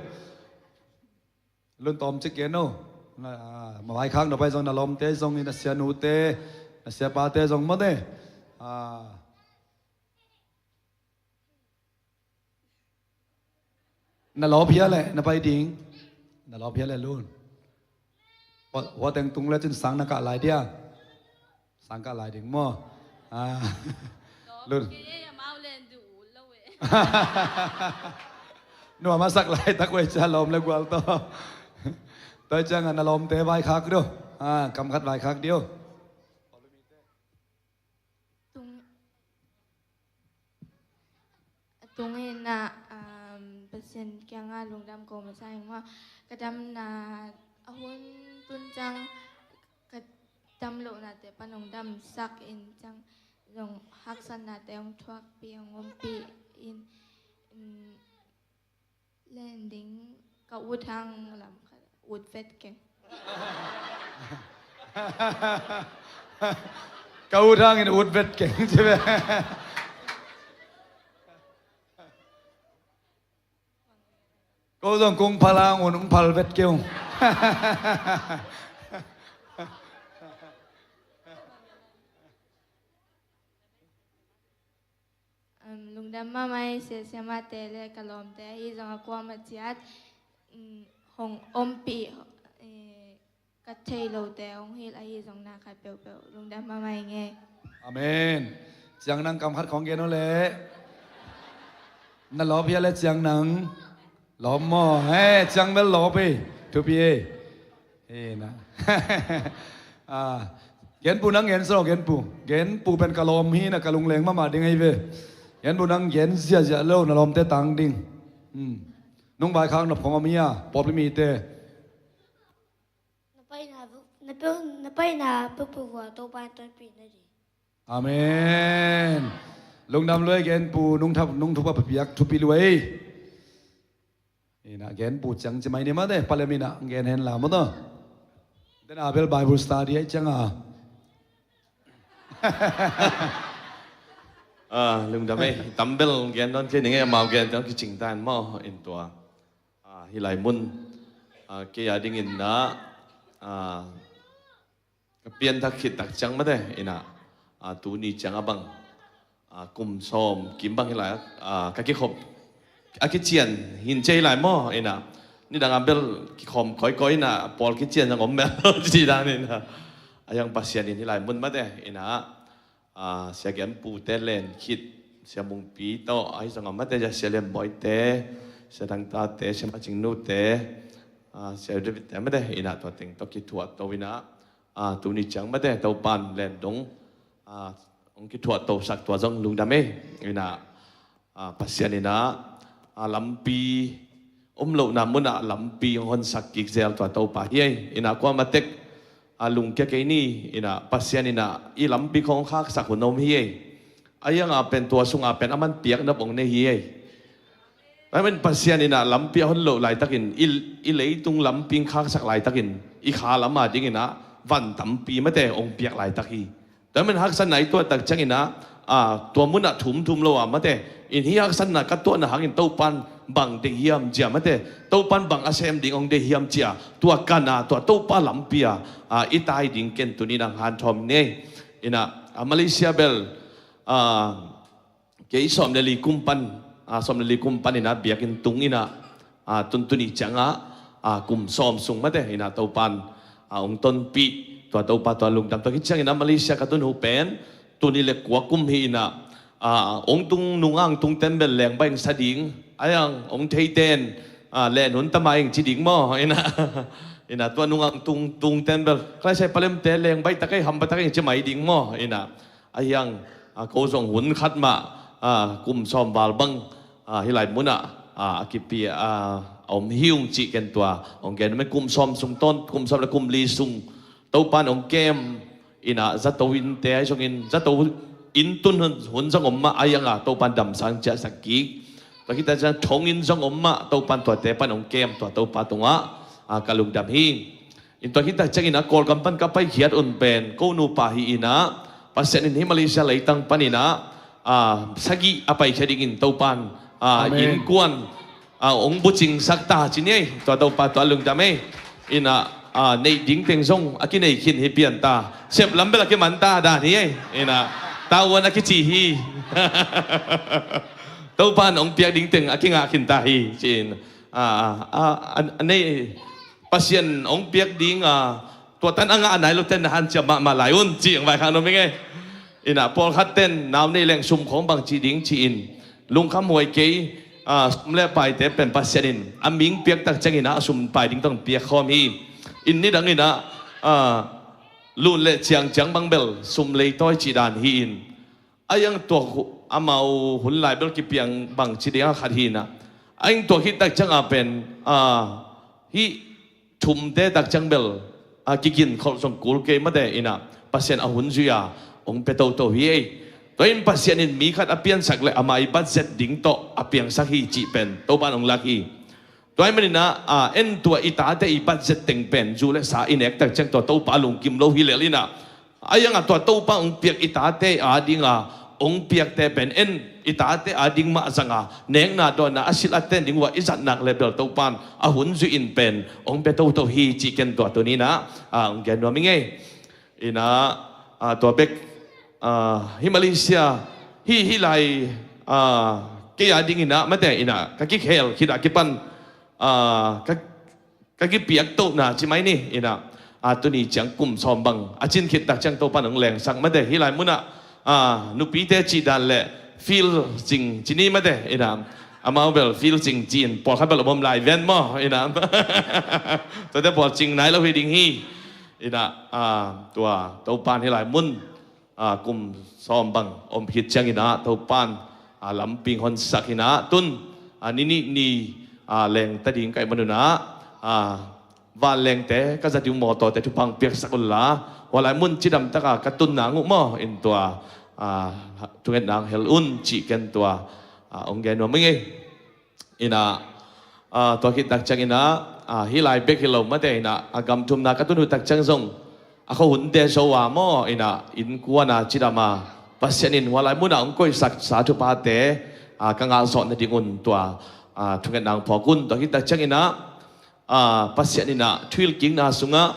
Lun tawm ci ken o. Na, ah, ma vaikhak nop ai zong na lawmte zong in, na sianute, na siapate zong mawte. Ah. Na lawp hia leh na pai ding. Na lawp hia leh lun. Hua, hua teng tung le cin sang na kah lai dia. Sang kah lai ding maw. Ah. Lun. Nuam a sak laitak uh ei cia lawm le gual tawh. Tua ciang a na lawmte vaikhak dih o. Ah, kam khat vaikhak dih o. Tung, tung in ah, um, Pasian kiangah lungdam ko masa ing maw. Ka damna a hun tun ciang ka dam lohnate pan hong damsak in ciang, Zong haksatnate hong thuakpih, hong ompih in, in len ding ka ut hang lam khat ut vet keng. Ka ut hangin ut vet keng ci ve. Ko zong kong phal hang un hong phal vet keng. Um, lungdam mahmah ei, sia, siamahte le ka lawmte ahi zong a kuamah ciat, um, hong ompih, eh, ka thei lote hong hilh ahi zong na khat peuhpeuh lungdam mahmah ei ngei. Amen. Ciang nang kam khat khawng gen uh leh. Na lawp hia le ciang nang. Lawm maw? He, ciang bel lawp ei. Thupi ei. He na. Ah, Genpu nang gen saw, Genpu. Genpu pen ka lawm hi na, ka lungleng mahmah ding ahi ve. Genpu nang gen ziahziah lo, na lawmte tang ding. Hmm. Nung vaikhak nop khong om hi a, pawlpi mite. Na paina, na peuh, na paina peuhpeuh hua Topa in tonpih na ding. Amen. Lungdam lua ei Genpu, nung thap, nung thupha piak thupi lua ei. Ina Genpu ciang ci mai ni mate, palem ina gen hen la maw taw. Den a bel Bible study ai ciang a. Ah, lungdam ei, tam bel gen dawn kei ning ei, amau gen dawn kicing ta in maw, in tua. Ah, hih lai mun, ah, kei a dingin na, ah, ka pianthak khit tak ciang mate, ina, ah, tuni ciang a bang, ah, kum sawm kim bang hi lai, ah, ka kikhop, a kician hin cia hi lai maw, ina, nidang a bel kikhawm kawikawi ina, pawl kician zang om mel ci dan ina, a hiang Pasian in hih lai mun mate, ina, ah, Sia Genpute len khit, Sia Mungpi tawh, ahi zong a mate, Sia Lianbawite, Sia Dangtate, Sia Macing Nute, ah, Sia Davidte mate, ina tua teng tawh kithuah to ina, ah, tuni ciang mate, Topan len dong, ah, hong kithuah to sak tua zong lungdam ei, ina, ah, Pasian ina, ah, lampi, om lohna munah lampi hong honsak kik zel tua Topa hi ei. Ina kuamah tek, ah, lungkia kei ni, ina Pasian ina i lampi khawng khaksak hun om hi ei. A hiang a pen tua sung a pen a man piak nop hong nei hi ei. Tua hi man Pasian ina lampi a hon loh laitakin, i, i leitung lampi khaksak laitakin, i kha lam a ding ina van tampi mate hong piak laitak hi. Tua hi man haksatna i tuah tak ciang ina, ah, tua munah thum thum lo a mate. In hih haksatna ka tuahna hangin Topan bang deih hiam cia mate. Topan bang a sem ding hong deih hiam cia. Tua kan a, tua Topa lampi a, ah, i tai ding ken tuni nang hanthawm nei. Ina, ah, Malaysia bel, ah, kei sawm le li kum pan, ah, sawm le li kum pan ina biakinn tung ina, ah, tuntuni ciang a, ah, kum sawm sung mate ina Topan, ah, hong tonpih tua Topa tua lungdam tua khit ciang ina Malaysia ka tun hu pen tuni le kua kum hi ina, ah, hong tung nungang tung ten bel lengbaih sa ding, a hiang hong thei ten, ah, len hun tama ing ci ding maw ina, ina tua nungang tung, tung ten bel kalaisai palemte lengbaih tak ei, hampa tak ei ci mai ding maw ina. A hiang, a, ko zong hun khat mah, a, kum sawm val bang, a, hih lai munah, a, a kipia, a, a om hi ung cih ken tua hong gen mah kum sawm sung tawn, kum sawm le kum li sung Topan hong kem ina zato innte ahi zongin zato inn tun hun, hun zong om mah a hiang a Topan damsang ciahsak kik. Tua khit tak ciang thong inn zong om mah Topan tuate pan hong kem tua Topa tungah, a, ka lungdam hi. In tua khit tak ciangin a Kawlgam pan ka paikhiat un pen ko nupa hi ina Pasian in hih Malaysia leitang pan ina, a, sagih a paikhia dingin Topan, a, Amen. Innkuan, a, hong bucingsak ta ci ni ei. Tua Topa tua lungdam ei. Ina, a, neih ding teng zong a kinei khin hi pian ta. Sep lam bel a kiman ta dan hi ei. Ina, tauan a kici hi. Topan hong piak ding teng a kingah khin ta hi ci-in, a, a, a, a neih Pasian hong piak ding, a, tua tan a ngah a nai loten na hanciam mahmah lai un ci-in vaikhak nuam ing ei. Ina pawlkhat ten nau nei leng sum khawng bang ci ding ci-in lungkham huai kei, a, sum le paite pen Pasian in a ming piak tak ciangin a sum pai ding tawh piak khawm hi. In nidang ina, a, lun le ciang ciang bang bel sum leitawi cih dan hi in. A hiang tua hu-, amau hun lai bel kipiang bang ci ding a khat hi ina. A hiang tua khit tak ciang a pen, a, hih thumte tak ciang bel, a, kigin kholh zong kul kei mate ina Pasian a hun zui a hong pia toto hi ei. Tua in Pasian in mi khat a piansak le amah i budget ding tawh a piangsak hi cih pen Topan hong lak hi. Tua ahih manin ah, a, en tua i tate i budget teng pen zu le sa i nek tak ciang tua Topa lungkim lo hi lel in ah, a iang a tua Topa hong piak i tate a ding a hong piakte pen en i tate a ding mah zang a nekna dawnna a silh a ten ding uh a i zat nak le bel Topan a hun zuih in pen hong pia toto hi cih ken tua tuni in ah, a, hong gen nuam ing ei. In ah, a, tua bek, a, hi Malaysia, hi, hi lai, a, kei a ding in ah, mate in ah, ka kikhel khit a kipan, a, ka, ka kipiak tohna ci mai ni, in ah, a, tuni ciang kum sawm bang a cin khit tak ciang Topan hong lengsak, mate hi lai mun ah, a, nupite cih dan le feel cing ci ni, mate in ah, amau bel feel cing ci in pawlkhat bel om lai ven maw, in ah. Tuate pawl cing nai lo hi ding hi. In ah, a, tua Topan hi lai mun, a, kum sawm bang om khit ciang in ah Topan, a, lampi hong honsak in ah tun, a, ni nih ni, a, leng ta ding ka hih man un ah, a, vanlengte ka zat ding mawtawte thupha hong piaksak un la, hua lai mun cidam tak a ka tun nang uh maw in tua, a, thungetna hong hel un cih ken tua, a, hong gen nuam ing ei. In ah, a, tua khit tak ciang in ah, a, hi lai bek hi lo, mate in ah, a, gam thumna ka tun uh tak ciang zong a khuahunte zo a maw, in ah, innkuan a cidam a, Pasian in hua lai mun ah hong koihsak sa thuphate, a, ka ngah zawh nading un tua, a, thungetna hong phawk un. Tua khit tak ciang in ah, a, Pasian in ah thuhilhkikna sungah,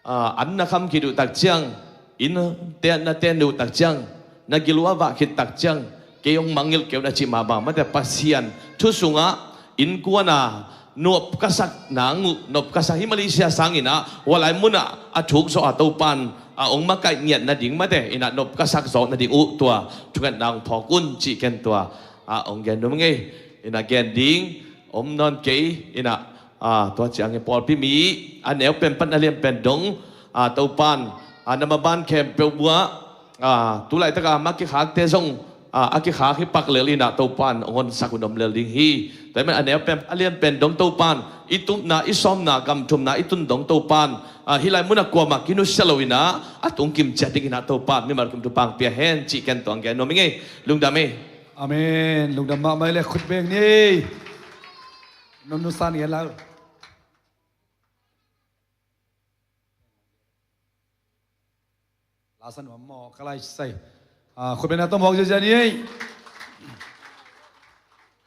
a, an na kham khit uh tak ciang, inn te na ten uh tak ciang, na gil uh a vah khit tak ciang, kei hong mangngilh kei un a cih mah bang, mate Pasian thu sungah innkuan a nop ka sak nang uh, nop ka sak hi Malaysia sang in ah hua lai mun ah a thuk zawh a Topan, a, hong makaih ngiat nading, mate in ah nop ka sak zawh nading uh tua thungetna hong phawk un cih ken tua, a, hong gen nuam ing ei. In ah gen ding om nawn kei, in ah, a, tua ciang i pawlpi mi a neu pen pan a lian pen dong, a, Topan, a, na maban khempeuh uh ah, a, tu laitak a mah kikhakte zong, a, a kikhak hi pak lel in ah Topan hong honsak hun om lel ding hi. Tua ahih man a neu pen a lian pen dong Topan i tupna i sawmna gam thumna i tun dong Topan, a, hi lai mun ah kuamah kinusia lo in ah a tung kim ciat ding in ah Topan mimal kim thupha hong pia hen cih ken tua hong gen nuam ing ei. Lungdam ei. Amen. Lungdam mahmah ei le khut beng ni. Nunnu san gen lau. Lasa nuam maw, ka lai sai. A, khut beng na tom hawk ziazia ni ei.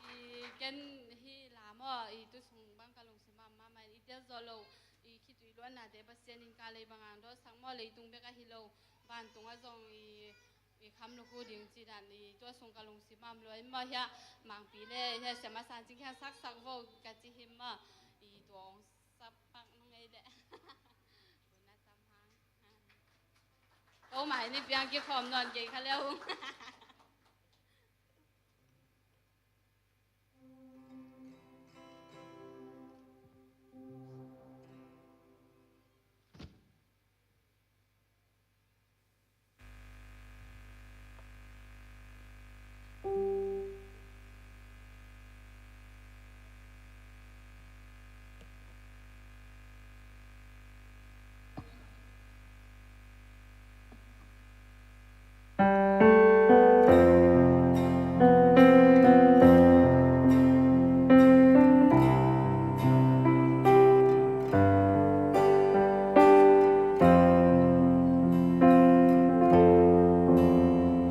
I ken hi la maw, i tu sung bang ka lungsim mahmah, i tel zo lo, i khitui luannate Pasian in ka lei bang ang dawhsak maw, leitung bek a hi lo, vantung ah zong i, i kham lukhu ding ci dan, i tua sung ka lungsim mahmah lua in maw, hiah mangpi le hiah siama san cing hiah saksak vo ka ci hi maw, i tua hong sapak nung ei le. Ko mai ni piang kikhawm nawn kei kha leu.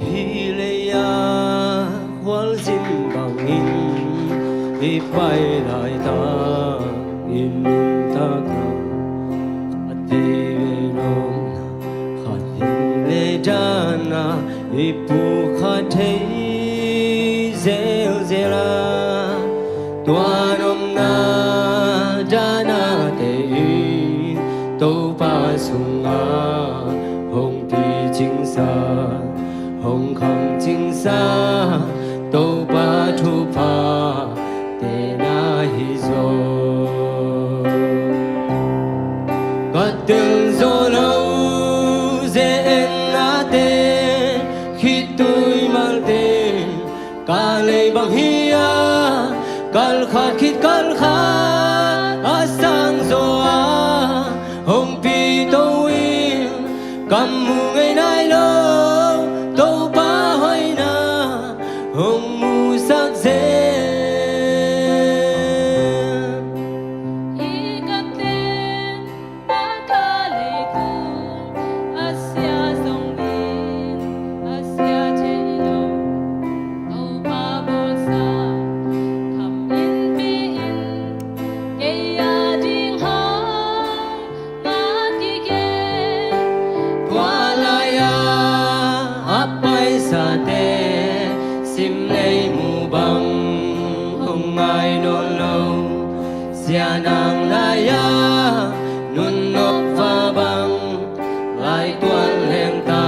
Hih lei-ah khualzin bangin i pai laitak i nuntak lo. A tei vei lawmna khat hi lei dan a i pukha thei zelzel a, tua nopna dan a tei in Topa sungah hong picingsa, hong khamcingsa, Topa thupha tena hi zaw. Ka tel zaw lo ze-etnate, khitui malte, ka lei bang hi a, kal khat khit kal khat a sang zaw a, hong pito in ka mu ngei nai lo, Topa Nang lai-a nunnop va bang lai tuan leng ta.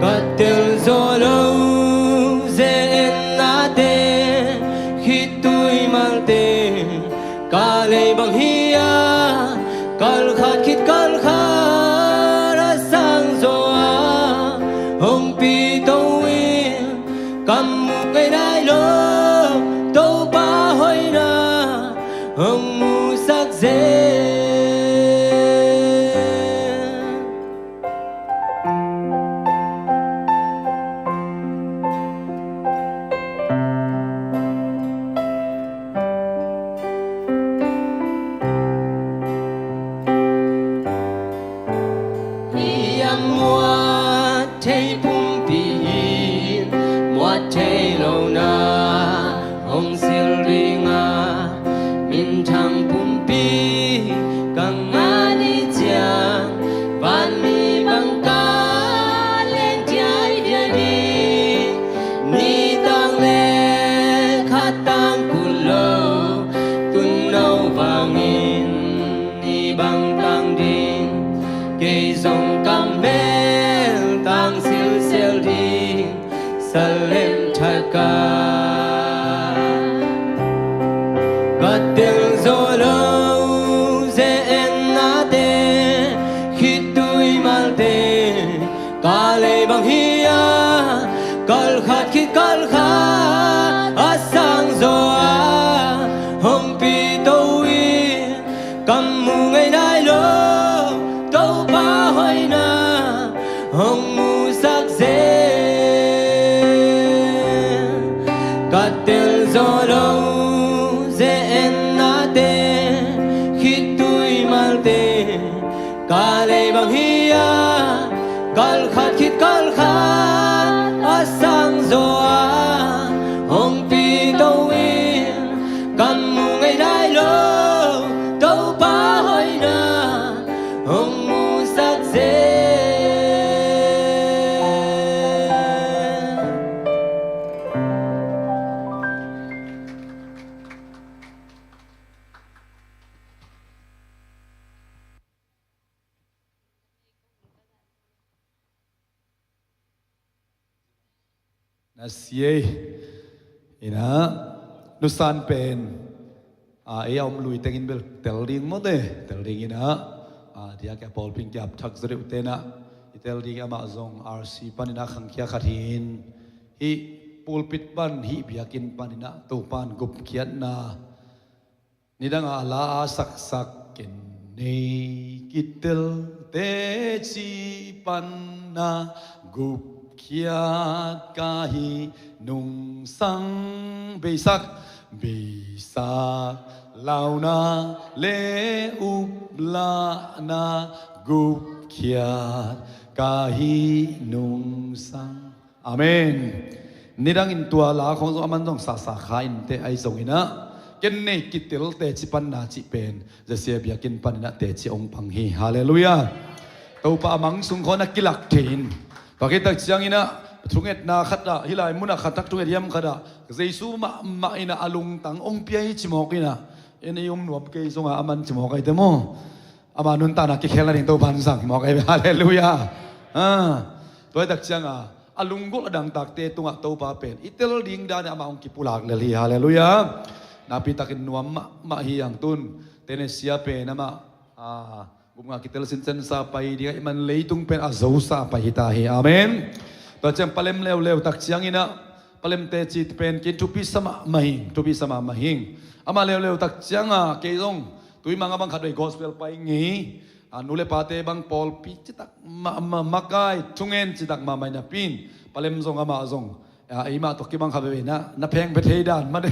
Ka tel zaw lo ze-ennate, khitui malte, ka lei bang hi-a, kalkhat khit kalkhat a sang zaw a, hong pito in, ka mu ngei nai lo Topa hoihna hong musak zen. Hih a muat thei pumpi in muat thei lohna hong sil ding a, minthang pumpi ka ngah ni ciang, vanmi bang ka leng diaidiai ding. Ni tang le kha tang kul lo, tuuno vangin ni bang tang ding. Kei zong ka mel tang silsial ding, Salem thak a. Ka tel zaw lo ze-ennate, khitui malte, ka lei bang hi-a, kalkhat khit kalkhat a sang zaw a, hong pito in, ka mu ngei nai lo Topa hoihna hong musak zen. Ka tel zaw lo ze-ennate, khitui malte, ka lei bang hi-a, kalkhat khit kalkhat a sang zaw a, hong pito in, ka mu ngei nai lo Topa hoihna hong musak zen. Na siei. Ina, nusan pen, a, ei a om lui tengin bel tel ding mawte, tel ding ina, a, dia kia pawlpi in kiap thak zaw deuh tena, i tel ding amah zong R C pan ina khangkhia khat hin, hih pulpit pan, hih biakinn pan ina, Topan gupkhiatna, nidang a la a saksak ken nei kitel teci panna gupkhiat ka hi nungsang beisak, beisak launa le uplahna gupkhiat ka hi nungsang. Amen. Nidangin tua la khong zong aman zong sahsah kha inteh ahi zongin ah, ken nei kitel teci panna cih pen Zasia biakinn panin ah teci ong pang hi. Halleluiah. Topa a mang sung khawng a kilak thei in. Tua khit tak ciangin ah thungetna khat ah, hih lai mun ah khat tak thunget hiam khat ah Jesu mahmah in ah a lungtang ong pia hi ci mawk in ah, en ei om nuam kei zong a aman ci mawk ahi te maw. Ama nuntakna kikhelna ding Topa in zang hi mawk ahi ve. Halleluiah. Ah, tua hi tak ciang a, a lunggulh a dangtakte tungah Topa pen i tel ding dan in amah hong kipulak lel hi. Halleluiah. Nakpi takin nuam mahmah hi. Ang tun Tennessee ah pen amah, ah, gupnga kitel sincen sa pai ding ahih man leitung pen a zosa pai hi ta hi. Amen. Tua ciang palem leuleu tak ciangin ah, palemte cih pen kei thupi sa mahmah hing, thupi sa mahmah hing. Amah leuleu tak ciang a, kei zong tui mang a bang khat vei gospel pai ngei, a, nu le pate bang pawlpi citak mahmah, makai thungen citak mahmah hi napi in, palem zong amah zong, a, eimah tawh kibang khat vei na, na pheng pia thei dan mah de.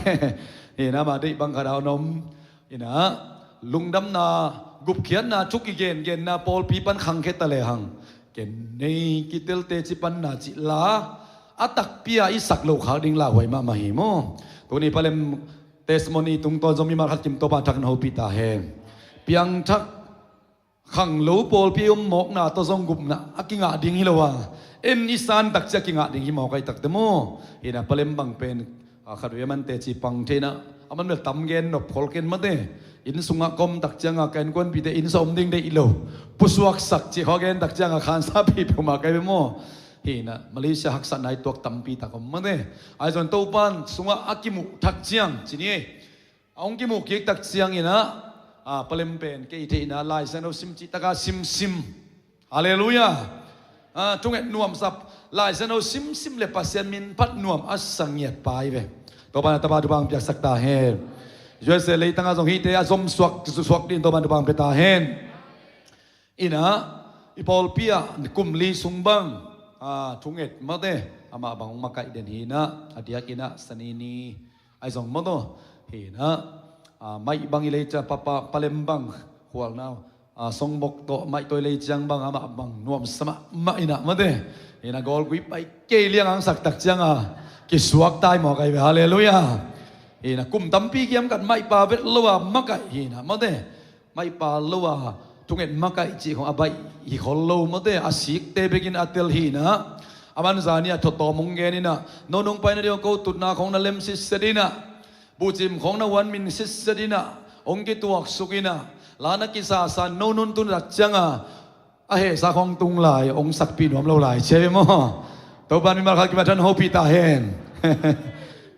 Hi na, amah deih bang khat a om. Hi na, lungdamna, gupkhiatna thu kigengenna pawlpi pan khangkhia ta lehang, ken nei kitel teci panna cih la a takpi a i sak loh khak ding lauhuai mahmah hi maw. Tuni palem testimony tungtawn zong mimal khat kim Topa thak in hopih ta hen. Piangthak khanglo pawlpi om mawkna tawh zong gupna a kingah ding hi lo a, en i san tak ciang a kingah ding hi mawk ahi tak te maw. Hi na, palem bang pen A khat vei a man teci pang thei inah, a man bel tam gen nop khol ken mate. Inn sungah ka om tak cianga ka innkuanpihte inn sungah om ding deih lo. Pusuaksak cih khawng a gen tak cianga khansapi peuhmah ka hi ve maw. Hi inah Malaysia haksatna i tuak tampi tak om mate. Ahi zongin Topa'n sungah a kimuh thak ciang ci ni ei. A hong kimuh kik tak ciang inah, a, palem pen kei theihna Lai Siangtho sim cih taka simsim. Halleluiah. A, thunget nuamsa, Lai Siangtho simsim le Pasian min phat nuam a sa ngiat pa hi ve. Topa'n a tapa thupha hong piaksak ta hen. U S A leitangah zong hihte a zom suak, suak dingin Topa'n thupha hong pia ta hen. Inah, i pawlpi ah kum li sung bang, a, thunget mate, amah bang hong makaih den hi inah, a diak inah Sanini ahi zong mawtaw. Hi inah, a, maih bang i lei ciang, pa, pa, palem bang khualna, a, songbok tawh maih tawh i lei ciang bang, amah bang nuamsa mahmah inah mate. Hi inah gawlgui pai kei liang hong sak tak cianga kisuak tai mawk ahi ve. Halleluiah. Hi inah kum tampi kiamkat maihpa vet lo a makaih hi inah mate. Maihpa lo a thunget makaih cih khawng a baih hi khol lo mate, a sikte bekin a tel hi inah. A man zani a thotawm hong gen inah, no nong paina ding ko tutna khawng na lem sitset inah, buhcim khawng na huan min sitset inah, hong kituaksuk inah, la na kisasa no nong tun tak cianga a hehsa khawng tung lai, hong sakpih nuam lo lai ci hi ve maw. Topa'n mimal khat kimat than hopih ta hen.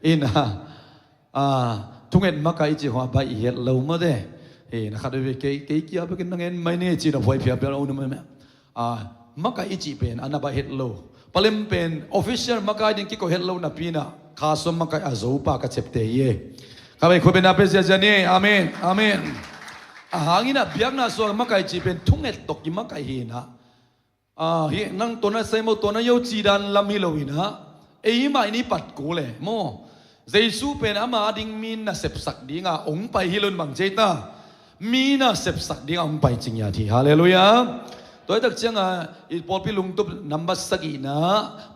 Inah, a, thunget makaih i cih khawng a baih i het lo mate. Hi inah khat veve kei, kei kia bekin na ngen mai ni ci inah phuai phiaphiap lo na mai meh. A, makaih i cih pen a na baih het lo. Palem pen official makaih ding kiko het lo napi inah kha sawm makaih a zopa ka ciapte hi ei. Ka vei khut beng na pe ziazia ni. Amen. Amen. A hang inah biakna sungah makaih cih pen thunget tawh kimakaih hi inah. A, hi, nang tua na semo tua na yo ci dan lam hi lo inah, ei mah in i pat kul e maw. Jesu pen ama ading mi nasepsak dinga hong pai hi lo in bang ci ei ta, mi nasepsak dinga hong pai ci ngiat hi. Halleluiah. Tua hi tak cianga i pawlpi lungtup nambat sagihna,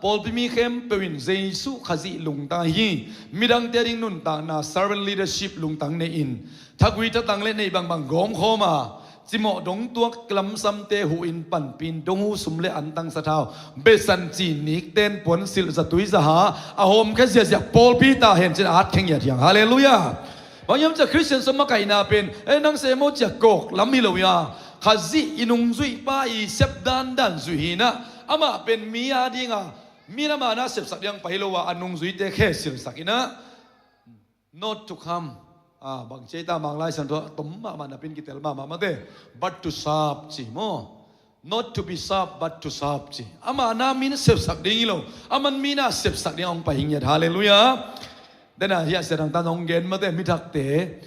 pawlpi mi khempeuh in Jesu Khazih lungtang hi, midangte ading nuntakna, servant leadership lungtang nei in, thagui thatang le neih bangbang gawmkhawm a, cimawh dongtuak lamsamte huh in panpih in, donghu sum le antang sathau, besan ci nik ten puansilh zatui zaha a hawmkhia ziahziah pawlpi ta hen ci-in a at khe ngiat hi hang. Halleluiah. Bang hiam cih leh Khristian sung makaihna pen, eh, nang semo ci-a kawk lam hi lo hi a, Khazih i nungzuihpa i sep dandan zuih hi inah, amah pen mi adinga, mi in ama nasepsak ding pai lo a, a nungzuite khesilhsak inah, not to come. A, bang ci ei ta, Manglai Siangtho ah tom mahmah napi in kitel mahmah mate. But to serve ci maw. Not to be served, but to serve ci. Ama na mi nasepsak ding hi lo, aman mi nasepsak ding a hong pai hi ngiat. Halleluiah. Dena hi a sia dangtan hong gen mate, mi thakte.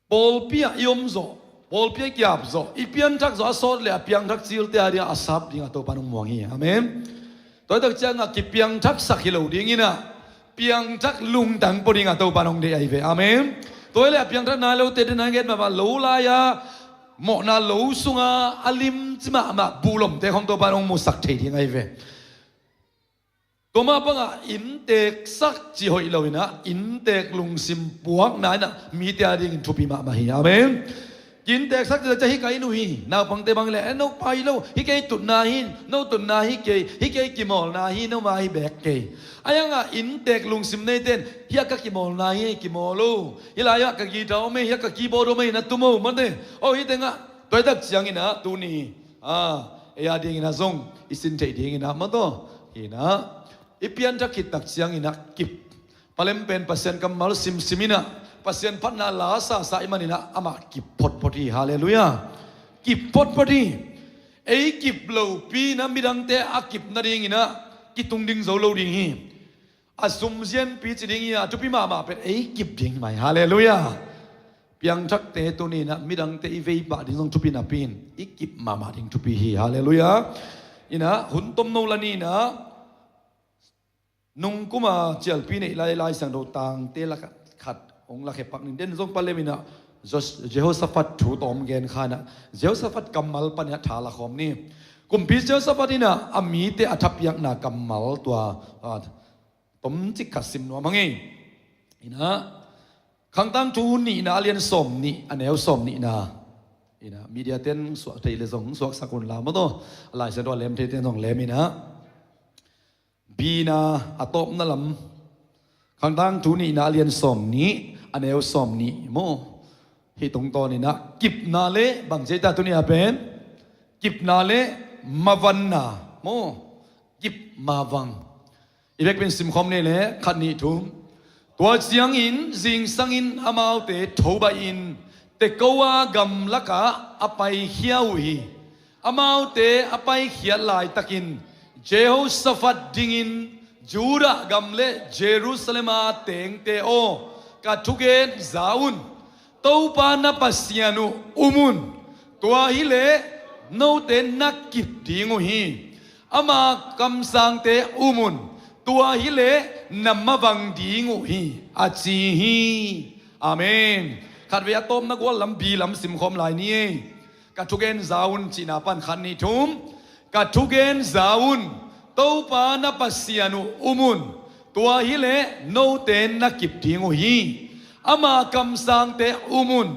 Pawlpi ah i om zawh, pawlpi ah i kiap zawh, i pianthak zawh a sawt le a piangthak cilte a dingah a sap dingah Topa'n hong muang hi. Amen. Tua hi tak ciangah kipiangthaksak hi lo ding inah, piangthak lungtang pua dingah Topa'n hong deih ahi ve. Amen. Tua hi leh a piangthak nai lote dena ngen mahmah lo lai-a, mawhna lo sunga a limci mahmah buhlomte khawng Topa'n hong musak thei ding ahi ve. Tua mah bangah innteeksak cih hoih lo inah, innteek lungsim puakna inah mite a dingin thupi mahmah hi. Amen. Innteeksak cih leh, hih ka inn uh hi, naupangte bang leh, eh, no pai lo, hih kei tutna hi, no tutna hi kei, hih kei kimawlna hi, no mah hi beek kei. A hi hangah innteek lungsim neite in, hiah ka kimawlna hi, kimawl lo, hih lai-ah ka guitar om hi, hiah ka keyboard om hi, na tum o mate. Oh, hih tengah, tua hi tak ciang inah, tuni, a, ei a ding inah zong i sin theih ding inah mawtaw. Hi inah, i pianthak khit tak ciang inah kip. Palem pen Pasian kammal simsim inah, Pasian phatna la sasa i hih man inah amah kip photphot hi. Halleluiah. Kip photphot hi. Ei kip lopi inah midangte a kip nading inah kitung ding zo lo ding hi. A sumzianpi ci ding hi a, a thupi mahmah pen ei kip ding hi mai. Halleluiah. Piangthakte tuni inah midangte i vei pah ding zong thupi napi in i kip mahmah ding thupi hi. Halleluiah. Inah hun tomno la ni inah, nungkuma cialpi neih lai, Lai Siangtho tangte lakah khat hong lakhia pak ning. Den zong palem inah Jos-, Jehoshaphat thu tawm gen kha inah, Jehoshaphat kammal pan inah tha lakhawm ni. Kumpi Jehoshaphat inah a mite a thapiakna kammal tua, a, tomcik khat sim nuam hang ei. Inah, Khangtangthu nihna a lian sawmnih, a neu sawmnihna. Inah, media ten suak thei le zong suaksak un la mawtaw. A Lai Siangtho a lem thei ten zong lem inah. Bina a tawpna lam. Khangtangthu nihna a lian sawm nih, a neu sawm nih maw? Hih tungtawnin ah kipna le bang ci ei ta tuni a pen? Kipna le mavanna maw? Kip mavang. I vekpi in simkhawm ni le khat nih thum. Tua ciangin zingsangin amaute thobaihin Tekoa gamlakah a paikhia uh hi. Amaute a paikhiat laitakin Jehoshafat dingin Judah gam le Jerusalem a tengte aw, ka thugen za un. Topa na Pasian uh um un. Tua hileh note na kip ding uh hi. Ama kamsangte um un. Tua hileh na mavang ding uh hi, a ci hi. Amen. Khatvei a tawpna gual lam bi lam simkhawm lai ni ei. Ka thugen za un cihna pan khat nih thum. Ka thugen za un. Topa na Pasian uh um un. Tua hileh note na kip ding uh hi. Ama kamsangte um un.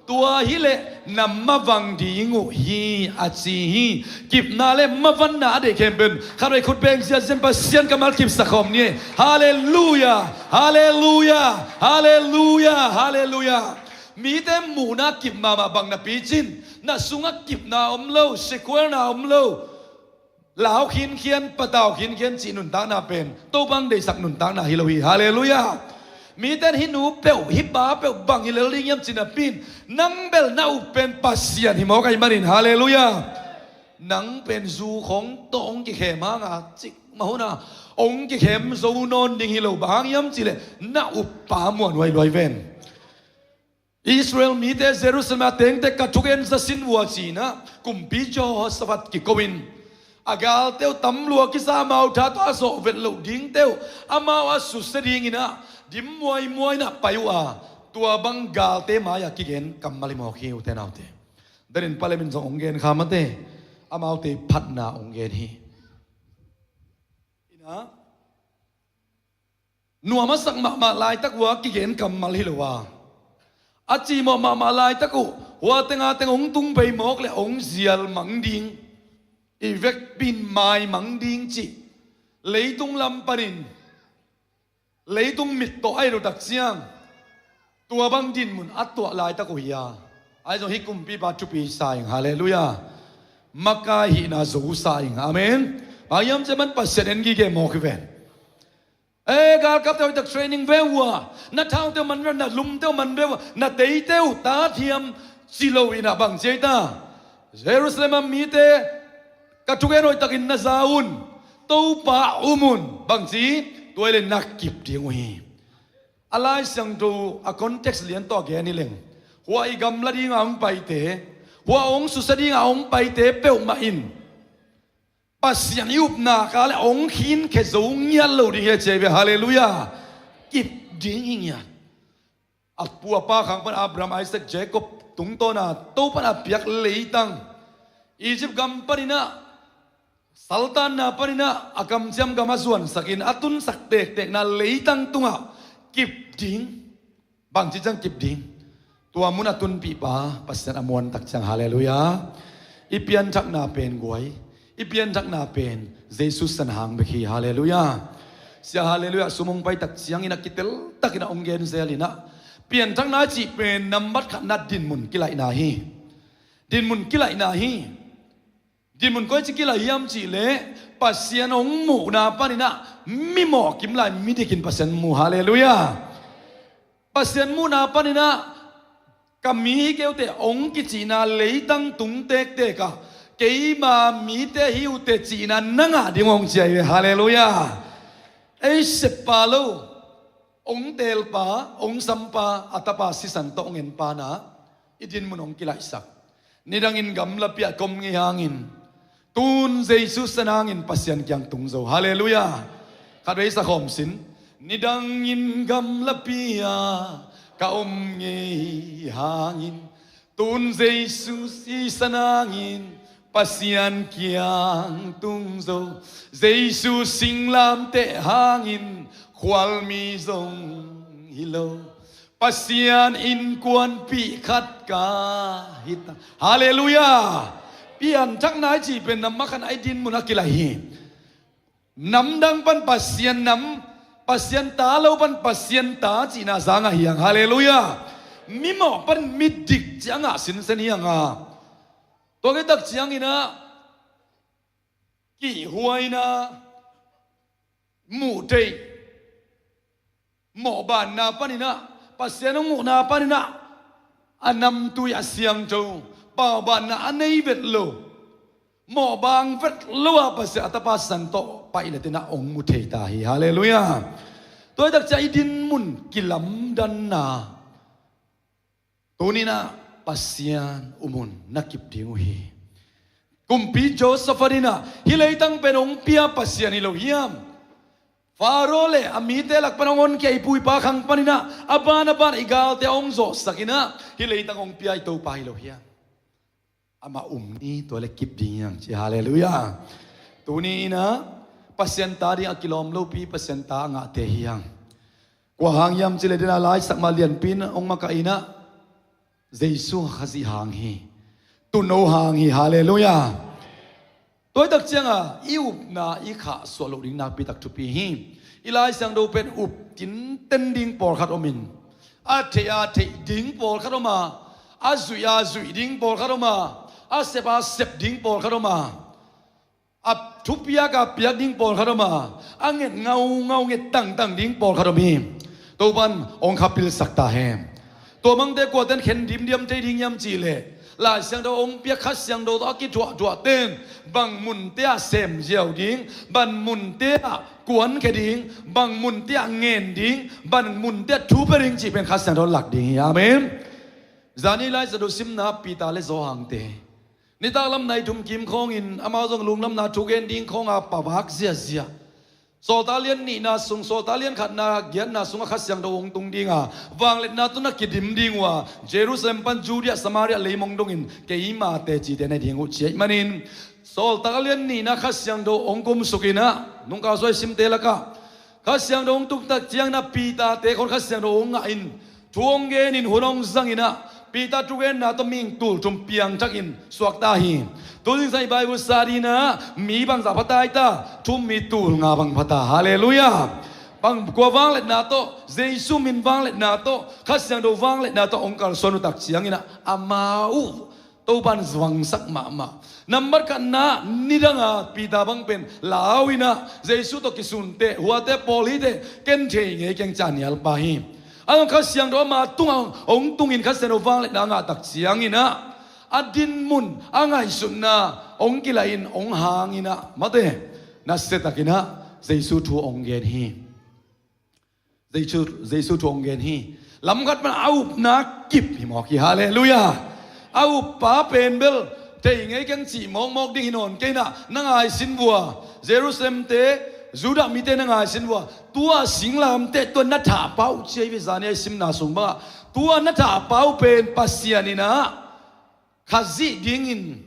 Tua hileh na mavang ding uh hi, a ci hi. Kipna le mavanna a deih khempeuh in khatvei khut beng ziahziah in Pasian kammal kipsak khawm ni ei. Halleluiah. Halleluiah. Halleluiah. Halleluiah. Mite muhna kip mahmah bang napi cin na sungah kipna om lo, sekuelna om lo, lau khinkhian, patau khinkhian cih nuntakna pen Topa hong deihsak nuntakna hi lo hi. Halleluiah. Mite in hih nu peuh, hih pa peuh bang hi lel ding hiam cih napi in nang bel na up pen Pasian hi mawk ahih manin. Halleluiah. Nang pen zu khong tawh hong kikhem hanga cik mahuna hong kikhem zo nawn ding hi lo, bang hang hiam cihleh na up pa muanhuai luai ven. Israel mite Jerusalem a tengte ka thugen za sin vua ci-in ah kumpi Jehoshafat kiko in a galte uh tam lua kisa, amau tha tawh a zawh vet loh dingte uh amau a susia dingin ah dim muaimuai in ah pai uh a, tua bang galte mai-ah kigen kammal hi mawk hi, ute naute. Denin Palem in zong hong gen kha mate, amaute phatna hong gen hi. Ina nuam a sak mahmah laitak uh a kigen kammal hi lo a, a cimawh mahmah laitak uh hua tenga teng hong tung bei mawk le hong zial mang ding, i vekpi in mai mang ding cih leitung lam panin leitung mit tawh a hi lo tak ciang tua bang dinmun a tuah laitak uh hi a, ahi zong hih kumpipa thupi sa ing. Halleluiah. Makai hihna zo sa ing. Amen. Bang hiam cih man Pasian en gige mawk hi ven. E, galkapte hoihtak training ve uh a, na thaute uh man ve uh a, na lumte uh man ve uh a, na teite uh ta thiam ci lo in ah bang ci ei ta? Jerusalem a mite ka thugen hoihtakin na za un. Topa um un. Bang ci? Tua hileh na kip ding uh hi. A Lai Siangtho a context lian tawh a gen hi leng, hua i gamla dinga hong paite, hua hong susia dinga hong paite peuhmah in Pasian i upna ka le hong khinkhia zo ngiat lo ding hi a ci hi ve. Halleluiah. Kip ding hi ngiat. A pu a pa khang pan Abraham, Isaac, Jacob tungtawna Topan a piak leitang, Egypt gam panin ah saltanna panin ah a kamciam gam a zuansakin a tunsak tektekna leitang tungah kip ding. Bangci ciang kip ding? Tua mun a tunpihpa Pasian a muantak ciang. Halleluiah. I pianthakna pen guai, i pianthakna pen Jesu san hang bek hi. Halleluiah. Sia halleluiah. Sum hong paitak ciangin a kiteltakin a hong gen zel in ah, pianthakna cih pen nambat khatna dinmun kilaihna hi. Dinmun kilaihna hi. Dinmun koici kilaih hiam cihleh Pasian hong muhna panin ah mi mawhkim lai midikin Pasian mu. Halleluiah. Pasian muhna panin ah ka mi hi kei uh teh hong kicihna leitang tung tektek ah keima mite hi uh teh cihna na ngah ding hong ci hi ve. Halleluiah. Ei seppa lo, hong teelpa, hong sampa, a tapa sisan tawh hong enpa na i dinmun hong kilaihsak. Nidangin gamlapi ah ka om ngei hangin, tun Jesu san hangin Pasian kiang tung zo. Halleluiah. Khatvei sa khawm sin. Nidangin gamlapi ah ka om ngei hangin, tun Jesu i san hangin Pasian kiang tung zo. Jesu singlamteh hangin khualmi zong hi lo, Pasian innkuanpih khat ka hi ta. Halleluiah. Pianthakna i cih pen nambat khatna i dinmun a kilaih hi. Namdang pan Pasian nam, Pasian ta lo pan Pasian ta cihna za ngah hi hang. Halleluiah. Mimawh pan midik cih a ngah sinsen hi hang a, tua khit tak ciangin ah kihhuaina, muh theih, mawhbanna panin ah, Pasian hong muhna panin ah, a namtui, a siangtho, paubanna a nei vet lo, mawhbang vet lo a Pasian a Tapa san tawh paih le tin ah hong mu thei ta hi. Halleluiah. Tua hi tak ciang i dinmun kilamdanna, tuni-in ah Pasian um un, na kip ding uh hi. Kumpi Joseph adingin ah hih leitang pen hong pia Pasian hi lo hiam? Faro le a mite lak pan hong honkhia i pu i pa khang panin ah a ban a ban i galte hong zawhsak in ah hih leitang hong pia i Topa hi lo hiam? Amah um ni, tua le kip ding hi hang ci. Halleluiah. Tuni-in ah Pasian ta ding a kilawm lopi Pasian ta a ngahte hi hang. Kua hang hiam cih leh, den a laisak mah lianpi in hong makaih in ah, Jesu Khazih hang hi. Tuuno hang hi. Halleluiah. Tua hi tak ciang a i upna i khahsuah loh ding nakpi tak thupi hi. I Lai Siangtho pen up tinten ding pawlkhat om in, a theih a theih ding pawlkhat om a, a zuih a zuih ding pawlkhat om a, a sep a sep ding pawlkhat om a, a thupiak a piak ding pawlkhat om a, a nget ngaungau, nget tangtang ding pawlkhat om hi. Topa'n hong khapilsak ta hen. Tua bangte kuate'n khen dimdiam thei ding hiam cih leh, Lai Siangtho hong piak Kha Siangtho tawh a kithuahthuahte in bang munte ah sem ziau ding, bang munte ah kuankhia ding, bang munte ah ngen ding, bang munte ah thupia ding cih pen Kha Siangtho lak ding hi. Amen. Zani Lai Siangtho simna Peter le Johan te, nitak lam nai thum kim khawngin amau zong lungdamna thugen ding khawng a pavak ziazia. Sawltak lian nihna sung, Sawltak lian khatna giatna sungah Kha Siangtho hong tung ding a, vangliatna tawh na kidim ding uh a, Jerusalem pan Judea, Samaria leimong dongin keima tecite na hi ding uh ci ahih manin, Sawltak lian nihna Kha Siangtho hong kumsuk in ah, nungkal sung i simte lakah Kha Siangtho hong tung tak ciangin ah Peter te khawng Kha Siangtho hong ngah in, thu hong gen in, hun hong zang in ah, Peter thugenna tawh mihing tul thum piangthak in suakta hi. Tu zingsang i Bible study-na mi bangzah pha ta i ta? Thum, mi tul nga bang pha ta. Halleluiah. Bang kua vangliatna tawh? Jesu min vangliatna tawh, Kha Siangtho vangliatna tawh hong kalsuan uh tak ciangin ah, amau Topa'n zuangsak mahmah. Nambat khatna, nidang a Peter bang pen lau in ah Jesu tawh kisun teh, huate pawl hi teh, ken thei ngei keng ci a nial pa hi. A zong Kha Siangtho ama tungah hong tungin Kha Siangtho vangliatna a ngah tak ciangin ah, a dinmun, a ngaihsutna hong kilah in, hong hang in ah, mate, nasiatakin ah Jesu thu hong gen hi. Jesu, Jesu thu hong gen hi. Lam khat pan a upna kip hi mawk hi. Halleluiah. A uppa pen bel thei ngei keng cih mawkmawk ding hi nawn kei in ah, na ngai sin vua. Jerusalem te, Judah mite na ngai sin vua. Tua singlamteh tua na thahpa uh ci hi ve, zani a i simna sung bangah. Tua na thahpa uh pen Pasian in ah Khazih dingin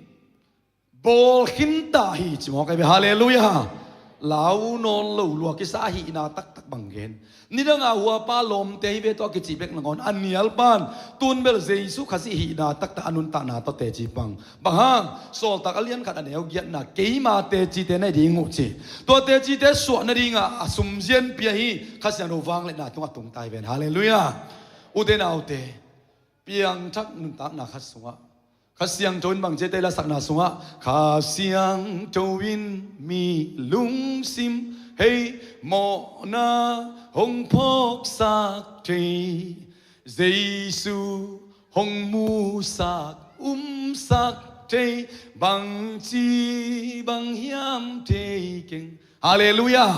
bawl khin ta hi ci mawk hi ve. Halleluiah. Lau nawn lo lua kisa, a hihna taktak bang gen. Nidang a huapa lawmte hi ve tawh a kici bek nangawn, a nial pa'n tun bel Jesu Khazih hihna taktak a nuntakna tawh teci pang. Bang hang? Sawltak a lian khat a neu giatna, keima tecite na hi ding uh ci. Tua tecite suah nading a a sumzian pia hi. Kha Siangtho vangliatna tungah tung ta hi ven. Halleluiah. Ute naute, piangthak nuntakna khat sungah Kha Siangtho in bang ci hiam cih leh, a sakna sungah, Kha Siangtho in mi lungsim hei mawhna hong phawksak thei, Jesu hong musak umsak thei, bangci bang hiam thei keng. Halleluiah.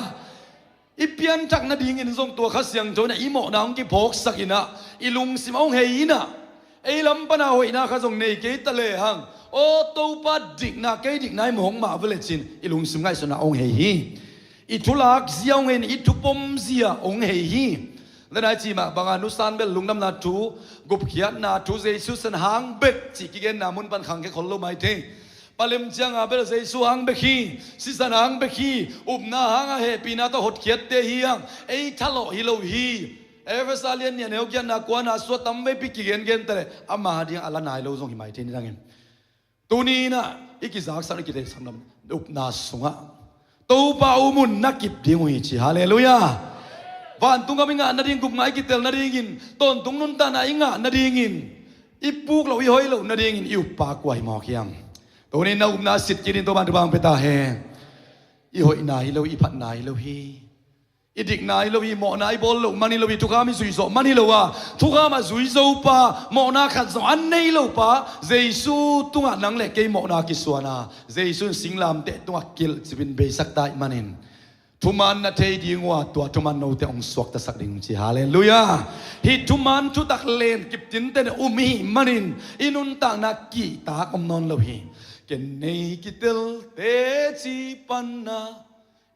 I pianthak nadingin zong tua Kha Siangtho in ah i mawhna hong kiphawksak in ah, i lungsim hong hei in ah, ei lam pan a hoihna khat zong nei kei ta lehang, aw Topa, dikna, kei dikna i mawh mah vele ci-in i lungsim ngaihsutna hong hei hi. I thulak zia hong hei in, i thupom zia hong hei hi. Tua nai ci mah bangin nusan bel lungdamna thu, gupkhiatna thu, Jesu san hang bek cih kigenna mun pan khangkhia khol lo mai thei. Palem ciang a bel Jesu hang bek hi, sisan hang bek hi, upna hang a hehpihna tawh hotkhiatte hi hang, ei thalawh hi lo hi. Efesa lian nih a neu giatna kuana sung ah tamveipi kigengen ta leh, ama ding a la nai lo zong hi mai thei ni dangin. Tuni in ah i kizaksak, i kiteeksak lam upna sungah Topa um un, na kip ding uh hi ci. Halleluiah. Vantung gam i ngah nading, gupngah i kitel nadingin, tawntung nuntakna i ngah nadingin, i puk loh i hoih loh nadingin i uppa kua hi mawk hiam? Tuni na upna sit kinin Topan thupha hong pia ta hen. I hoihna hi lo, i phatna hi lo hi. I dikna hi lo hi, mawhna i bawl loh man hi lo hi, thukham i zui zawh man hi lo a, thukham a zui zo pa mawhna khat zong a nei lo pa, Jesu tungah nang le kei mawhna kisuan a, Jesu in singlamteh tungah kilhcip in beisak ta ahih manin, thuman na thei ding uh a, tua thuman note hong suaktasak ding ci. Halleluiah. Hih thuman thutak len kiptinte na um i hih manin i nuntakna kihtak om nawn lo hi. Ken nei kitel teci panna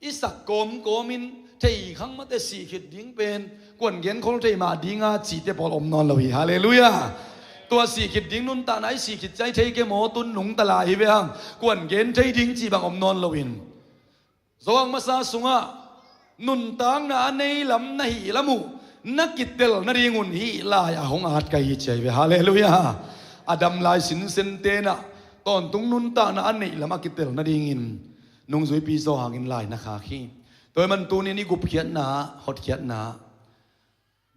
i sak kawmkawmin thei khang mate sih khit ding pen kuan gen khol thei mah dinga cihte pawl om nawn lo hi. Halleluiah. Tua sih khit ding nuntakna i sih khit ciang i thei kei maw, tun nungta lai hi ve hang, kuan gen thei ding cih bang om nawn loin, Zo-ang masa sungah nuntakna a nei lam na hih lam uh na kitel nadingun hih lai a hong at ka hi ci ahi ve. Halleluiah. A dam lai sinsen tenah tawntung nuntakna a neih lam a kitel nadingin nungzuipi Zo-ang in lai na khak hi. Tua ahih man tunin i gupkhiatna, hotkhiatna,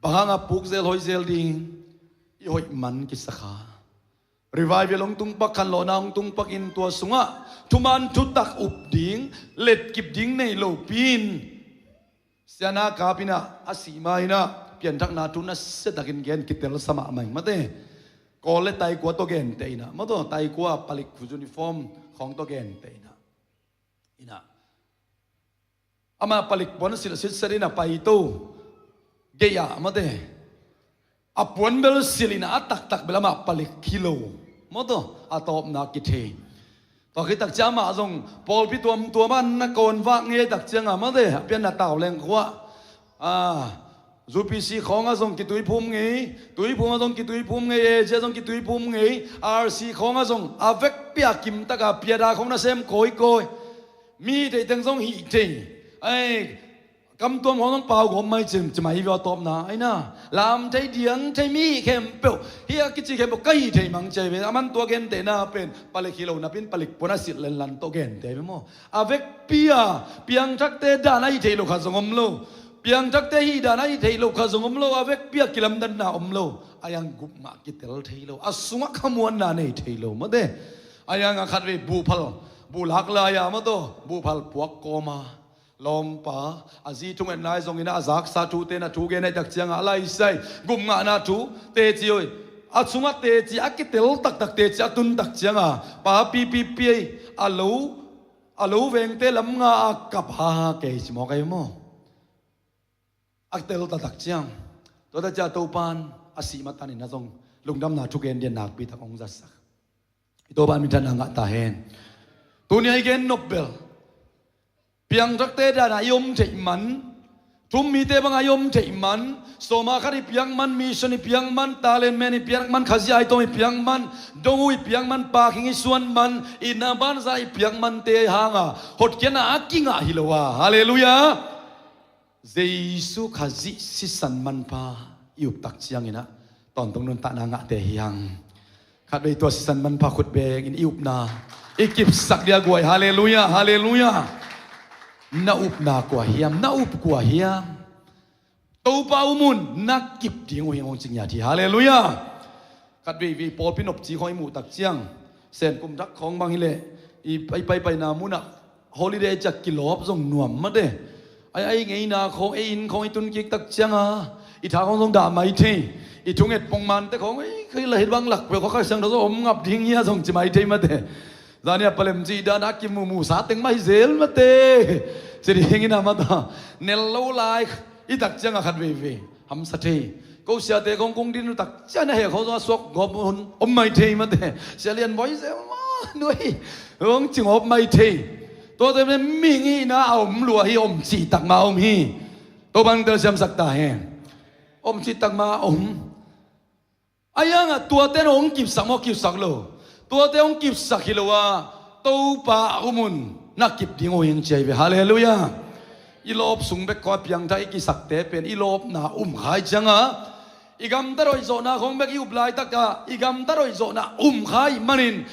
bang hanga puk zel hoi zel ding, i hoih man kisakha. Revival hong tung pak, khanlawhna hong tung pakin tua sungah thuman thutak up ding, letkip ding nei lopi in, siana kap inah, a sih ma inah, pianthakna thu nasiatakin gen, kitel sa mahmah ing mate. Kawl le taikua tawh genteh inah, maw taw, taikua palik khu uniform khawng tawh genteh inah. Inah. Amah palik puan silh sitset inah paito gei-ah mate. A puan bel silh inah a taktak bel amah palik hi lo. Maw taw, a tawpna kithei. Tua khit tak ciang amah zong pawlpi tuamtuam ah na kawn vak ngei tak ciangah mate, a pianna tau leng khua. Ah, U P C khawngah zong kituiphum ngei, tuiphum ah zong kituiphum ngei, A J ah zong kituiphum ngei, R C khawngah zong a vekpi a kimtaka piada khawng nasem kawikawi. Mi theih teng zong hih thei. Ai, kamtuam khawng zong pau gawm mai cim, cimai hi via tawpna. Ai na, lam thei diang thei mi khempeuh, hi a kici khempeuh ka hih thei mang ci ahi ve. A man tua gentehna pen palik hi lo napin palik puan a silh lenlan tawh genteh ve maw. A vekpi a piangthakte dan a hih theih loh khat zong om lo. Piangthakte hih dan a hih theih loh khat zong om lo, a vekpi a kilamdanna om lo. A yang gupngah kitel thei lo, a sungah khamuanna nei thei lo mate. A yang a khatvei buhphal, buhlak lai-a maw taw, buhphal puak kawma lawmpa, a zi thungetna i zongin a zaksa thute na thu gen ahi tak ciangah a laisai gupngahna thu teci oi, a sungah teci a kitel taktak, teci a tun tak ciangah pa pipipi ei, a lo, a lo vengte lam nga a kap ha kei ci mawk ahi maw. A tel taktak ciang, tua tak ciang Topan a sih matanin a zong lungdamna thugen dian nakpi tak hong zatsak. I Topan minthanna ngah ta hen. Tuni a i gen nop bel, piangthakte dana i om theih man, thum mite banga i om theih man, sawma khat i piak man, mission i piak man, talent man i piak man, Khazih aitawm i piak man, dong uh i piak man, pakhing i suan man, i na banza i piak mante hanga hotkhiatna a kingah hi lo a. Halleluiah. Jesu Khazih sisan manpha i uptak cianginah tawntung nuntakna ngahte hi hang. Khatvei tua sisan manpha khut bengin i upna i kipsak dia guai. Halleluiah, halleluiah. Na upna kua hiam, na up kua hiam? Topa umun na kip ding uh hi ngong cingiat hi. Halleluiah. Khat veivei pawlpi nopci khawng i muh tak ciang, Senkum dak khawng bang hileh i pai, paipaina munah holiday ciah kilawp zong nuam mate. Ai, ai ngeina khawng, ei inn khawng i tun kik tak cianga i tha khawng zong dah mai thei. I thunget pongmante khawng, ei, kei la hit bang lak peuh khawng kha siang tho zong om ngap ding hia zong ci mai thei mate. Zania palem ci dan a kimumu sa teng mah hi zel mate. Ci dingin a mata nel lo lai. I tak cianga khat veivei hamsa thei. Ko siate kong kong din tak ciang a heh khawng zong a suak gawp hun om mai thei mate. Sia Lian Bawi zel ma nuai hong cing op mai thei. Tuate mihing hihna a om lua hi, om cih tak ma om hi. Topan telsiamsak ta hen. Om cih tak ma om. A iangah tuate na hong kipsak maw, kipsak lo? Tuate hong kipsak hi lo a, Topa a umun na kip ding uh hing ci ahi ve. Halleluiah. I lawp sung bek khawng a piangthak i kisakte pen i lawpna um khai cianga i gamtat hoihzawhna khawng bek i up laitaka i gamtat hoihzawhna um khai manin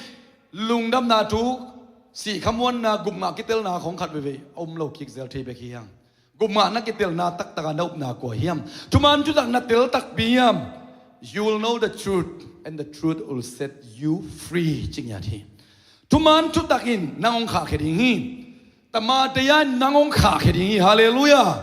lungdamna thu, sihkhamuanna, gupngah kitelna khawng khat veivei a um lo kik zel thei bek hi hang. Kum nga na kitelna taktak a na upna kua hiam? Thuman thutak na tel takpi hiam? You will know the truth, and the truth will set you free, ci ngiat hi. Thuman thutak in nang hong khahkhia ding hi. Tamate a in nang hong khahkhia ding hi. Halleluiah.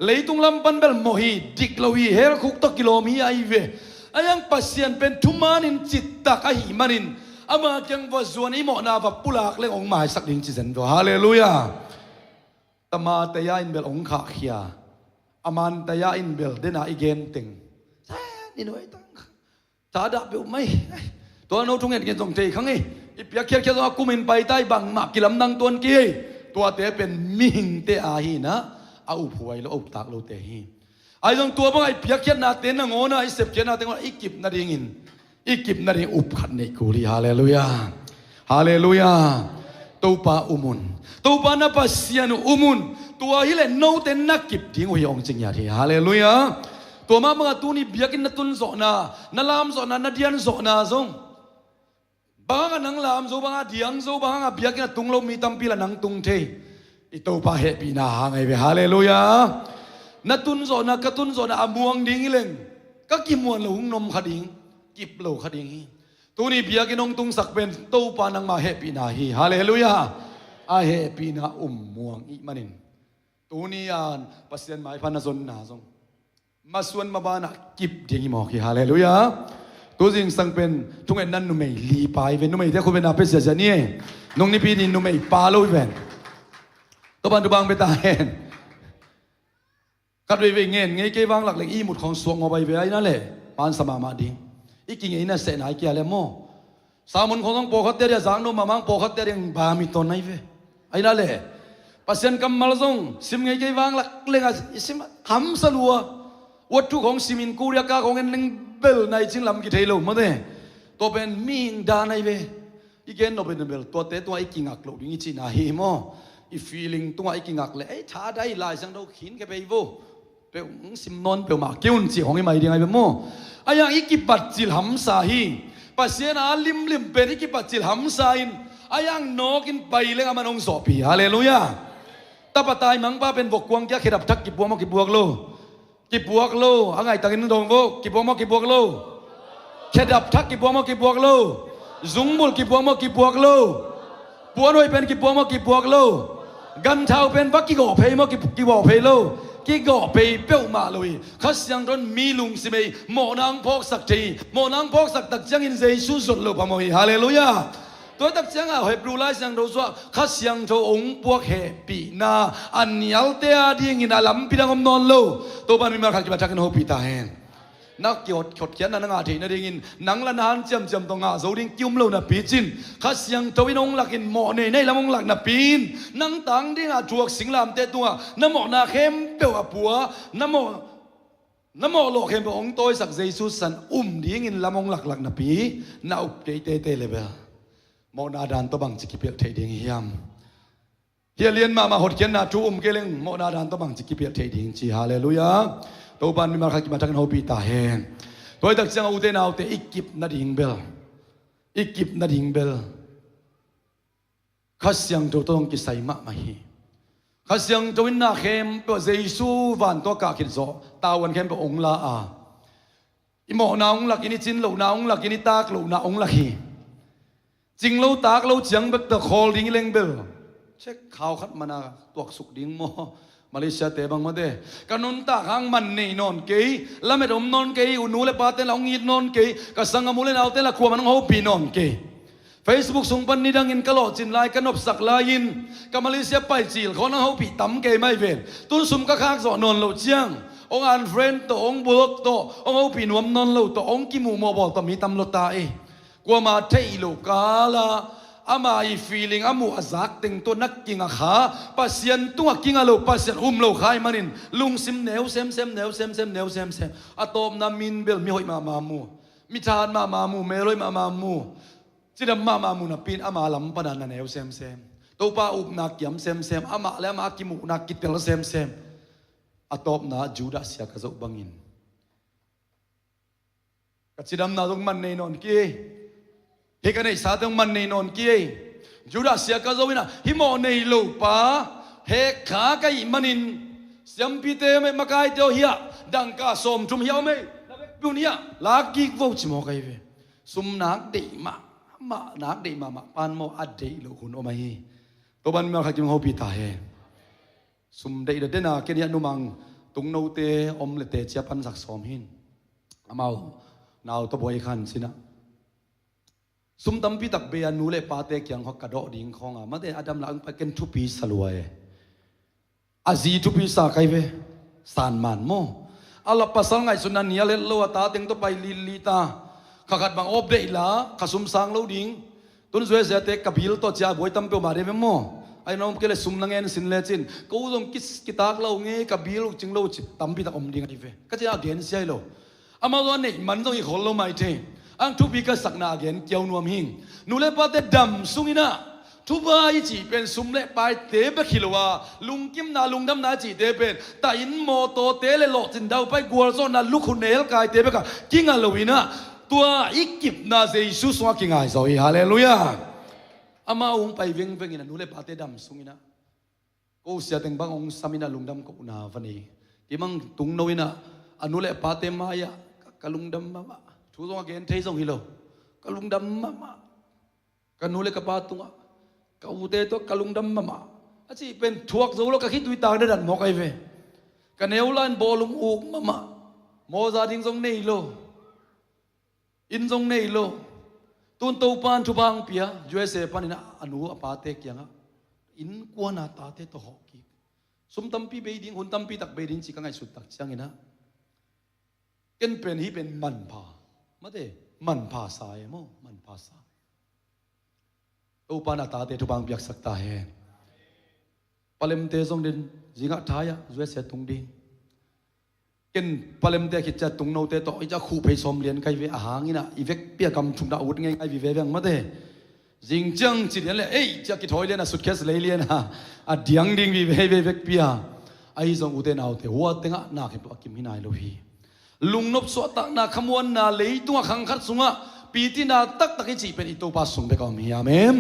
Leitung lam pan bel mawh hi, dik lo hi, hell khuk tawh kilawm hi ahi ve. Ahi zong Pasian pen thuman in cittak ahih manin ama kiang va zuan, i mawhna va pulak leng hong maisak ding ci zen vua. Halleluiah. Tamate a in bel hong khahkhia, amante a in bel dena i gen teng, sa ni nuai tang. Thadah peuh mai. Tua no thunget ngen zong thei khang hi. I piakkhiatkhiat zong a kumin paita hi, bangmah kilamdang tuan kei hi. Tuate pen mihingte a hi na, a uphuai lo, a uptak lote hi. Ahi zong tua bangah i piakkhiatnate nangawna, i sepkhiatnate ngawna i kip nadingin, i kip nading up khat neih kul hi. Halleluiah. Halleluiah. Topa um un. Topa na Pasian uh um un. Tua hileh note na kip ding uh hi hong ci ngiat hi. Halleluiah. Tua mah bangah tuni biakinn na tun zawhna, na lam zawhna, na diang zawhna zong, bang hangah nang lam zo, bang hangah diang zo, bang hangah biakinn a tung lo mi tampi la nang tung thei. I Topa hehpihna hang ahi ve. Halleluiah. Na tun zawhna, ka tun zawhna a muang ding hi leng, ka kimuan lo hong nom kha ding, kip lo kha ding hi. Tuni biakinn hong tungsak pen Topa nangma hehpihna hi. Halleluiah. A hehpihna um muang ih manin, tuni a Pasian maipha na zonna zong masuan mabanah kip ding hi mawk hi. Halleluiah. Tu zingsang pen thungetna numei li pai ve, numeite khut bengna pia ziazia ni e. Nung nipi ni numei pa lo hi ven. Topan tu bang beta hen. Khat veivei ngen ngei kei vanglak leng ihmut khawng suak ngawp ahi ve, ahi na leh mansa mahmah ding. I kingei na sehna i kia leh maw? Sermon khawng zong pawlkhatte a dia zak no mahmah, pawlkhatte a dia bam i ton ahi ve. Ahi na leh Pasian kammal zong sim ngei kei vanglak leng a i sim hamsa lua. Uat thu khawng simin Korea ka khawng en leng bel nai cin lam kithei lo mate. Tua pen mihing dan ahi ve. I gen nop in bel tuate tungah i kingak loh ding i cihna hi maw? I feeling tungah i kingak leh ei tha dai Lai Siangtho khin khe pei vo. Peuh, sim nawn peuhmah kei un cih hong hi mai ding ahi ve maw? Ahi hang i kipatcil hamsa hi. Pasian a limlim pen i kipatcil hamsa in, ahi hang nawkin pai leng aman hong zawhpih hi. Halleluiah. Tapa taimangpa pen vok kuang kia khedap thak kipuak maw kipuak lo? Kipuak lo. A ngaitakin dong vo. Kipuak maw kipuak lo? Khedap thak kipuak maw kipuak lo? Zungbulh kipuak maw kipuak lo? Puanhoih pen kipuak maw kipuak lo? Ganthau pen va kigawh phei maw ki, kigawh phei lo? Kigawh phei peuhmah lo hi. Kha Siangtho in mi lungsim ei mawhna hong phawksak thei hi. Mawhna hong phawksak tak ciangin Jesu zot lo phamawh hi. Halleluiah. Tua tak ciangah Hebrew Lai Siangtho sungah Kha Siangtho hong puak hehpihna a nialte a dingin a lampi dang om nawn lo. Topa in mimal khat kipat thakin hopih ta hen. Na kihotkhiatna na ngah theih nadingin nang la na hanciamciam tawh ngah zo ding ki-um lo napi cin, Kha Siangtho in hong lakin mawhnei na hih lam hong lak napi in, nang tang dingah thuak singlamteh tungah na mawhna khempeuh a pua, na mawh, na mawh lawh khempeuh hong tawisak Jesu san um dingin lam hong laklak napi na up teitei te le bel mawhna dan tawh bangci kipelh theih ding hiam? Hih a lian mahmah hotkhiatna thu um kei leng mawhna dan tawh bangci kipelh theih ding ci. Halleluiah. Topa in mimal khat kimat thakin hopih ta hen. Tua hi tak ciangah ute naute i kip nading bel, i kip nading bel Kha Siangtho tawh hong kisai mahmah hi. Kha Siangtho in na khempeuh Jesu van tawh kah khit zawh tavuan khempeuh hong la a, i mawhna hong lakin, i cin lohna hong lakin, i tak lohna hong lak hi. Cing lo tak lo ciang bek tawh khawl ding i leng bel, cek khau khat mana tuaksuk ding maw? Malaysia te bang mate. Ka nuntak hang man nei nawn kei, lamet om nawn kei, u nu le pa ten la hong it nawn kei, ka sanggam u le nau ten la kuaman hong hopih nawn kei. Facebook sung pan nidangin ka lawhcin lai, ka nopsak lai-in ka Malaysia pai cil khawng hong hopih tam kei mai ven. Tun sum ka khak zawh nawn loh ciang hong unfriend tawh, hong block tawh, hong hopih nuam nawn lo tawh, hong kimuh mawhbawl tawh mi tam lua ta ei. Kuama theih loh kala ama i feeling a muh a zak teng tawh na kinga kha, Pasian tungah kinga lo, Pasian um lo kha ahih manin lungsim neu semsem, neu semsem, neu semsem. A tawpna min bel mi hoih mahmah mu, mi thahat mahmah mu, mel hoih mahmah mu, cidam mahmah mu napi in ama lam pana na neu semsem. Topa upna kiam semsem, amah le amah a kimuhna kitel semsem. A tawpna Judah sia ka zoh bangin ka cidamna zong man nei nawn kei. Hih ka neihsa teng man nei nawn kei. Judah sia ka zo in ah, hih mawh nei lo pa heh kha ka hih manin Siampite makaite aw hiah, dangka sawmthum hiah om ei, na vekpi un hiah lak kik vo ci mawk ahi ve. Sum nak deih mahmah, nak deih mahmah pan maw, a deih loh hun om ahi. Tua ban mial khat kim hopih ta hen. Sum deih dah dena ken hiah numang tungnote om le teci a pansak sawm hin. Amau nau tawh buai khan sinah sum tampi tak bei a nu le pate kiang khawng ka dawh ding khawng a, mate, a dam la ang pai ken thupi sa lua e. A zi thupi sa kai ve. San man maw? A la pasal ngaihsutna nial het lo a, ta teng tawh pai lilli ta. Kha khat bang awp deih la, kha sum sang lo ding. Tun zuai ziate ka bil tawh cia buai tam peuh mah de ve maw? Ai nawm kei le sum na ngen sin le cin, ko zong kis kitak lo nge, ka bil uh cing lo ci tampi tak om ding ahi ve. Ka cia a gen sia hi lo. Amau zong a neih man zong hi khol lo mai thei. Ang thupi ka sakna a gen kiau nuam hing. Nu le pate dam sunginah thupha i cih pen sum le paite bek hi lo a, lungkimna, lungdamna i cihte pen ta in mawtawte le lawhcin daupai gualzawhna lukhu nelkaite bekah kinga loinah tua i kipna Jesu sungah kingai zaw hi. Halleluiah. Amau hong pai vengvengin a nu le pate dam sunginah ko sia teng bang hong samin a lungdam kohna va nei. Kimang tungno inah a nu le a pate mai-ah ka, ka lungdam mahmah. Thu zong a gen thei zong hi lo. Ka lungdam mahmah. Ka nu le ka pa tungah, ka ute tawh ka lungdam mahmah. A cih pen thuak zo lo, ka khitui tang dadan mawk ahi ve. Ka neu lain bawlung uk mahmah. Mawza ding zong nei lo. Inn zong nei lo. Tun Topan thupha hong pia, U S A panin a nu a pate kiangah innkuan a tate tawh hawh kik. Sum tampi bei ding, hun tampi tak bei ding ci ka ngaihsut tak cianginah ken pen hih pen manpha, mate, manpha sa e maw, manpha sa. Topan a tate thupha hong piaksak ta hen. Palemte zong den, zingah thai-ah U S A tung ding. Ken palemte a khit ciah tungnote tawh i ciah khuh phei sawm lian kai ve, a hanginah i vekpi a gam thumna a ut ngeingai vive veng mate. Zing ciang ci lian le ei ciah kithawi lian a, suitcase lei lian a, a diang ding vive vei vekpi a. Ahi zong ute naute, hua tengah nak hi tuah a kim hi nai lo hi. Lungnop suahtakna, khamuanna, leitungah khang khat sungah pitina taktak i cih pen i Topa sung bek a om hi. Amen.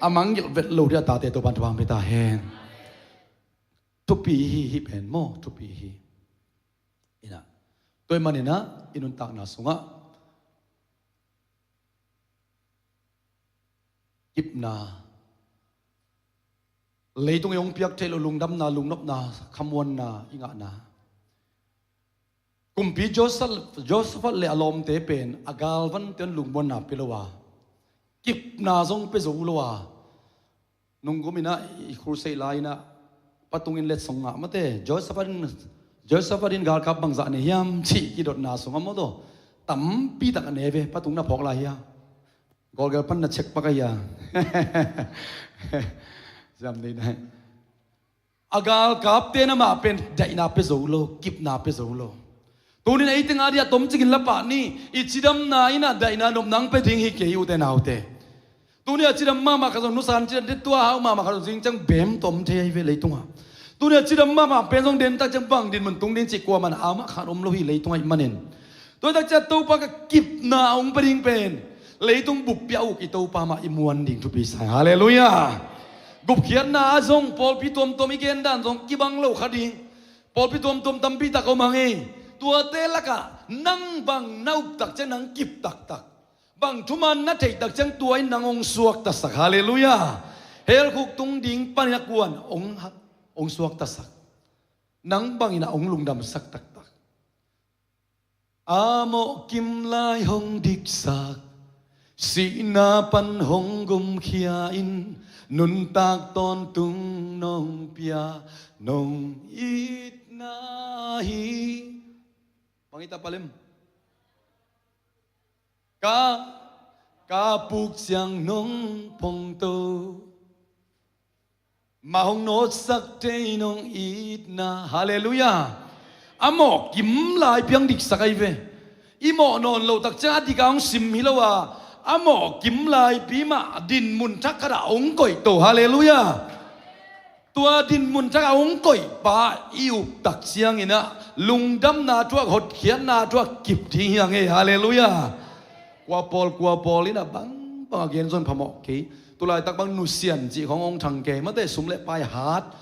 A mangngilh vet lo dih a tate Topan thupha hong pia ta hen. Thupi hi, hih pen maw, thupi hi. Inah, tua ahih maninah i nuntakna sungah kipna, leitung i hong piak theih loh lungdamna, lungnopna, khamuanna i ngahna. Kumpi Joseph, Josephat le a lawmte pen a galvante in lungmuanna pia lo a, kipna zong pia zo lo a, nungkum inah i crusade lai-inah patungin letsong ngah mate, Josephat in, Josephat in galkap bangzah nei hiam cih kidotna sungah maw taw, tampi tak a nei ve, patung na phawk lai hia? Gawlgel pan na check pak a hia? Siam nei nai. A galkapte namah pen daihna pia zo lo, kipna pia zo lo. Tunin ei tengah dih a tomcikin la pah ni, i cidamna inah daihna nopna hong pia ding hi kei ute naute. Tuni a cidam mahmah khat zong nusan cidam dih tua hau mahmah khat zong zing ciang bem tom thei ahi ve leitungah. Tuni a cidam mahmah pen zong den tak ciang bang din mun tung ding cih kuamah amah khat om lo hi leitungah i manin. Tua tak ciang Topa ka kipna a hong pia ding pen leitung buppi a uk i Topa mah i muan ding thupi sa hi. Halleluiah. Gupkhiatna ah zong pawlpi tuamtuam i gen dan zong kibang lo kha ding. Pawlpi tuamtuam tampi tak om hang ei. Tuate lakah nang bang na up tak ciang nang kip taktak. Bang thuman na theih tak ciang tua in nang hong suaktasak. Halleluiah. Helkhuk tung ding panin a kuan hong, hong suaktasak. Nang bangin a hong lungdamsak taktak. A mawhkim lai hong diksak, sihna pan hong gumkhia in, nuntak tawntung nong pia, nong itna hi. Bang ita palem. Ka, ka puk ciang nong pongto. Mah hong nawtsak thei nong itna. Halleluiah. A mawhkim lai piang diksak ahi ve. I mawh nawn loh tak ciang a dik a hong sim hi lo a, a mawhkim laipi mah dinmun thak khatah hong koihto. Halleluiah. Tua dinmun thak a hong koihpa i up tak cianginah lungdamna thuak, hotkhiatna thuak kip ding hi hang ei. Halleluiah. Kua pawl kua pawl inah bangbang a gen zon phamawh kei. Tulaitak bang nusian cih khawng hong thang kei mate, sum le pai hat.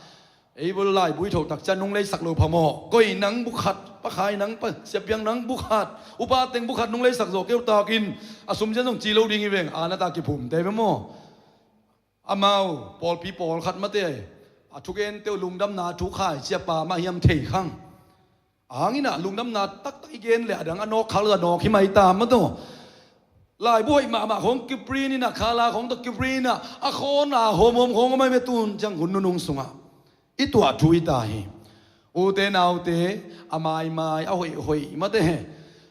Ei bul laibu i thoh tak ciang nung leisak lo phamawh. Koi nang bukhat, pakhai nang pa, siapiang nang bukhat, upa teng bukhat nung leisak zawh keu takin a sum cian zong ci lo ding hi veng, a na ta kiphum te ve maw? Amau pawlpi pawlkhat mate a thugente uh lungdamna thu khai ciapa mah hiam thei khang. Ahang inah lungdamna taktak i gen le a dang a nawk khal a nawk hi mai ta mah tawh. Laibu hoih mahmah khawng kiprint inah, khala khawng tawh kiprint inah, a khawna hawmhawm khawng a mai ve tun ciang hun nunung sungah i tuah thu i ta hi. Ute naute, a maimai a hoihhoih mate he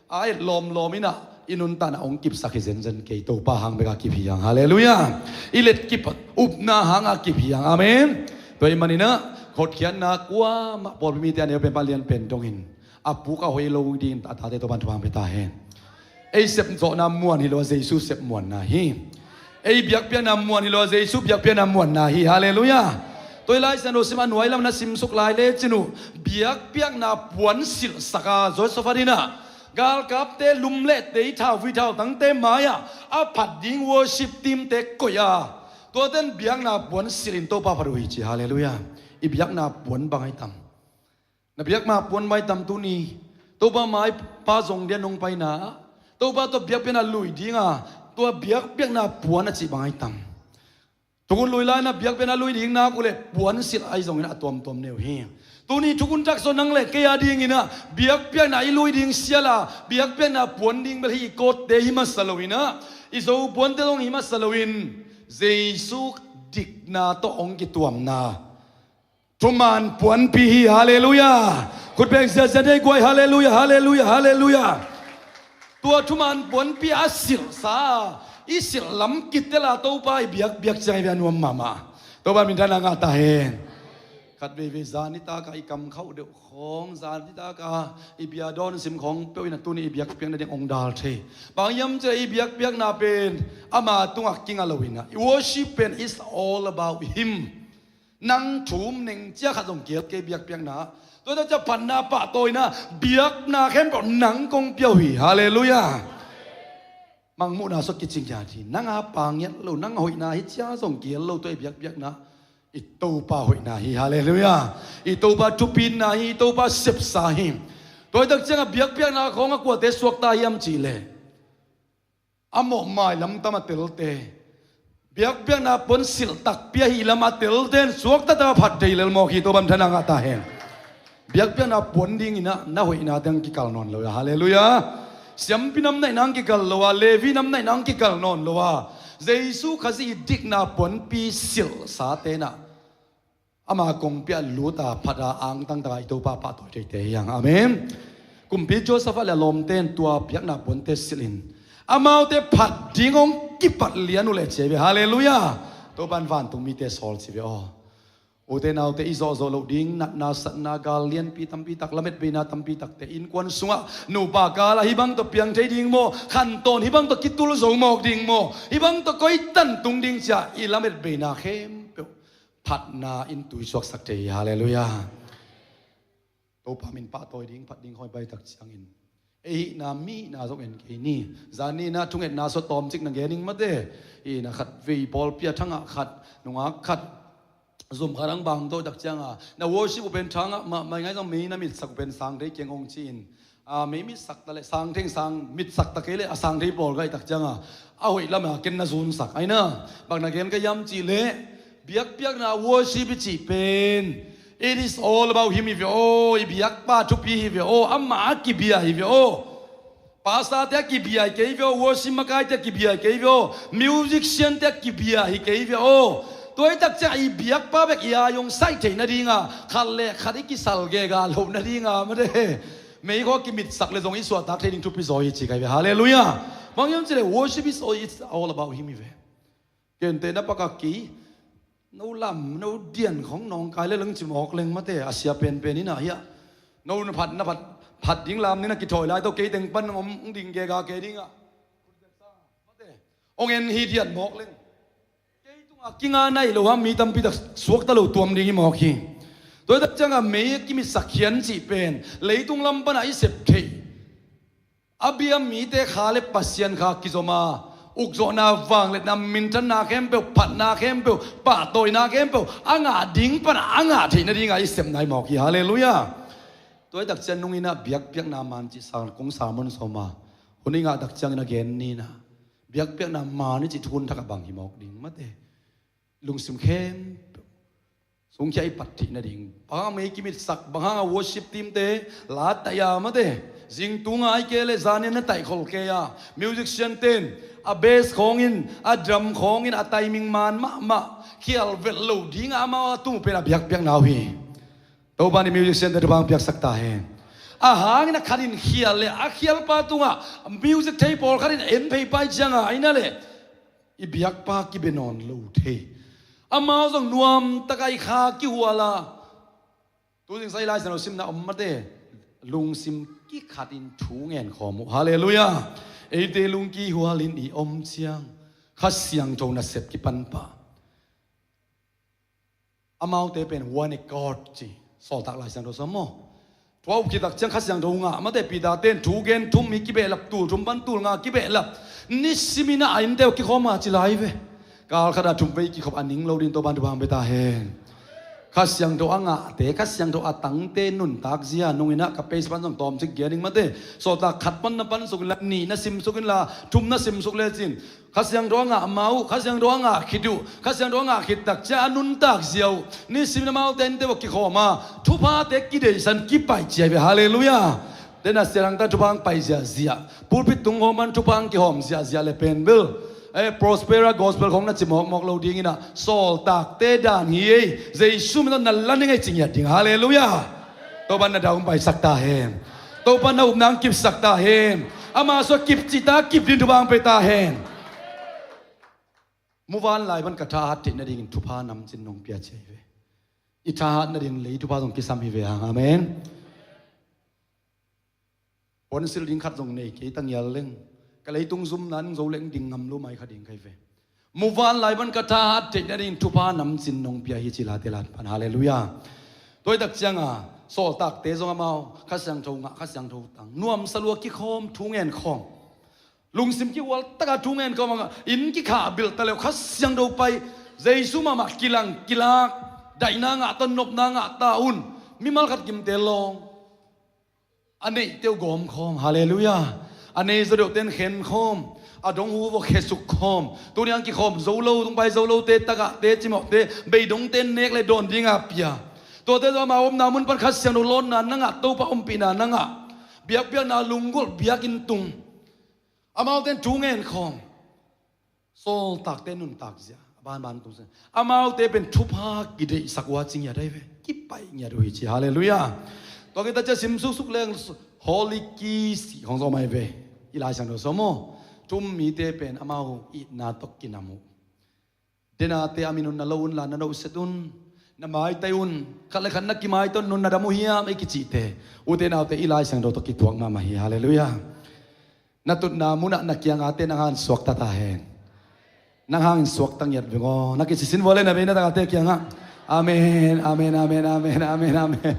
a et lawmlawm inah i nuntanah hong kipsak hi zenzen kei, Topa hang beka kip hi hang. Halleluiah. I letkip upna hanga kip hi hang. Amen. Tua i maninah khotkhiatna kuamah pawlpi mite a neu pen pa lian pen dongin a puk a hoih lo dingin a tate Topan thupha hang pia ta hen. Ei sepzawhna muan hi lo a, Jesu sep muanna hi. Ei biakpiakna muan hi lo a, Jesu biakpiakna muanna hi. Halleluiah. Tua i Lai Siangtho sim a nuai lam na simsuk lai lecin uh biakpiakna puan silhsak a, Jehoshaphat inah galkapte lum le tei thau vui thau tangte mai-ah a phat ding worship teamte koih a, tuaten biakna puan silhin Topa phat uh hi ci. Halleluiah. I biakna puan bang ai tam? Na biakna puan mai tam tuni? Topa maipa zong dia nong paina, Topa tua biakpiakna lui dinga tua biakpiakna puan a cih bang ai tam? Thukhun lui lai na biakpiakna lui ding nak uh leh puan silh ai zongin a tuamtuam neu hi. Tuni thukhun takso nang le kei a dinginah biakpiakna i lui ding siala biakpiakna puan ding bel hi i kawtte hi masa loinah i zo puante zong hi masa loin Jesu dikna tawh hong kituamna thuman puanpi hi. Halleluiah. Khutbeng ziazia dei guai. Halleluiah, halleluiah, halleluiah. Tua thuman puanpi a silhsa i silh lam kitela Topa i biakpiak ciang i bia nuam mahmah. Topa minthanna ngah ta hen. Khat veivei zan nitaka i kam khauh deuh khawng, zan nitaka i bia dawn sim khawng peuh inah tuni i biakpiakna ding hong dal thei. Bang hiam cih leh i biakpiakna pen ama tungah kinga loinah i worship pen is all about him. Nang thum neng cia khat zong kial kei biakpiakna. Tua ta cia phatna pahtawina biakna khempeuh nang kong pia uh hi. Halleluiah. Mangmuhna sua kicing hiat hi. Nang a pangiat lo, nang a hoihna hi cia zong kial lo tua i biakpiakna i Topa hoihna hi. Halleluiah. I Topa thupitna hi, i Topa sepsa hi. Tua i tak cianga biakpiakna khawng a kuate suakta hiam cihleh a mawhmai lamtam a telte, biakpiakna puan silh takpi ahi lam a telten suakta ta phat thei lel mawk hi. Topa minthanna ngah ta hen. Biakpiakna puan dinginah na hoihna teng kikal nawn lo a. Halleluiah. Siampi nam naihna ang kikal lo a, Levi nam naihna ang kikal nawn lo a, Jesu Khazih i dikna puanpi silhsa tenah ama kongpi a luta phata angtang taka i Topa pahtawi theite hi hang. Amen. Kumpi Jehoshaphat le a lawmte in tua biakna puante silhin amaute phat ding hong kipat lian uh le cia ve. Halleluiah. Topa in vantung mite sawl ci ve aw. Ute naute, i zawhzawh loh ding natna satna gal lianpi tampi tak, lametbeina tampi takte, innkuan sungah nupa kala hih bang tawh piang thei ding maw, khantawn hih bang tawh kitul zo mawk ding maw, hih bang tawh koi tan tung ding cia i lametbeina khempeuh phatna in tui suaksak thei hi. Halleluiah. Topa min pahtawi ding, phat ding khawi pai tak ciangin ei hihna mi hihna zong en kei ni. Zan nihna thungetna sua tawmcik na gening mate. Hihna khat vei pawlpi a thangah khat, nungak khat, zum khat ang bang tawh tak cianga na worship uh pen thangah mah mai ngai zong mei na mitsak uh pen sang thei keng hong ci-in, a, mei mitsak ta le sang theng sang mitsak ta kei le a sang thei pawl gai tak cianga a hoih lama ken na zunsak aina. Bang na gen ka hiam cihleh biakpiakna worship i cih pen it is all about him hi ve aw. I biakpa thupi hi ve aw. Amah a kibia hi ve aw. Pastorte a kibia hi kei ve aw. Worship makaite a kibia hi kei ve aw. Musiciante a kibia hi kei ve aw. Tua i tak ciang i biakpa bek i a yong saih theih nadinga khat le khat i kisal gega loh nadinga mate. Meikhaw kimitsak le zong i suahtak thei ding thupi zaw hi ci kai ve. Halleluiah. Bang hiam cih leh worship is all, it's all about him hi ve. Kente na pakak ki no lam no dian khong nawngkai le lang ci mawk leng mate, a sia penpen inah hiah no na phat na phat phat ding lam ni na kithawi lai tawh kei teng pan om ding gega kei dingah mate. Ong en hi dian mawk leng. Kei tungah kinga nai lo ham, mi tampi tak suakta lo tuam ding i mawk hi. Tua i tak cianga mei a kimitsak hian cih pen leitung lam pana i sep thei a bia mite kha le Pasian kha kizoma Ukzawhna, vangliatna, minthanna khempeuh, phatna khempeuh, pahtawina khempeuh a ngah ding pan a ngah theih nadingah i sepna hi mawk hi. Halleluiah. Tua hi tak ciang nung inah biakpiakna man cih sang kong sermon sawm a, hun i ngah tak ciangin a gen ni inah biakpiakna man i cih thukhun thak a bang hi mawk ding mate. Lungsim khempeuh sungkhia i pat theih nading. Bang hang a mei kimitsak, bang hang a worship team te la taih a mate, zing tung a hi kei leh zan in na taih khol kei a, musician ten a bass khawngin, a drum khawngin, a timing man mahmah khial velh lo dingah amau a tum uh pen a biakpiakna uh hi. Topa in i musician te thupha hong piaksak ta hen. A hangin a khat in khial leh a khialpa tungah music thei pawlkhat in en phei pai ciangah a ina leh i biakpa kibe nawn lo thei. Amau zong nuamtak a i kha kihual a, tu zingsa i Lai Siangtho simna om mate, lungsim kikhatin thu ngen khawm uh. Halleluiah. Eite lungkihualin i om ciang Kha Siangtho nasep kipan pah. Amaute pen one accord ci, Sawltak Lai Siangtho sawm maw? Tua up khit tak ciang Kha Siangtho ngah mate, Peter ten thu gen thum hi kibehlap, tul thum pan tul nga kibehlap. Nisimin a innte uh kikhawm a ci lai ve. Kal khat a thum vei kikhop a ning lo ding Topa'n thupha hong pia ta hen. Kha Siangtho a ngahte, Kha Siangtho a tangte nuntak zia nung inah ka page pan zong tawmcik gen ing mate. Sawltak khat pan na pansuk inla, nih na simsuk inla, thum na simsuk lecin Kha Siangtho a ngah ma uh, Kha Siangtho a ngah khit uh, Kha Siangtho a ngah khit tak ciang a nuntak zia uh nisimin amaute innte uh a kikhawm a, thuphate kideihsan kipaih ciai ve. Halleluiah. Dena sialangta thupha hong paih ziahziah, pulpit tung khawng pan thupha hong kihawm ziahziah le pen bel, eh, Prospera gospel khawng na ci mawkmawk lo ding inah, sawltakte dan hi ei, Jesu min tawh na la ning ei ci ngiat ding. Halleluiah. Topa'n na dau hong paisak ta hen. Topa'n na upna hong kipsak ta hen. Ama sua kipcihta kip ding thupha hong pia ta hen. Muvanlai pan ka thahat theih nadingin thupha namcin nong pia ciai ve. I thahat nading lei thupha zong kisam hi ve hang. Amen. Puansilh ding khat zong nei kei ta ngial leng, ka leitung zumna in zo leng ding ngam lo mai kha ding kai ve. Muvanlai pan ka thahat theih nadingin thupha namcin nong pia hi ci late lat pan. Halleluiah. Tua hi tak cianga sawltakte zong amau Kha Siangtho ngah, Kha Siangtho tang, nuamsa lua kikhawm, thu ngen khawm. Lungsim kihual taka thu ngen khawm a, inn kikhah bilh ta leu Kha Siangtho pai, Jesu mahmah kilang kilak, daihna ngah ta, nopna ngah ta un. Mimal khat kimte lawng a neihte uh gawm khawm. Halleluiah. A nei zaw deuhte in khen khawm, a dong hu vawh khesuk khawm. Tuni ang kikhawm zo lo, tung pai zo lote, tagahte, cimawhte, beidongte in nek le dawn dinga pia. Tuate zong amau omna mun pan Kha Siangtho lawnna na ngah, Topa ompihna na ngah, biakpiakna lunggulh biakinn tung. Amaute in thu ngen khawm. Sawltakte nuntak zia a banban tung sia. Amaute pen thupha kideihsak uh a ci ngiat ahi ve. Kipaih ngiat uh hi ci. Halleluiah. Tua kita cia sim suksuk leng Holy Kiss hong zawm ahi ve. I Lai Siangtho sawm aw. Thu um mite pen amau itna tawh kinam uh. Denate a min un na lo unla na nohset un, na maitai un, khat le khat na kimaiton un, na dam uh hiam ei kicihte, ute naute i Lai Siangtho tawh kituak mahmah hi. Halleluiah. Na tutna munah na kiangate nang hangin suakta ta hen. Nang hangin suakta ngiat veng aw. Na kisisin vua le na bei na tagahte kiangah. Amen, amen, amen, amen, amen, amen.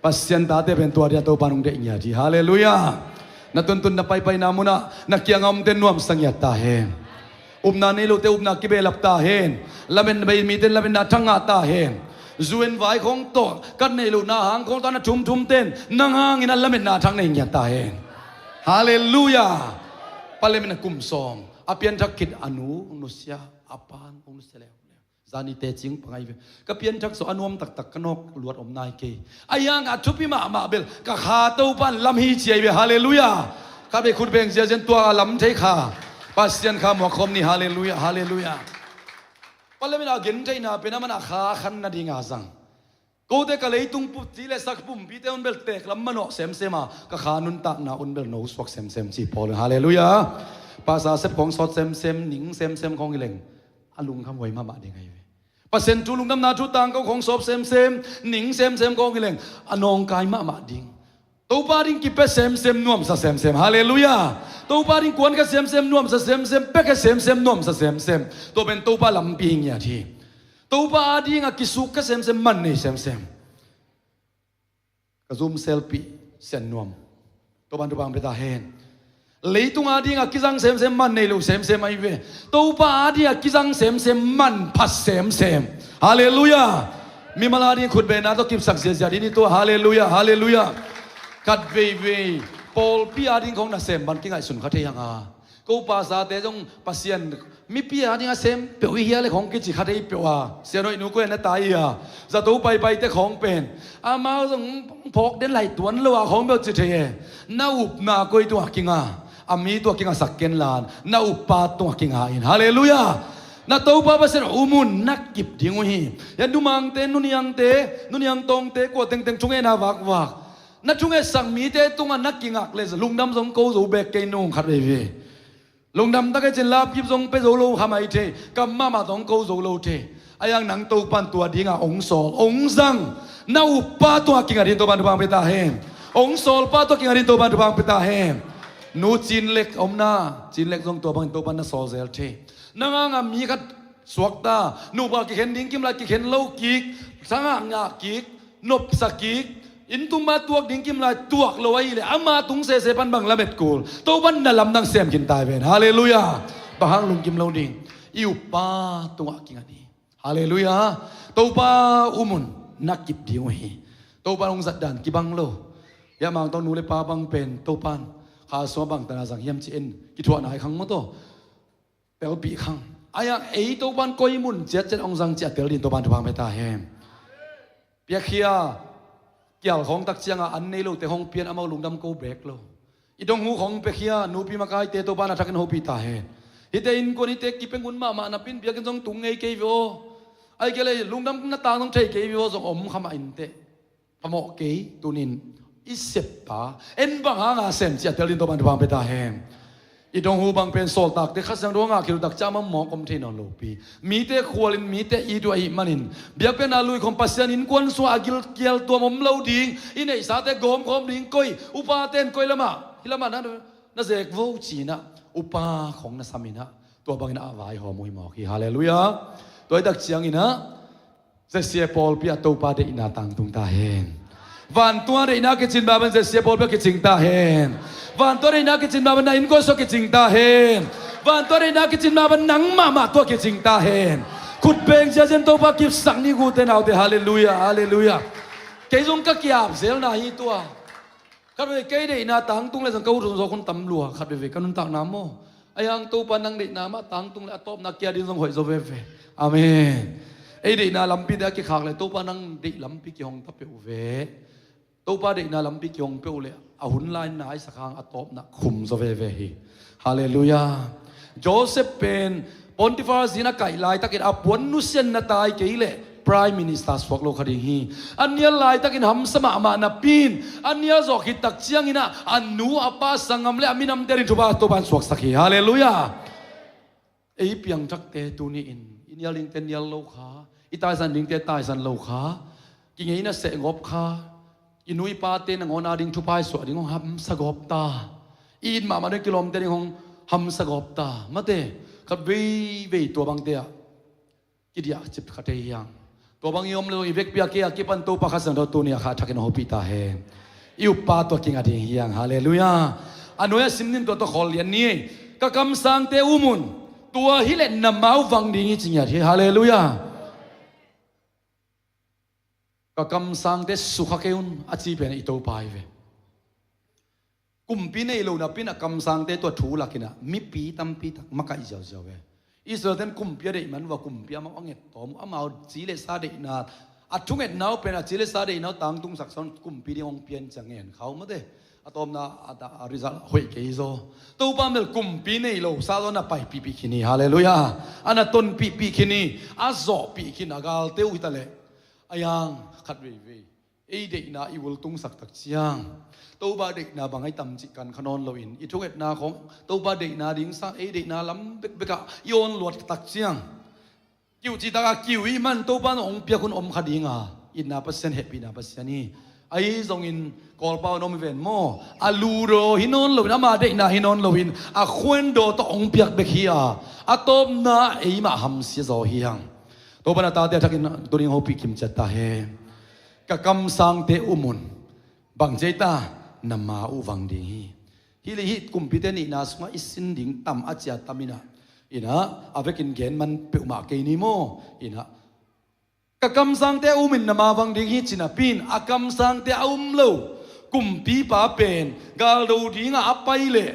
Pasian tate pen tua dia Topa nong deih ngiat hi. Halleluiah. Na tuntun na paipaina munah na kiangah omte nuamsa ngiat ta hen. Upna nei lote upna kibehlap ta hen. Lametna bei mite lametna thang ngah ta hen. Zu en vai khawng tawh, ka neih lohna hang khawng tawh na thumthum ten nang hangin a lametna thang nei ngiat ta hen. Halleluiah. Palemin a kum sawm a pianthak khit a nu nusia, a pa nusia leh. Zani tecing pangai ve. Ka pianthak sawh a nuam taktak ka nawk luat om nai kei. A hiang a thupi mahmah bel ka kha Topa in lam hi ci ahi ve. Halleluiah. Ka bei khut beng ziazian tua a lam thei kha Pasian kha muak khawm ni. Halleluiah, halleluiah. Palemin a gentheihna pen a man a kha khan nadinga zang. Kote ka leitung pumpi le sak pumpite un bel tek lam manawh semsem a, ka kha nuntakna un bel no suak semsem ci pawl in. Halleluiah. Pasa sep khawng sawt semsem, ning semsem khawng hi leng a lungkham huai mahmah ding ahi ve. Pasian thu lungdamna thu tangko khawng sawp semsem, ning semsem khawng hi leng a nawngkai mahmah ding. Topa ding kipia semsem, nuamsa semsem. Halleluiah. Topa ding kuankhia semsem, nuamsa semsem, piakhia semsem, nuamsa semsem. Tua pen Topa lampi hi ngiat hi. Topa a dingah kisukkhia semsem, man nei semsem. Ka zum selpih Sian Nuam, Topa'n thupha hong pia ta hen. Leitung ading a kizang semsem man nei lo semsem ahi ve. Topa ading a kizang semsem man phat semsem. Halleluiah. Mimal ading khutbetna tawh kipsak ziazia ding hi tua. Halleluiah, halleluiah. Khat veivei pawlpi ading khong nasem bang kingaihsun kha thei hang a, ko pasate zong Pasian mipi ading a sem peuh i hia le khong kici kha thei peuh a, sianhoih nu koi a na tai hi a, zato paipaite khong pen amau zong phawk den lai tuan lo a khong peuh ci thei e. Na upna koi tungah kinga, a mi tungah kingasak ken lan, na uppa tungah kinga in. Halleluiah. Na Topa Pasian um un na kip ding uh hi. Hia numangte, nuniangte, nuniang tawngte, kua tengteng thungetna vakvak, na thungetsak mite tungah na kingak le lungdam zong ko zo bek kei nung khat veivei. Lungdam tak e cin lapkip zong pe zo lo kha mai thei, kam mahmah zong ko zo lo thei. Ahi hang nang Topan tua dinga ong sawl, ong zang. Na uppa tungah kinga ding Topan thupha pe ta hen. Ong sawlpa tungah kinga ding Topan thupha pe ta hen. Nu Cin Lek omna, Cin Lek zong tua bangin Topan na sawl zel thei. Nang hanga mi khat suakta, nupa kikhen ding kim lai kikhen lo kik, sangah ngah kik, nopsa kik, inn tung ma tuak ding kim lai tuak lo ahih leh ama tung sese pan bang lamet kul, Topan na lamdang sem khin ta hi ven. Halleluiah. Bang hang lungkim lo ding? I uppa tungah kinga ding. Halleluiah. Topa um un na kip ding uh hi. Topa hong zat dan kibang lo. Hia mangtawng nu le pa bang pen Topan kha sungah bang tana zang hiam ci-in kithuahna hi khang maw taw. Telpih khang. Ahi hang ei Topan koi mun ciatciat hong zang ciah tel ding Topan thupha pe ta hen. Piakhia kial khong tak cianga an nei lote hong pian amau lungdam ko bek lo. I dong hu khong piakhia nupi makaite Topan a thakin hopih ta hen. Hihte innkuan hihte kipeng hun mahmah napi-in biakinn zong tung ngei kei ve aw. Ahih kei leh lungdam na tang zong thei kei ve aw zong om kha mah inteh. Phamawh kei, tunin i seppa en bang hanga sem ciah tel ding Topan thupha pe ta hen. I dong hu bang pen sawltakte Kha Siangtho a ngah khit uh tak ciang mawk om thei nawn lopi. Mite khualin mite it uh ahih manin biakpiakna lui khong Pasian innkuan sungah a gilkial tuam om lo ding, i neihsate gawmkhawm ding koi, upate in koi lamah, hih lamah na, na zek vo cinah upa khong na saminah tua bangin a vaihawm uh hi mawk hi. Halleluiah. Tua hi tak cianginah Zesia pawlpi ah Topa deihna tangtung ta hen. Vantua deihna kicin baban Zesia pawlpi ah kicing ta hen. Vantua deihna kicin baban na innkuan sua kicing ta hen. Vantua deihna kicin baban nang mahmah tua kicing ta hen. Khutbeng ziazian Topa kipsak ni gute naute. Halleluiah, halleluiah. Kei zong ka kiap zelna hi tua. Khat veve kei deihna tangtung le zong ka ut zong zawk hun tam lua khat veve ka nuntakna maw. Ahi hang Topa nang deihna mah tangtung le a tawpna kia ding zong hoih zaw veve. Amen. Ei deihna lampi te a kikhak le Topa nang deih lampi kihong ta peuh ve. Topa deihna lampi kihong peuh le a hun lai naisak hang a tawpna khum zaw veve hi. Halleluiah. Joseph pen Potifar zi-in a kaih laitakin a puan nusian na tai kei leh Prime Minister suak lo kha ding hi. A nial laitakin hamsa mahmah napi-in a nial zawh khit tak cianginah a nu a pa sanggam le a minamte ading thupha Topan suaksak hi. Halleluiah. Ei piangthakte tuni-in i nial dingte nial lo kha, i taisan dingte taisan lo kha, kingeina sehgawp kha, i nu i pate nangawn ading thupha i suah ding hong hamsa gawp ta. I it mahmah ding kilawmte ading hong hamsa gawp ta. Mate, khat veivei tua bangte ah kidiah cip kha thei hiang. Tua bang i om lo i vekpi a kei a kipan Topa Kha Siangtho tuni a kha thakin hopih ta hen. I uppa tua kinga ding hiang. Halleluiah. A nuai a sim nin tua tua khawl lian ni. Ka kamsangte um un. Tua hileh na mau vang ding hi ci ngiat hi. Halleluiah. Ka kamsangte sukha kei un a ci pen i Topa hi ve. Kumpi nei lo napi-in a kamsangte tua thu lakinah mipi tampi tak makaih ziauziau ve. Israel ten kumpi a deih man uh a kumpi amau a ngettawm uh amau ci le sa deihna a thungetna uh pen a ci le sa deihna uh tangtungsak sawn kumpi ding hong pian cia ngen kha uh mate. A tawpna a, a, a result hoih kei zaw. Topa mel kumpi nei lo sa zaw na paipihpih khin hi. Halleluiah. A na tonpihpih khin hi. A zawhpih khin a galte uh hi ta leh. A yang khat veivei ei deihna i ultungsak tak ciang Topa deihna bang ahi tam cih kan kha nawn loin i thungetna khong Topa deihna ding sang ei deihna lam bekbekah i awn luat tak ciang kiuh cih takah kiuh i man Topa in hong piak hun om kha dinga itna Pasian hehpihna Pasian hi. Ahi zongin Kawlpau in om hi ven maw? A ludaw hi nawn loin ama deihna hi nawn loin a khuendaw tawh hong piak bek hi a, a tawpna eimah hamsia zaw hi hang. Topa na tate a thakin tuning hopih kimciat ta hen. Ka kamsangte um un. Bang ci ei ta? Na ma uh vang ding hi. Hih le hih kumpite nihna sungah i sin ding tam a cia tam inah, inah a vekin gen man peuhmah kei ni maw? Inah ka kamsangte a um in na mavang ding hi ci napi in, a kamsangte a um lo kumpipa pen galdo dingah a pai leh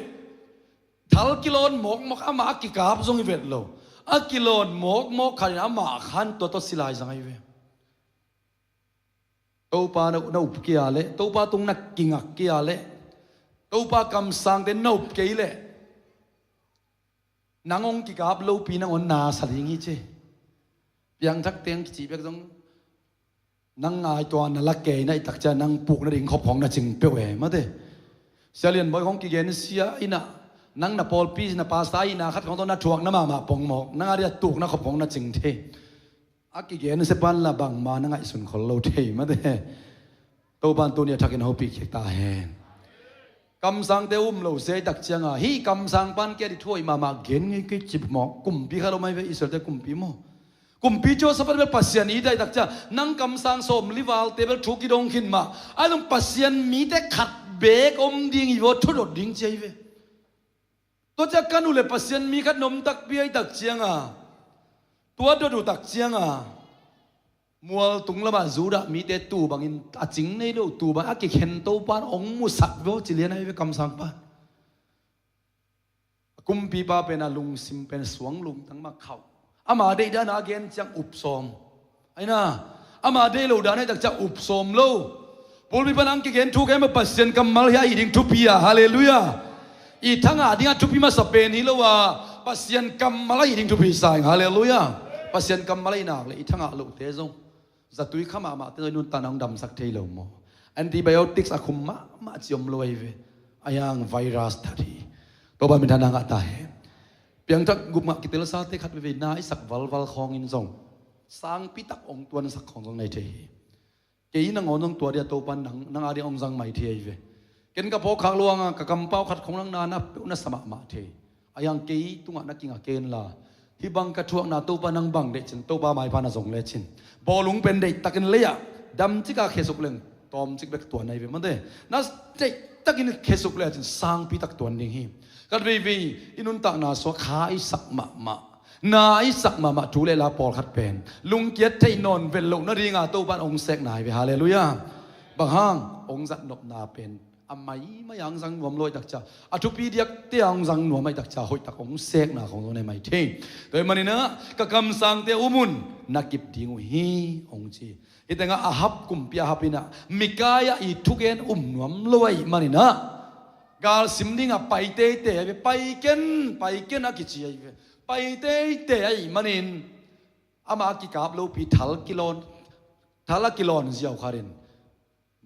thal kilawn mawkmawk, amah a kikap zong hi vet lo. A kilawn mawkmawk khat in amah khan tua tawh silai zang ahi ve. Topa na, na up kei a leh, Topa tung na kingak kei a leh, Topa kamsangte na up kei leh, nang hong kikap lopi nangawn na sa ding hi ci. Piangthak teng kici bek zong nang ngai tua na la kei na i tak cia nang puk nading khop khong na cing peuh e mate. Sia Lian Bawi khong kigen sia inah, nang na pawlpi na pasta ina khat khong tawh na thuak na mahmah pongmawk, nang a dia tuk na khop khong na cing thei. A kigen sia pan la bangma na ngaihsun khol lo thei mate. Topan tuni a thakin hopih khiak ta hen. Kamsangte um lo sia i tak cianga hih kamsang pan kia di thuai mahmah gen ngei kei cip maw? Kumpi kha lo mai ve, Israelte kumpi maw? Kumpi Joseph bel Pasian i dai tak cia, nang kamsang sawmli valte bel thu kidong khin mah. Ai zong Pasian mite khat beek om ding i vaw thudot ding cia i ve. Tua cia kan uh le Pasian mi khat nom takpi ai tak cianga, tua dot uh tak cianga, mual tung lamah Judah mite tu bangin a cing nei lo, tu bang a kikhen Topan ong musak vaw ci lian ai ve kamsang pan. Kumpipa pen a lungsim pen suang lungtang mah khauh. Ama deih dana a gen ciang up sawm. Aina, ama deih lo dana i tak ciang up sawm lo. Pulpit pan ang kigen thu kei mah Pasian kammal hi a hi ding thupi a, halleluiah. I thangah dingah thupi masa pen hi lo a, Pasian kammal a hi ding thupi sa ing, halleluiah. Pasian kammal a hi nak le i thangah lohte zong zatui kha mahmahte zong i nuntakna hong damsak thei lo maw? Antibiotics a khum mahmah ci om lo ahi ve. A hiang virus that hi. Topa minthanna ngah ta hen. Piangthak gup ngah kitelsate khat veivei na i sak valval khawngin zong sangpi tak hong tuansak khawng zong nei thei hi. Kei nangawn zong tua dia Topan nang, nang a dia hong zang mai thei ahi ve. Ken ka phawkkhak luanga ka kampau khat khong nang na na peuh na sa mahmah thei. A hiang kei tungah na kinga ken la, hih bang ka thuakna Topa nang bang deih cin, Topa maipha na zong lecin, bawlung pen deihtakin lei-ah damcika khesuk leng tawmcik bek tuan ahi ve mate. Na deihtakin khesuk le cin sangpi tak tuan ding hi. Khat veivei i nuntakna suak kha i sak mahmah, na i sak mahmah thu le la pawlkhat pen lungkiat theih nawn vel loh nadinga Topan hong sekna ahi ve, halleluiah. Bang hang? Hong zatnopna pen a maimai a hong zang nuam lo ahi tak cia, a thupi diakte a hong zang nuam ahi tak cia, hoih tak hong sekna khong zong nei mai thei. Tua hi maninah ka kamsangte um un na kip ding uh hi hong ci. Hih tengah Ahab kumpi Ahab inah Mikaia i thugen um nuam lo ahi maninah galsim dingah pai teitei ahi ve, pai ken, pai ken a kici ahi ve. Pai teitei ahi manin amah a kikap lopi thal kilawn, thal a kilawn ziau kharin.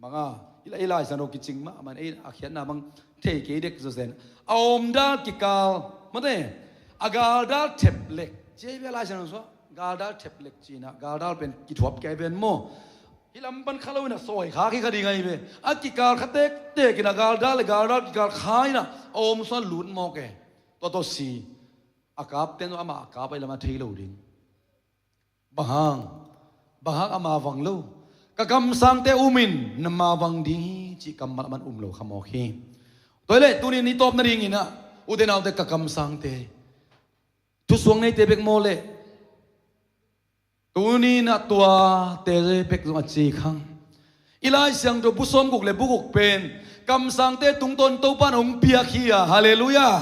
Banga i la, i Lai Siangtho kicing mah man ei a khiatna bang thei kei dek zawzen. A awmdal kikal mate, a galdal theplek ci ei ve Lai Siangtho suah. Galdal theplek cina galdal pen kithuap kei ven maw? Hih lam pan kha lo ina sawi kha khi kha ding ahi ve. A kikal kha tektek ina galdal le galdal kikal kha ina a awm suan lut mawk e. Tua tawh si a kap ten amah a kap ahi lam a thei lo ding. Bang hang? Bang hang ama vang lo? Ka kamsangte um in na ma vang ding hi cih kammal a man um lo kha mawk hi. Tua hi leh tunin i tawp nadingin ah, ute naute, ka kamsangte, thusuang neite bek maw leh, tunin ah tuate bek zong a ci khang. I Lai Siangtho bu sawmguk le bu guk pen kamsangte tungtawn Topan hong piak hi a, halleluiah.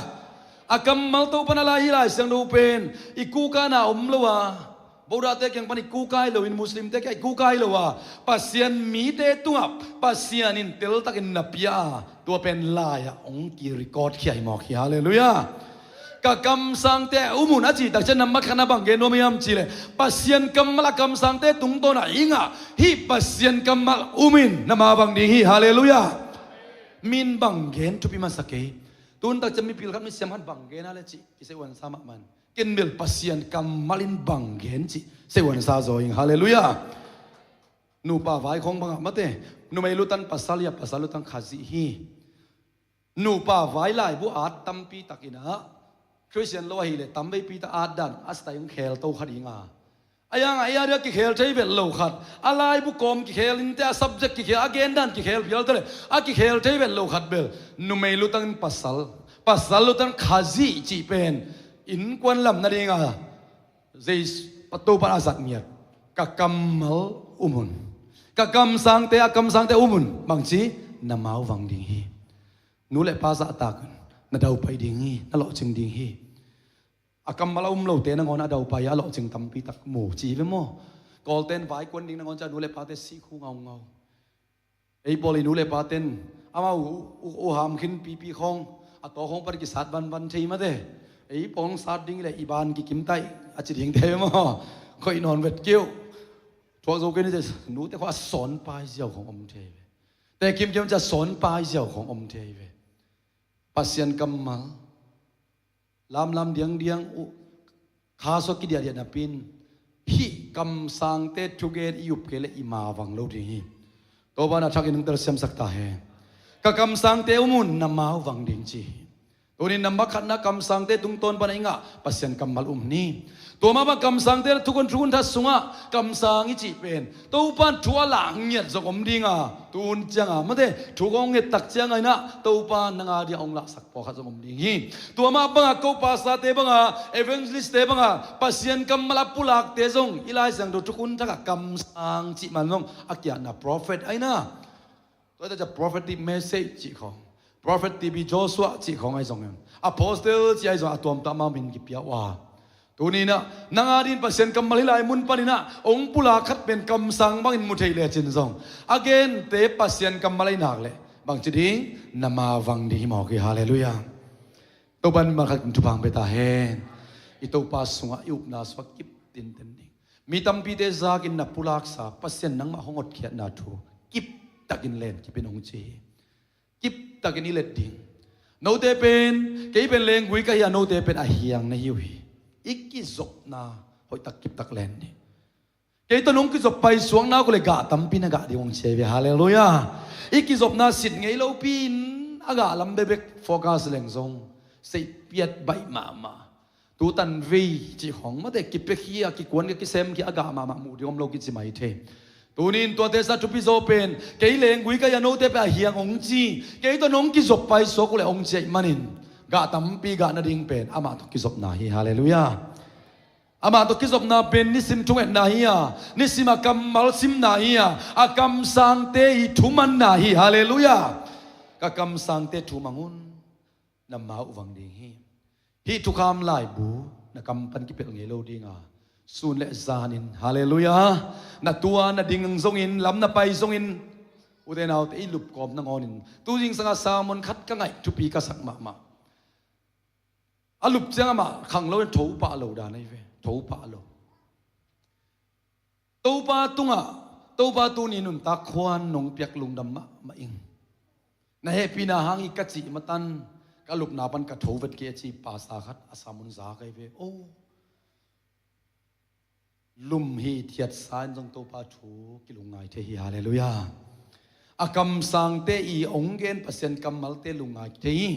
A kammal Topan a lai hi Lai Siangtho pen i kukana om lo a, Buddhate kiang pan i kukai loin, Muslimte kiang i kukai lo a, Pasian mite tungah Pasian in teltakin na pia a, tua pen lai-ah hong ki-record khia hi mawk hi, halleluiah. Ka kamsangte a um un a cih tak ciang nambat khatna bang gen nuam hiam cih leh, Pasian kammal a kamsangte tungtawn ah i ngah hih Pasian kammal um in na ma bang ding hi, halleluiah. Min bang gen thupi masa kei. Tun tak ciang mipil khat, misiam khat bang gen a le cih kiseuhuansa mahmah in, ken bel Pasian kammal in bang gen cih seuhuansa zaw ing, halleluiah. Nupa vai khawng bangah mate, numei lutan pasal hi a, pasal lutan Khazih hi. Nupa vai laibu at tampi takin ah, Khristian lo ahih leh tamveipi tak at dan a style khel to kha ding a, A yang a area kikhel thei vet lo khat, a laibu kawm kikhel in te, a subject kikhel, a gendan kikhel phial te le, a kikhel thei vet lo khat bel, numei lutangin pasal, pasal lutang Khazih cih pen innkuan lam nadinga Jesu, Topa in a zat ngiat. Ka kammal um un. Ka kamsangte, a kamsangte um un. Bangci, na mau vang ding hi. Nu le pa zahtak un. Na daupai ding hi. Na lawhcing ding hi. A kammal a um lote nangawn a daupai a lawhcing tampi tak mu ci ve maw? Kawlten vaikuan ding nangawn ca nu le pate sih khu ngaungau. Ei pawl i nu le paten amau uh, uh, uh ham khin pipi khawng, a taw khawng pan kisat vanvan thei mate. Ei pawl sat ding le i ban kikim tai a ci ding te maw? Khoih nawn vet kiu. Thuak zo kei ni te, nute khawng a sawn pai ziau khawng om thei ve. Te kimkim ca sawn pai ziau khawng om thei ve. Pasian kammal lamlam diangdiang uh, kha sua kidiahdiah napin, hih kamsangte thugen i up kei le i mau vang lo ding hi. Topa na thakin hong telsiamsak ta hen. Ka kamsangte um un, na mau vang ding ci hi. Tunin na makhatna kamsangte tungtawn pana i ngah Pasian kammal um ni. Tua mah bang kamsangte thukhun, thukhun that sungah kamsang i cih pen Topa in thu a lak ngiat zong om dinga, tun cianga mate thu kong nget tak cianga inah Topa in nang a dia hong lahsak pawlkhat zong om ding hi. Tua mah banga ko pastorte banga, evangelistte banga Pasian kammal a pulakte zong i Lai Siangtho thukhun thakah kamsang cih man zong a kiatna prophet aina. Tua ita ca prophetic message cih khawng, prophet T B Joshua cih khawng ahi zongin, apostle cih ahi zong a tuamtuam a min kipia uh a. Tuninah nang a din Pasian kammal hi lai mun paninah hong pulak khat pen kamsang bangin mu thei lecin zong a gente Pasian kammal ahi nak leh bangci ding, na mau vang ding hi mawk hi. Halleluiah. Topa in malkhat in thupha hong pia ta hen. I Topa sungah i upna sungah kip tinten ding. Mi tampite zakin na pulaksa Pasian nangmah hong hotkhiatna thu kiptakin len kipin hong ci hi. Kiptakin i let ding. Note pen, kei pen lenggui ka hi a, note pen a hiang na hi uh hi. I kizopna hoihtak kiptak len ding. Kei tawh nong kizop paisuak nak uh le gah tampi na gah ding hong ci hi ve. Halleluiah. I kizopna sit ngei lopi in a gah lam bekbek focus leng zong seihpiat baih mahmah. Tu tanvei cih khawng mate kipia khia, kikuan khia, kisem khia, a gah mahmah muh ding om lo kici mai thei. Tunin tuate sa thupi zaw pen, kei lenggui ka hi a, note pen a hiang hong ci, kei tawh nong kizop paisuak uh le hong ci ahih manin gah tampi gah nading pen amah tawh kizopna hi. Halleluiah. Amah tawh kizopna pen nisim thungetna hi a, nisim a kammal simna hi a, a kamsangte i thumanna hi. Halleluiah. Ka kamsangte thumang un, na mau vang ding hi. Hih thukham laibu na kam pan kipelh ngei lo dinga, sun le zanin, halleluiah, na tua na ding zongin, lam na pai zongin, ute naute i lupkawm nangawnin tu zingsanga sermon khat ka ngaih thupi ka sak mahmah. A lup ciang amah khang lo in tho pah lo dan ahi ve. Tho pah lo. Topa tungah, Topa tuni nuntak khuan nong piak lungdam mahmah ing. Na hehpihna hang hi ka cih matan ka lupna pan ka tho vet kei a ci pasa khat a sermon za kai ve. Oh. Lum hi thiatsa in zong Topa thu kilungngai thei hi. Halleluiah. A kamsangte i ong gen Pasian kammalte lungngai thei hi.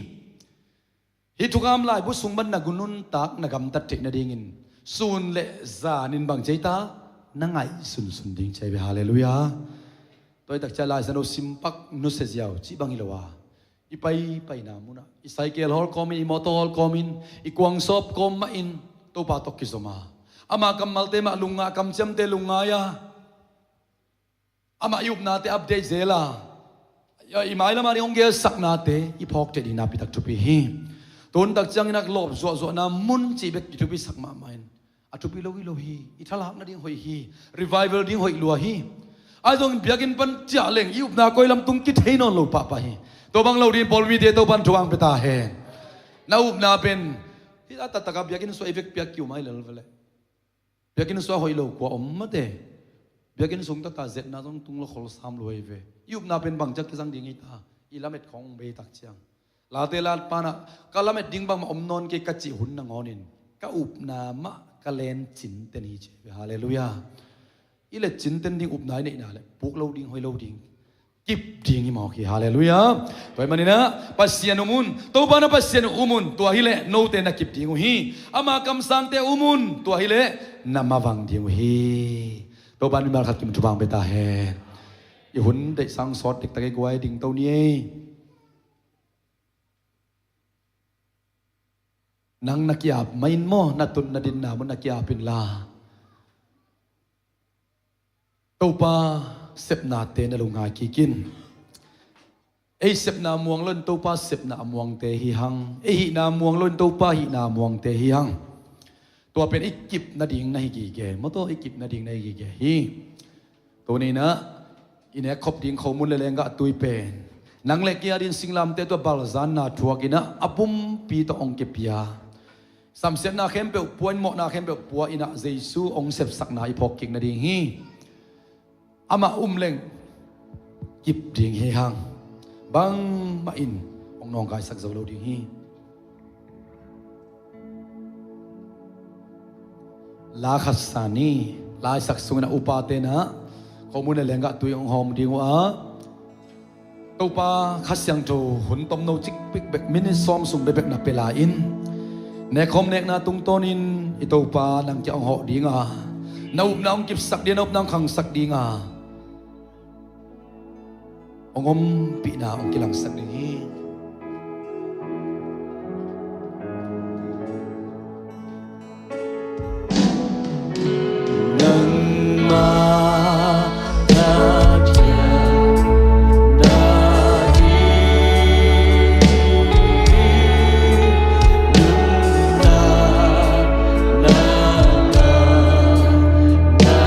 Hih thukham laibu sung ban na gu nuntak na gamtat theih nadingin sun le zanin bang ci ta, na ngaih sunsun ding ci hi ve. Halleluiah. Tua hi tak ciah Lai Siangtho simpak nusia ziau cih bang hi lo a, i paipaina munah i cycle hawl kawmin, i motor hawl kawmin, i kuang sawp kawm mahin Topa tawh kizom a, ama kammalte mah lungngai, a kamciamte lungngai a, amah i upnate update zel a, i mailam a ding hong gelsaknate i phawk theih ding nakpi tak thupi hi. Tun tak ciangin a lawp zuahzuahna mun cih bek i thupi sak mahmah in, a thupi lo hi lo hi. I thalak nading hoih hi. Revival ding hoih lua hi. Ahi zongin biakinn pan ciah leng i upna koi lam tung kithei nawn lo pahpah hi. Tua bang lo dingin pawlpite Topan thu hong pia ta hen. Na upna pen hih a taktak a biakinn suah i vekpi a kiu mai lel veleh. Biakinn suah hoih lo kua om mate. Biakinn sung taktak zetna zong tung lo khol sam lua hi ve. I upna pen bang ciang kizang ding hi ta. I lamet khawng bei tak ciang, late lat panah ka lamet ding bangmah om nawn kei ka cih hun nangawnin ka upna mah ka len cinten hi ci hi ve. Halleluiah. I let cinten ding upna i neihna le puk lo ding, hoih lo ding. kip ding hi mawk hi. Halleluiah. Tua ahih manin ah Pasian um un, Topa na Pasian um un, tua hileh note na kip ding uh hi. Ama kamsangte um un, tua hileh na mavang ding uh hi. Topa in mimal khat kim thupha hong pia ta hen. I hun deihsang sawt diktak i guai dingto ni ei. Nang na ki-ap mah in maw, na tun na dinna mun na ki-ap inla, Topa sepnate na lungngai kik in. Ei sepna muang lo in Topa sepna a muangte hi hang. Ei hihna muang lo in Topa hihna a muangte hi hang. Tua pen i kip nading na hi gige. Maw taw, i kip nading na hi gige hi. Tuni in ah i nekkhop ding khomun le lenggah tui pen nang le kei a dingin singlamteh tawh balzanna thuak in ah a pumpi tawh hong kipia, samsiatna khempeuh pua in, mawhna khempeuh pua in ah Jesu hong sepsakna i phawk kik nading hi. Amah um leng kip ding hi hang. Bangmah in hong nawngkaisak zo lo ding hi. La khat sa ni. Laisak sungin a upate in ah khomun le lenggah tui hong hawm ding uh a, Topa Kha Siangtho hun tomno cik bekbek, minit sawm sung bekbek na pia lai in, nekkhawm nekna tungtawnin i Topa nang kiang hong hawh ding a, na upna hong kipsak ding a, na upna hong khangsak ding a, hong ompihna hong kilangsak ding hi. Nangmah na thiang na hi, nuntak na ngah na.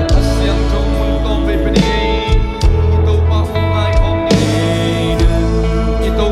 A siangtho mun tawm vei pen i ei, i Topa hong ngai khawm ni. I To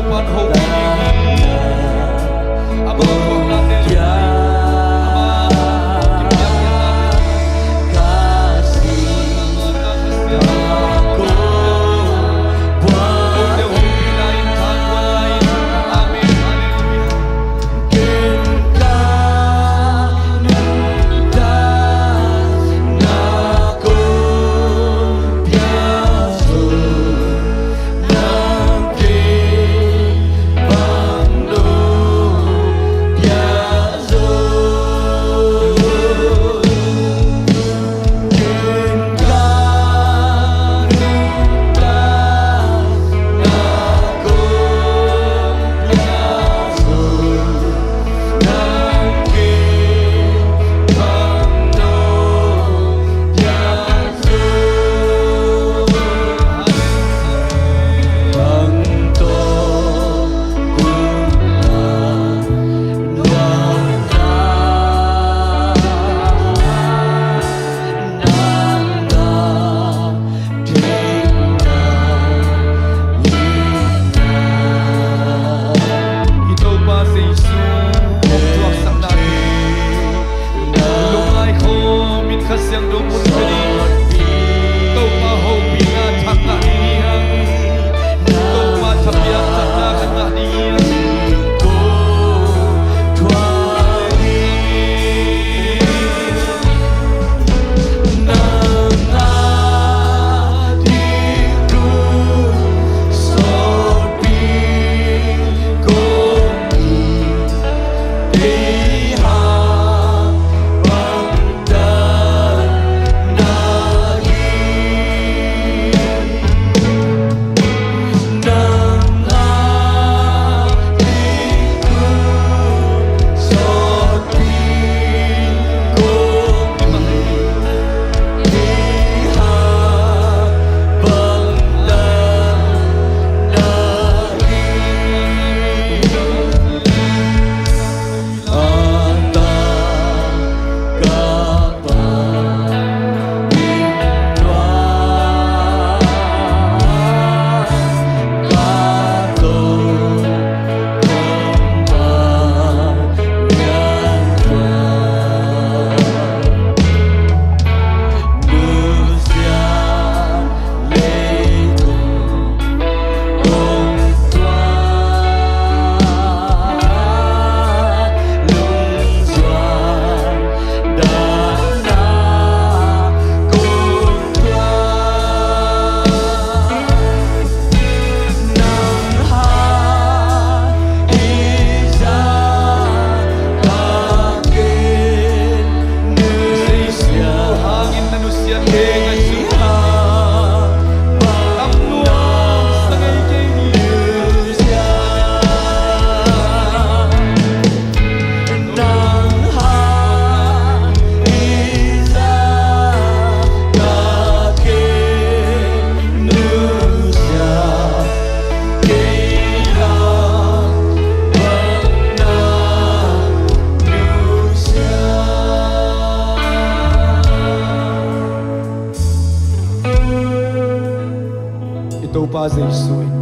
Topa Jesu in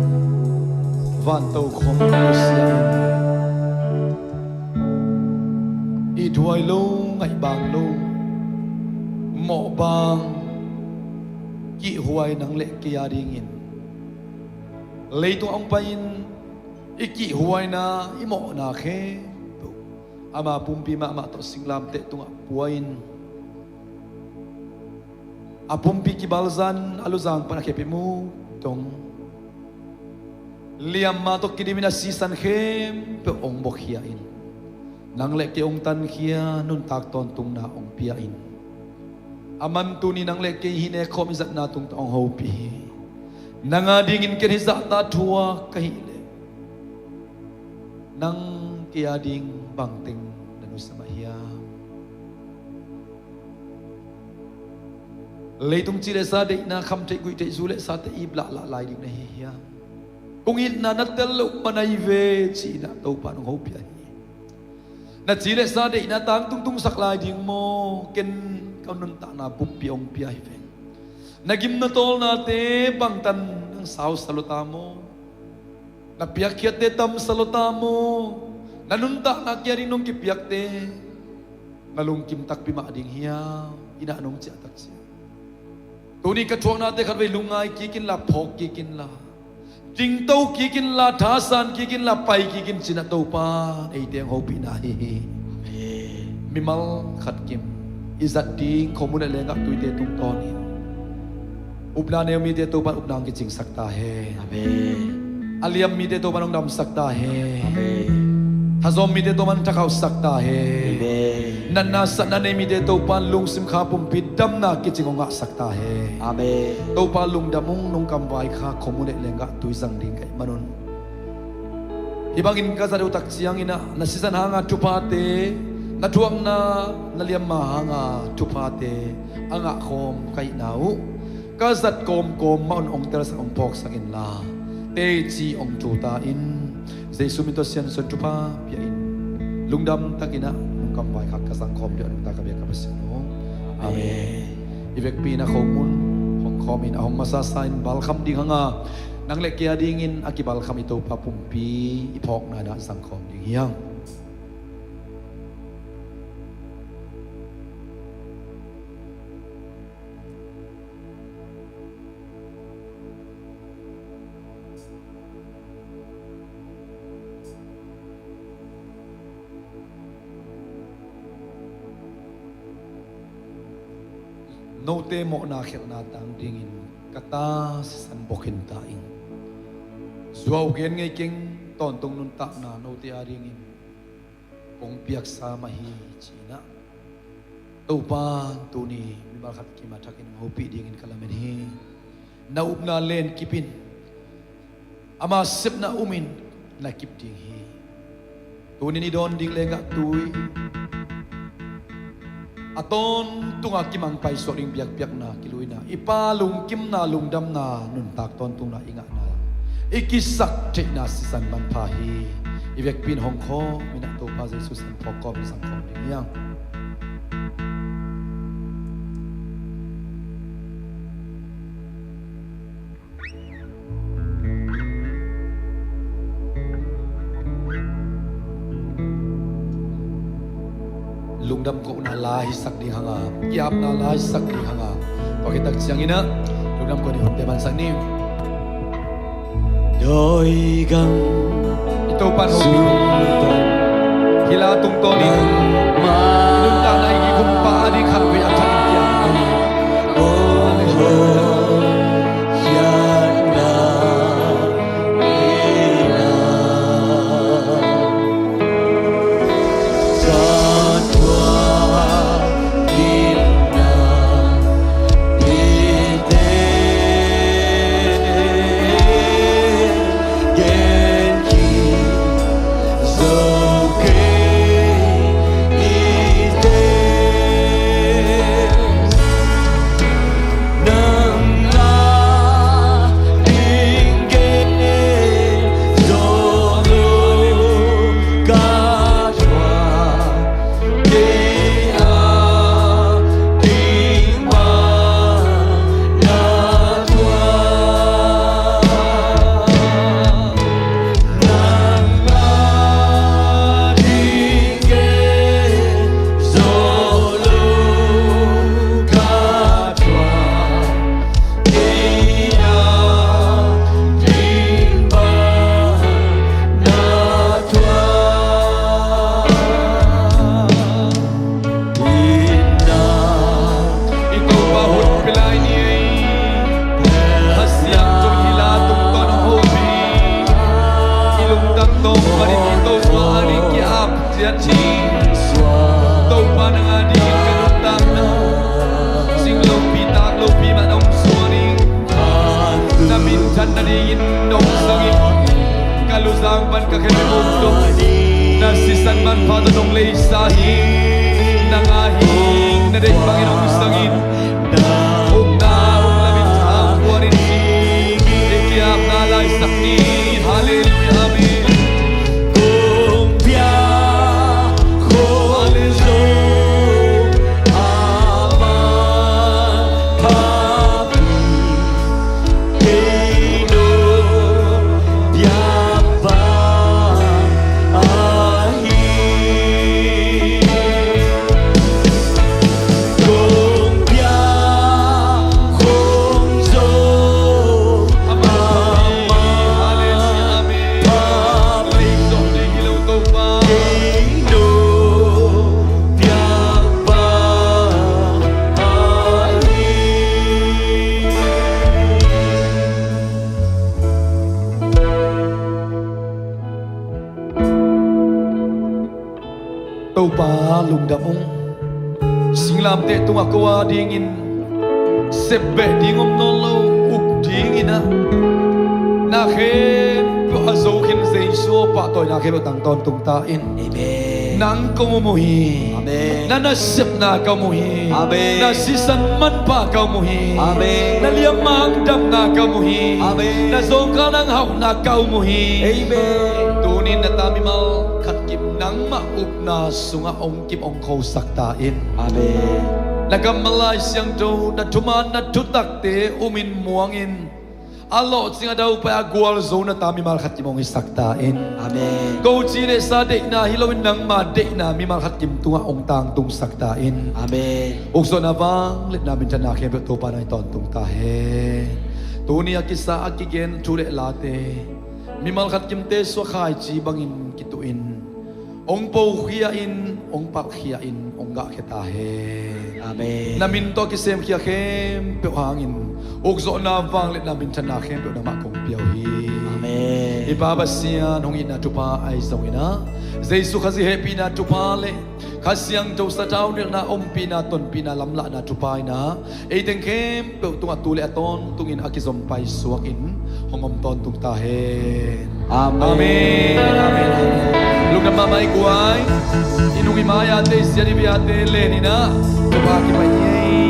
vantokhom nusia in, ithuai lo, ngaihbang lo, mawhbang, kihhuai nang le kei a dingin leitung a hong pai-in i kihhuaina, i mawhna khempeuh ama pumpi mahmah tawh singlamteh tungah pua-in, a pumpi kibalzan a luzang pan a khepi mu dong liamma tawh kidimin a sisan khempeuh hong bawkhia in, nang le kei hong tankhia, nuntak tawntungna hong pia in, a man tuni nang le kei hih nekkhawm i zatna tungtawh hong hopih hi. Nang a dingin ken hih zahta thuak ka hih leh, nang kei a ding bangteng na nusia mah hiam? Leitung ci le sa deihna, kham theih guih theih, zu le sate i blahlah lai ding na hi hiam? Kong itna na tel loh man ahi ve, ci-in ah Topa in hong hopih hi. Na ci le sa deihna tangtung tungsak lai ding maw? Ken ka nuntakna buppi hong pia hi ve. Na gim na tawlnate bangtan nang sausa lo ta maw? Na piakkhiatte tamsa lo ta maw? Na nuntakna kei a ding nong kipiakte na lungkim takpi mah ding hiam? Inn ah nong ciah tak ciang, tuni ka thuaknate khatvei lungngai kik inla, phawk kik inla, dingto kik inla, thasan kik inla, pai kik in, ci-in ah Topa in eite hong hopihna ahi hi. Mimal khat kim i zat ding khomun le lenggah tuite tungtawnin upna nei mite Topa in upna hong kicingsak ta hen. Amen. A liam mite Topa in hong damsak ta hen. Amen. Thazawm mite Topa in hong thakhauhsak ta hen. Amen. Natna satna nei mite Topa in lungsim kha pumpi damna kicing hong ngahsak ta hen. Amen. Topa lungdam ung, nong kamvai kha khomun le lenggah tui zang ding ka hih manun, hih bangin ka zat uh tak ciangin ah na sisan hanga thuphate, na thuakna, na liamma hanga thuphate a ngahkhawm ka hihna uh ka zat kawmkawm mah un hong telsak, hong phawksak inla, teci hong thu ta in. Jesu min tawh siansuan thupha pia in. Lungdam takin ah nong kamvai kha ka zangkhawm ding a nungta ka biak ka Pasian aw. Amen. I vekpi in a khomun hong khawmin a hong masasa in balkham ding hanga, nang le kei a dingin a kibalkham i Topa pumpi i phawkna in ah zangkhawm ding hi hang. Note mawhna khialhna tang dingin ka ta sisan bawk in ta ing. Zuau gen ngei keng, tawntung nuntakna note a dingin kong piaksa mah hi, ci-in ah Topa in tuni mimal khat kim a thakin hong hopih dingin ka lamen hi. Na upna len kip in, ama sepna um in, na kip ding hi. Tuni-in i dawn ding lenggah tui a tawntunga kimang paisuak ding biakpiakna, kiluina, i Pa lungkimna, lungdamna, nuntak tawntungna i ngahna, i kisak theihna sisan manpha hi. I vekpi in hong khawm in ah Topa Jesu sisan phawk kawm, zang kawm ding hi hang. Lungdam kohna la hisak ding hanga, ki-apna la hisak ding hanga, tua khit tak ciangin ah lungdam kohna hunte mansak ni. Dawi gam i Topa in hong pi, hih la tungtawnin i nuntakna i kikhumpa a ding khatvei a thakin kiam. Topa nang a dingin ka nuntakna sing lopi tak lopi mah nong suan ing. Na minthan nadingin nong sang ing. Ka luzang pan ka khe bek hong dong. Na sisan manpha tawh nong leisa hi. Nang a hing na deih bangin hong sang ing. Ukna hong lamin tha hong puanin i kiapna laisak ni. Halleluiah, amen. Kong pia kong zo a man pha kei no biakpa ahi. Kong pia kong zo a man pha kei no biakpa ahi. Topa lungdam ung. Singlamteh tungah ko a dingin sep beh ding om nawn lo, uk dingin ah na khempeuh a zo khin Jesu aw, pahtawina khempeuh tang tawntung ta in. Amen. Nang kong um uh hi. Amen. Na nasepna ka um uh hi. Amen. Na sisan manpha ka um uh hi. Amen. Na liammang damna ka um uh hi. Amen. Na zawngkal nang hauhna ka um uh hi. Amen. Tunin na ta mimal khat kim nangmah upna sungah hong kim hong khosak ta in. Amen. Na kammal Lai Siangtho, na thuman na thutakte umin muangin a lawhcing a daupai a gualzo na ta mimal khat kim hong hisak ta in. Amen. Ko ci le sa deihna hi loin nangma deihna mimal khat kim tungah hong tangtungsak ta in. Amen. Ukzawhna vangliatna minthanna khempeuh Topa nang i tawntung ta hen. Tuni a kisa a kigen thu le late mimal khat kimte suah khaici bangin kituhin hong pokhia in, hong palhkhia in, hong gahkhia ta hen. Amen. Na min tawh a kisemkhia khempeuh hangin ukzawhna vangliatna minthanna khempeuh nangmah kong pia uh hi. Amen. I Pa Pasian hong itna thupha ahi zongin ah Jesu Khazih hehpihna thupha le Kha Siangtho sathau nilhna ompihna tonpihna lamlahna thupha in ah ei teng khempeuh tungah tu le a tawntungin a kizom paisuakin hong om tawntung ta hen. Amen. Amen. Amen. Amen. Lungdam mahmah i guai. I nung i mai-ate, i siat i biate len in ah Topa kipai hi.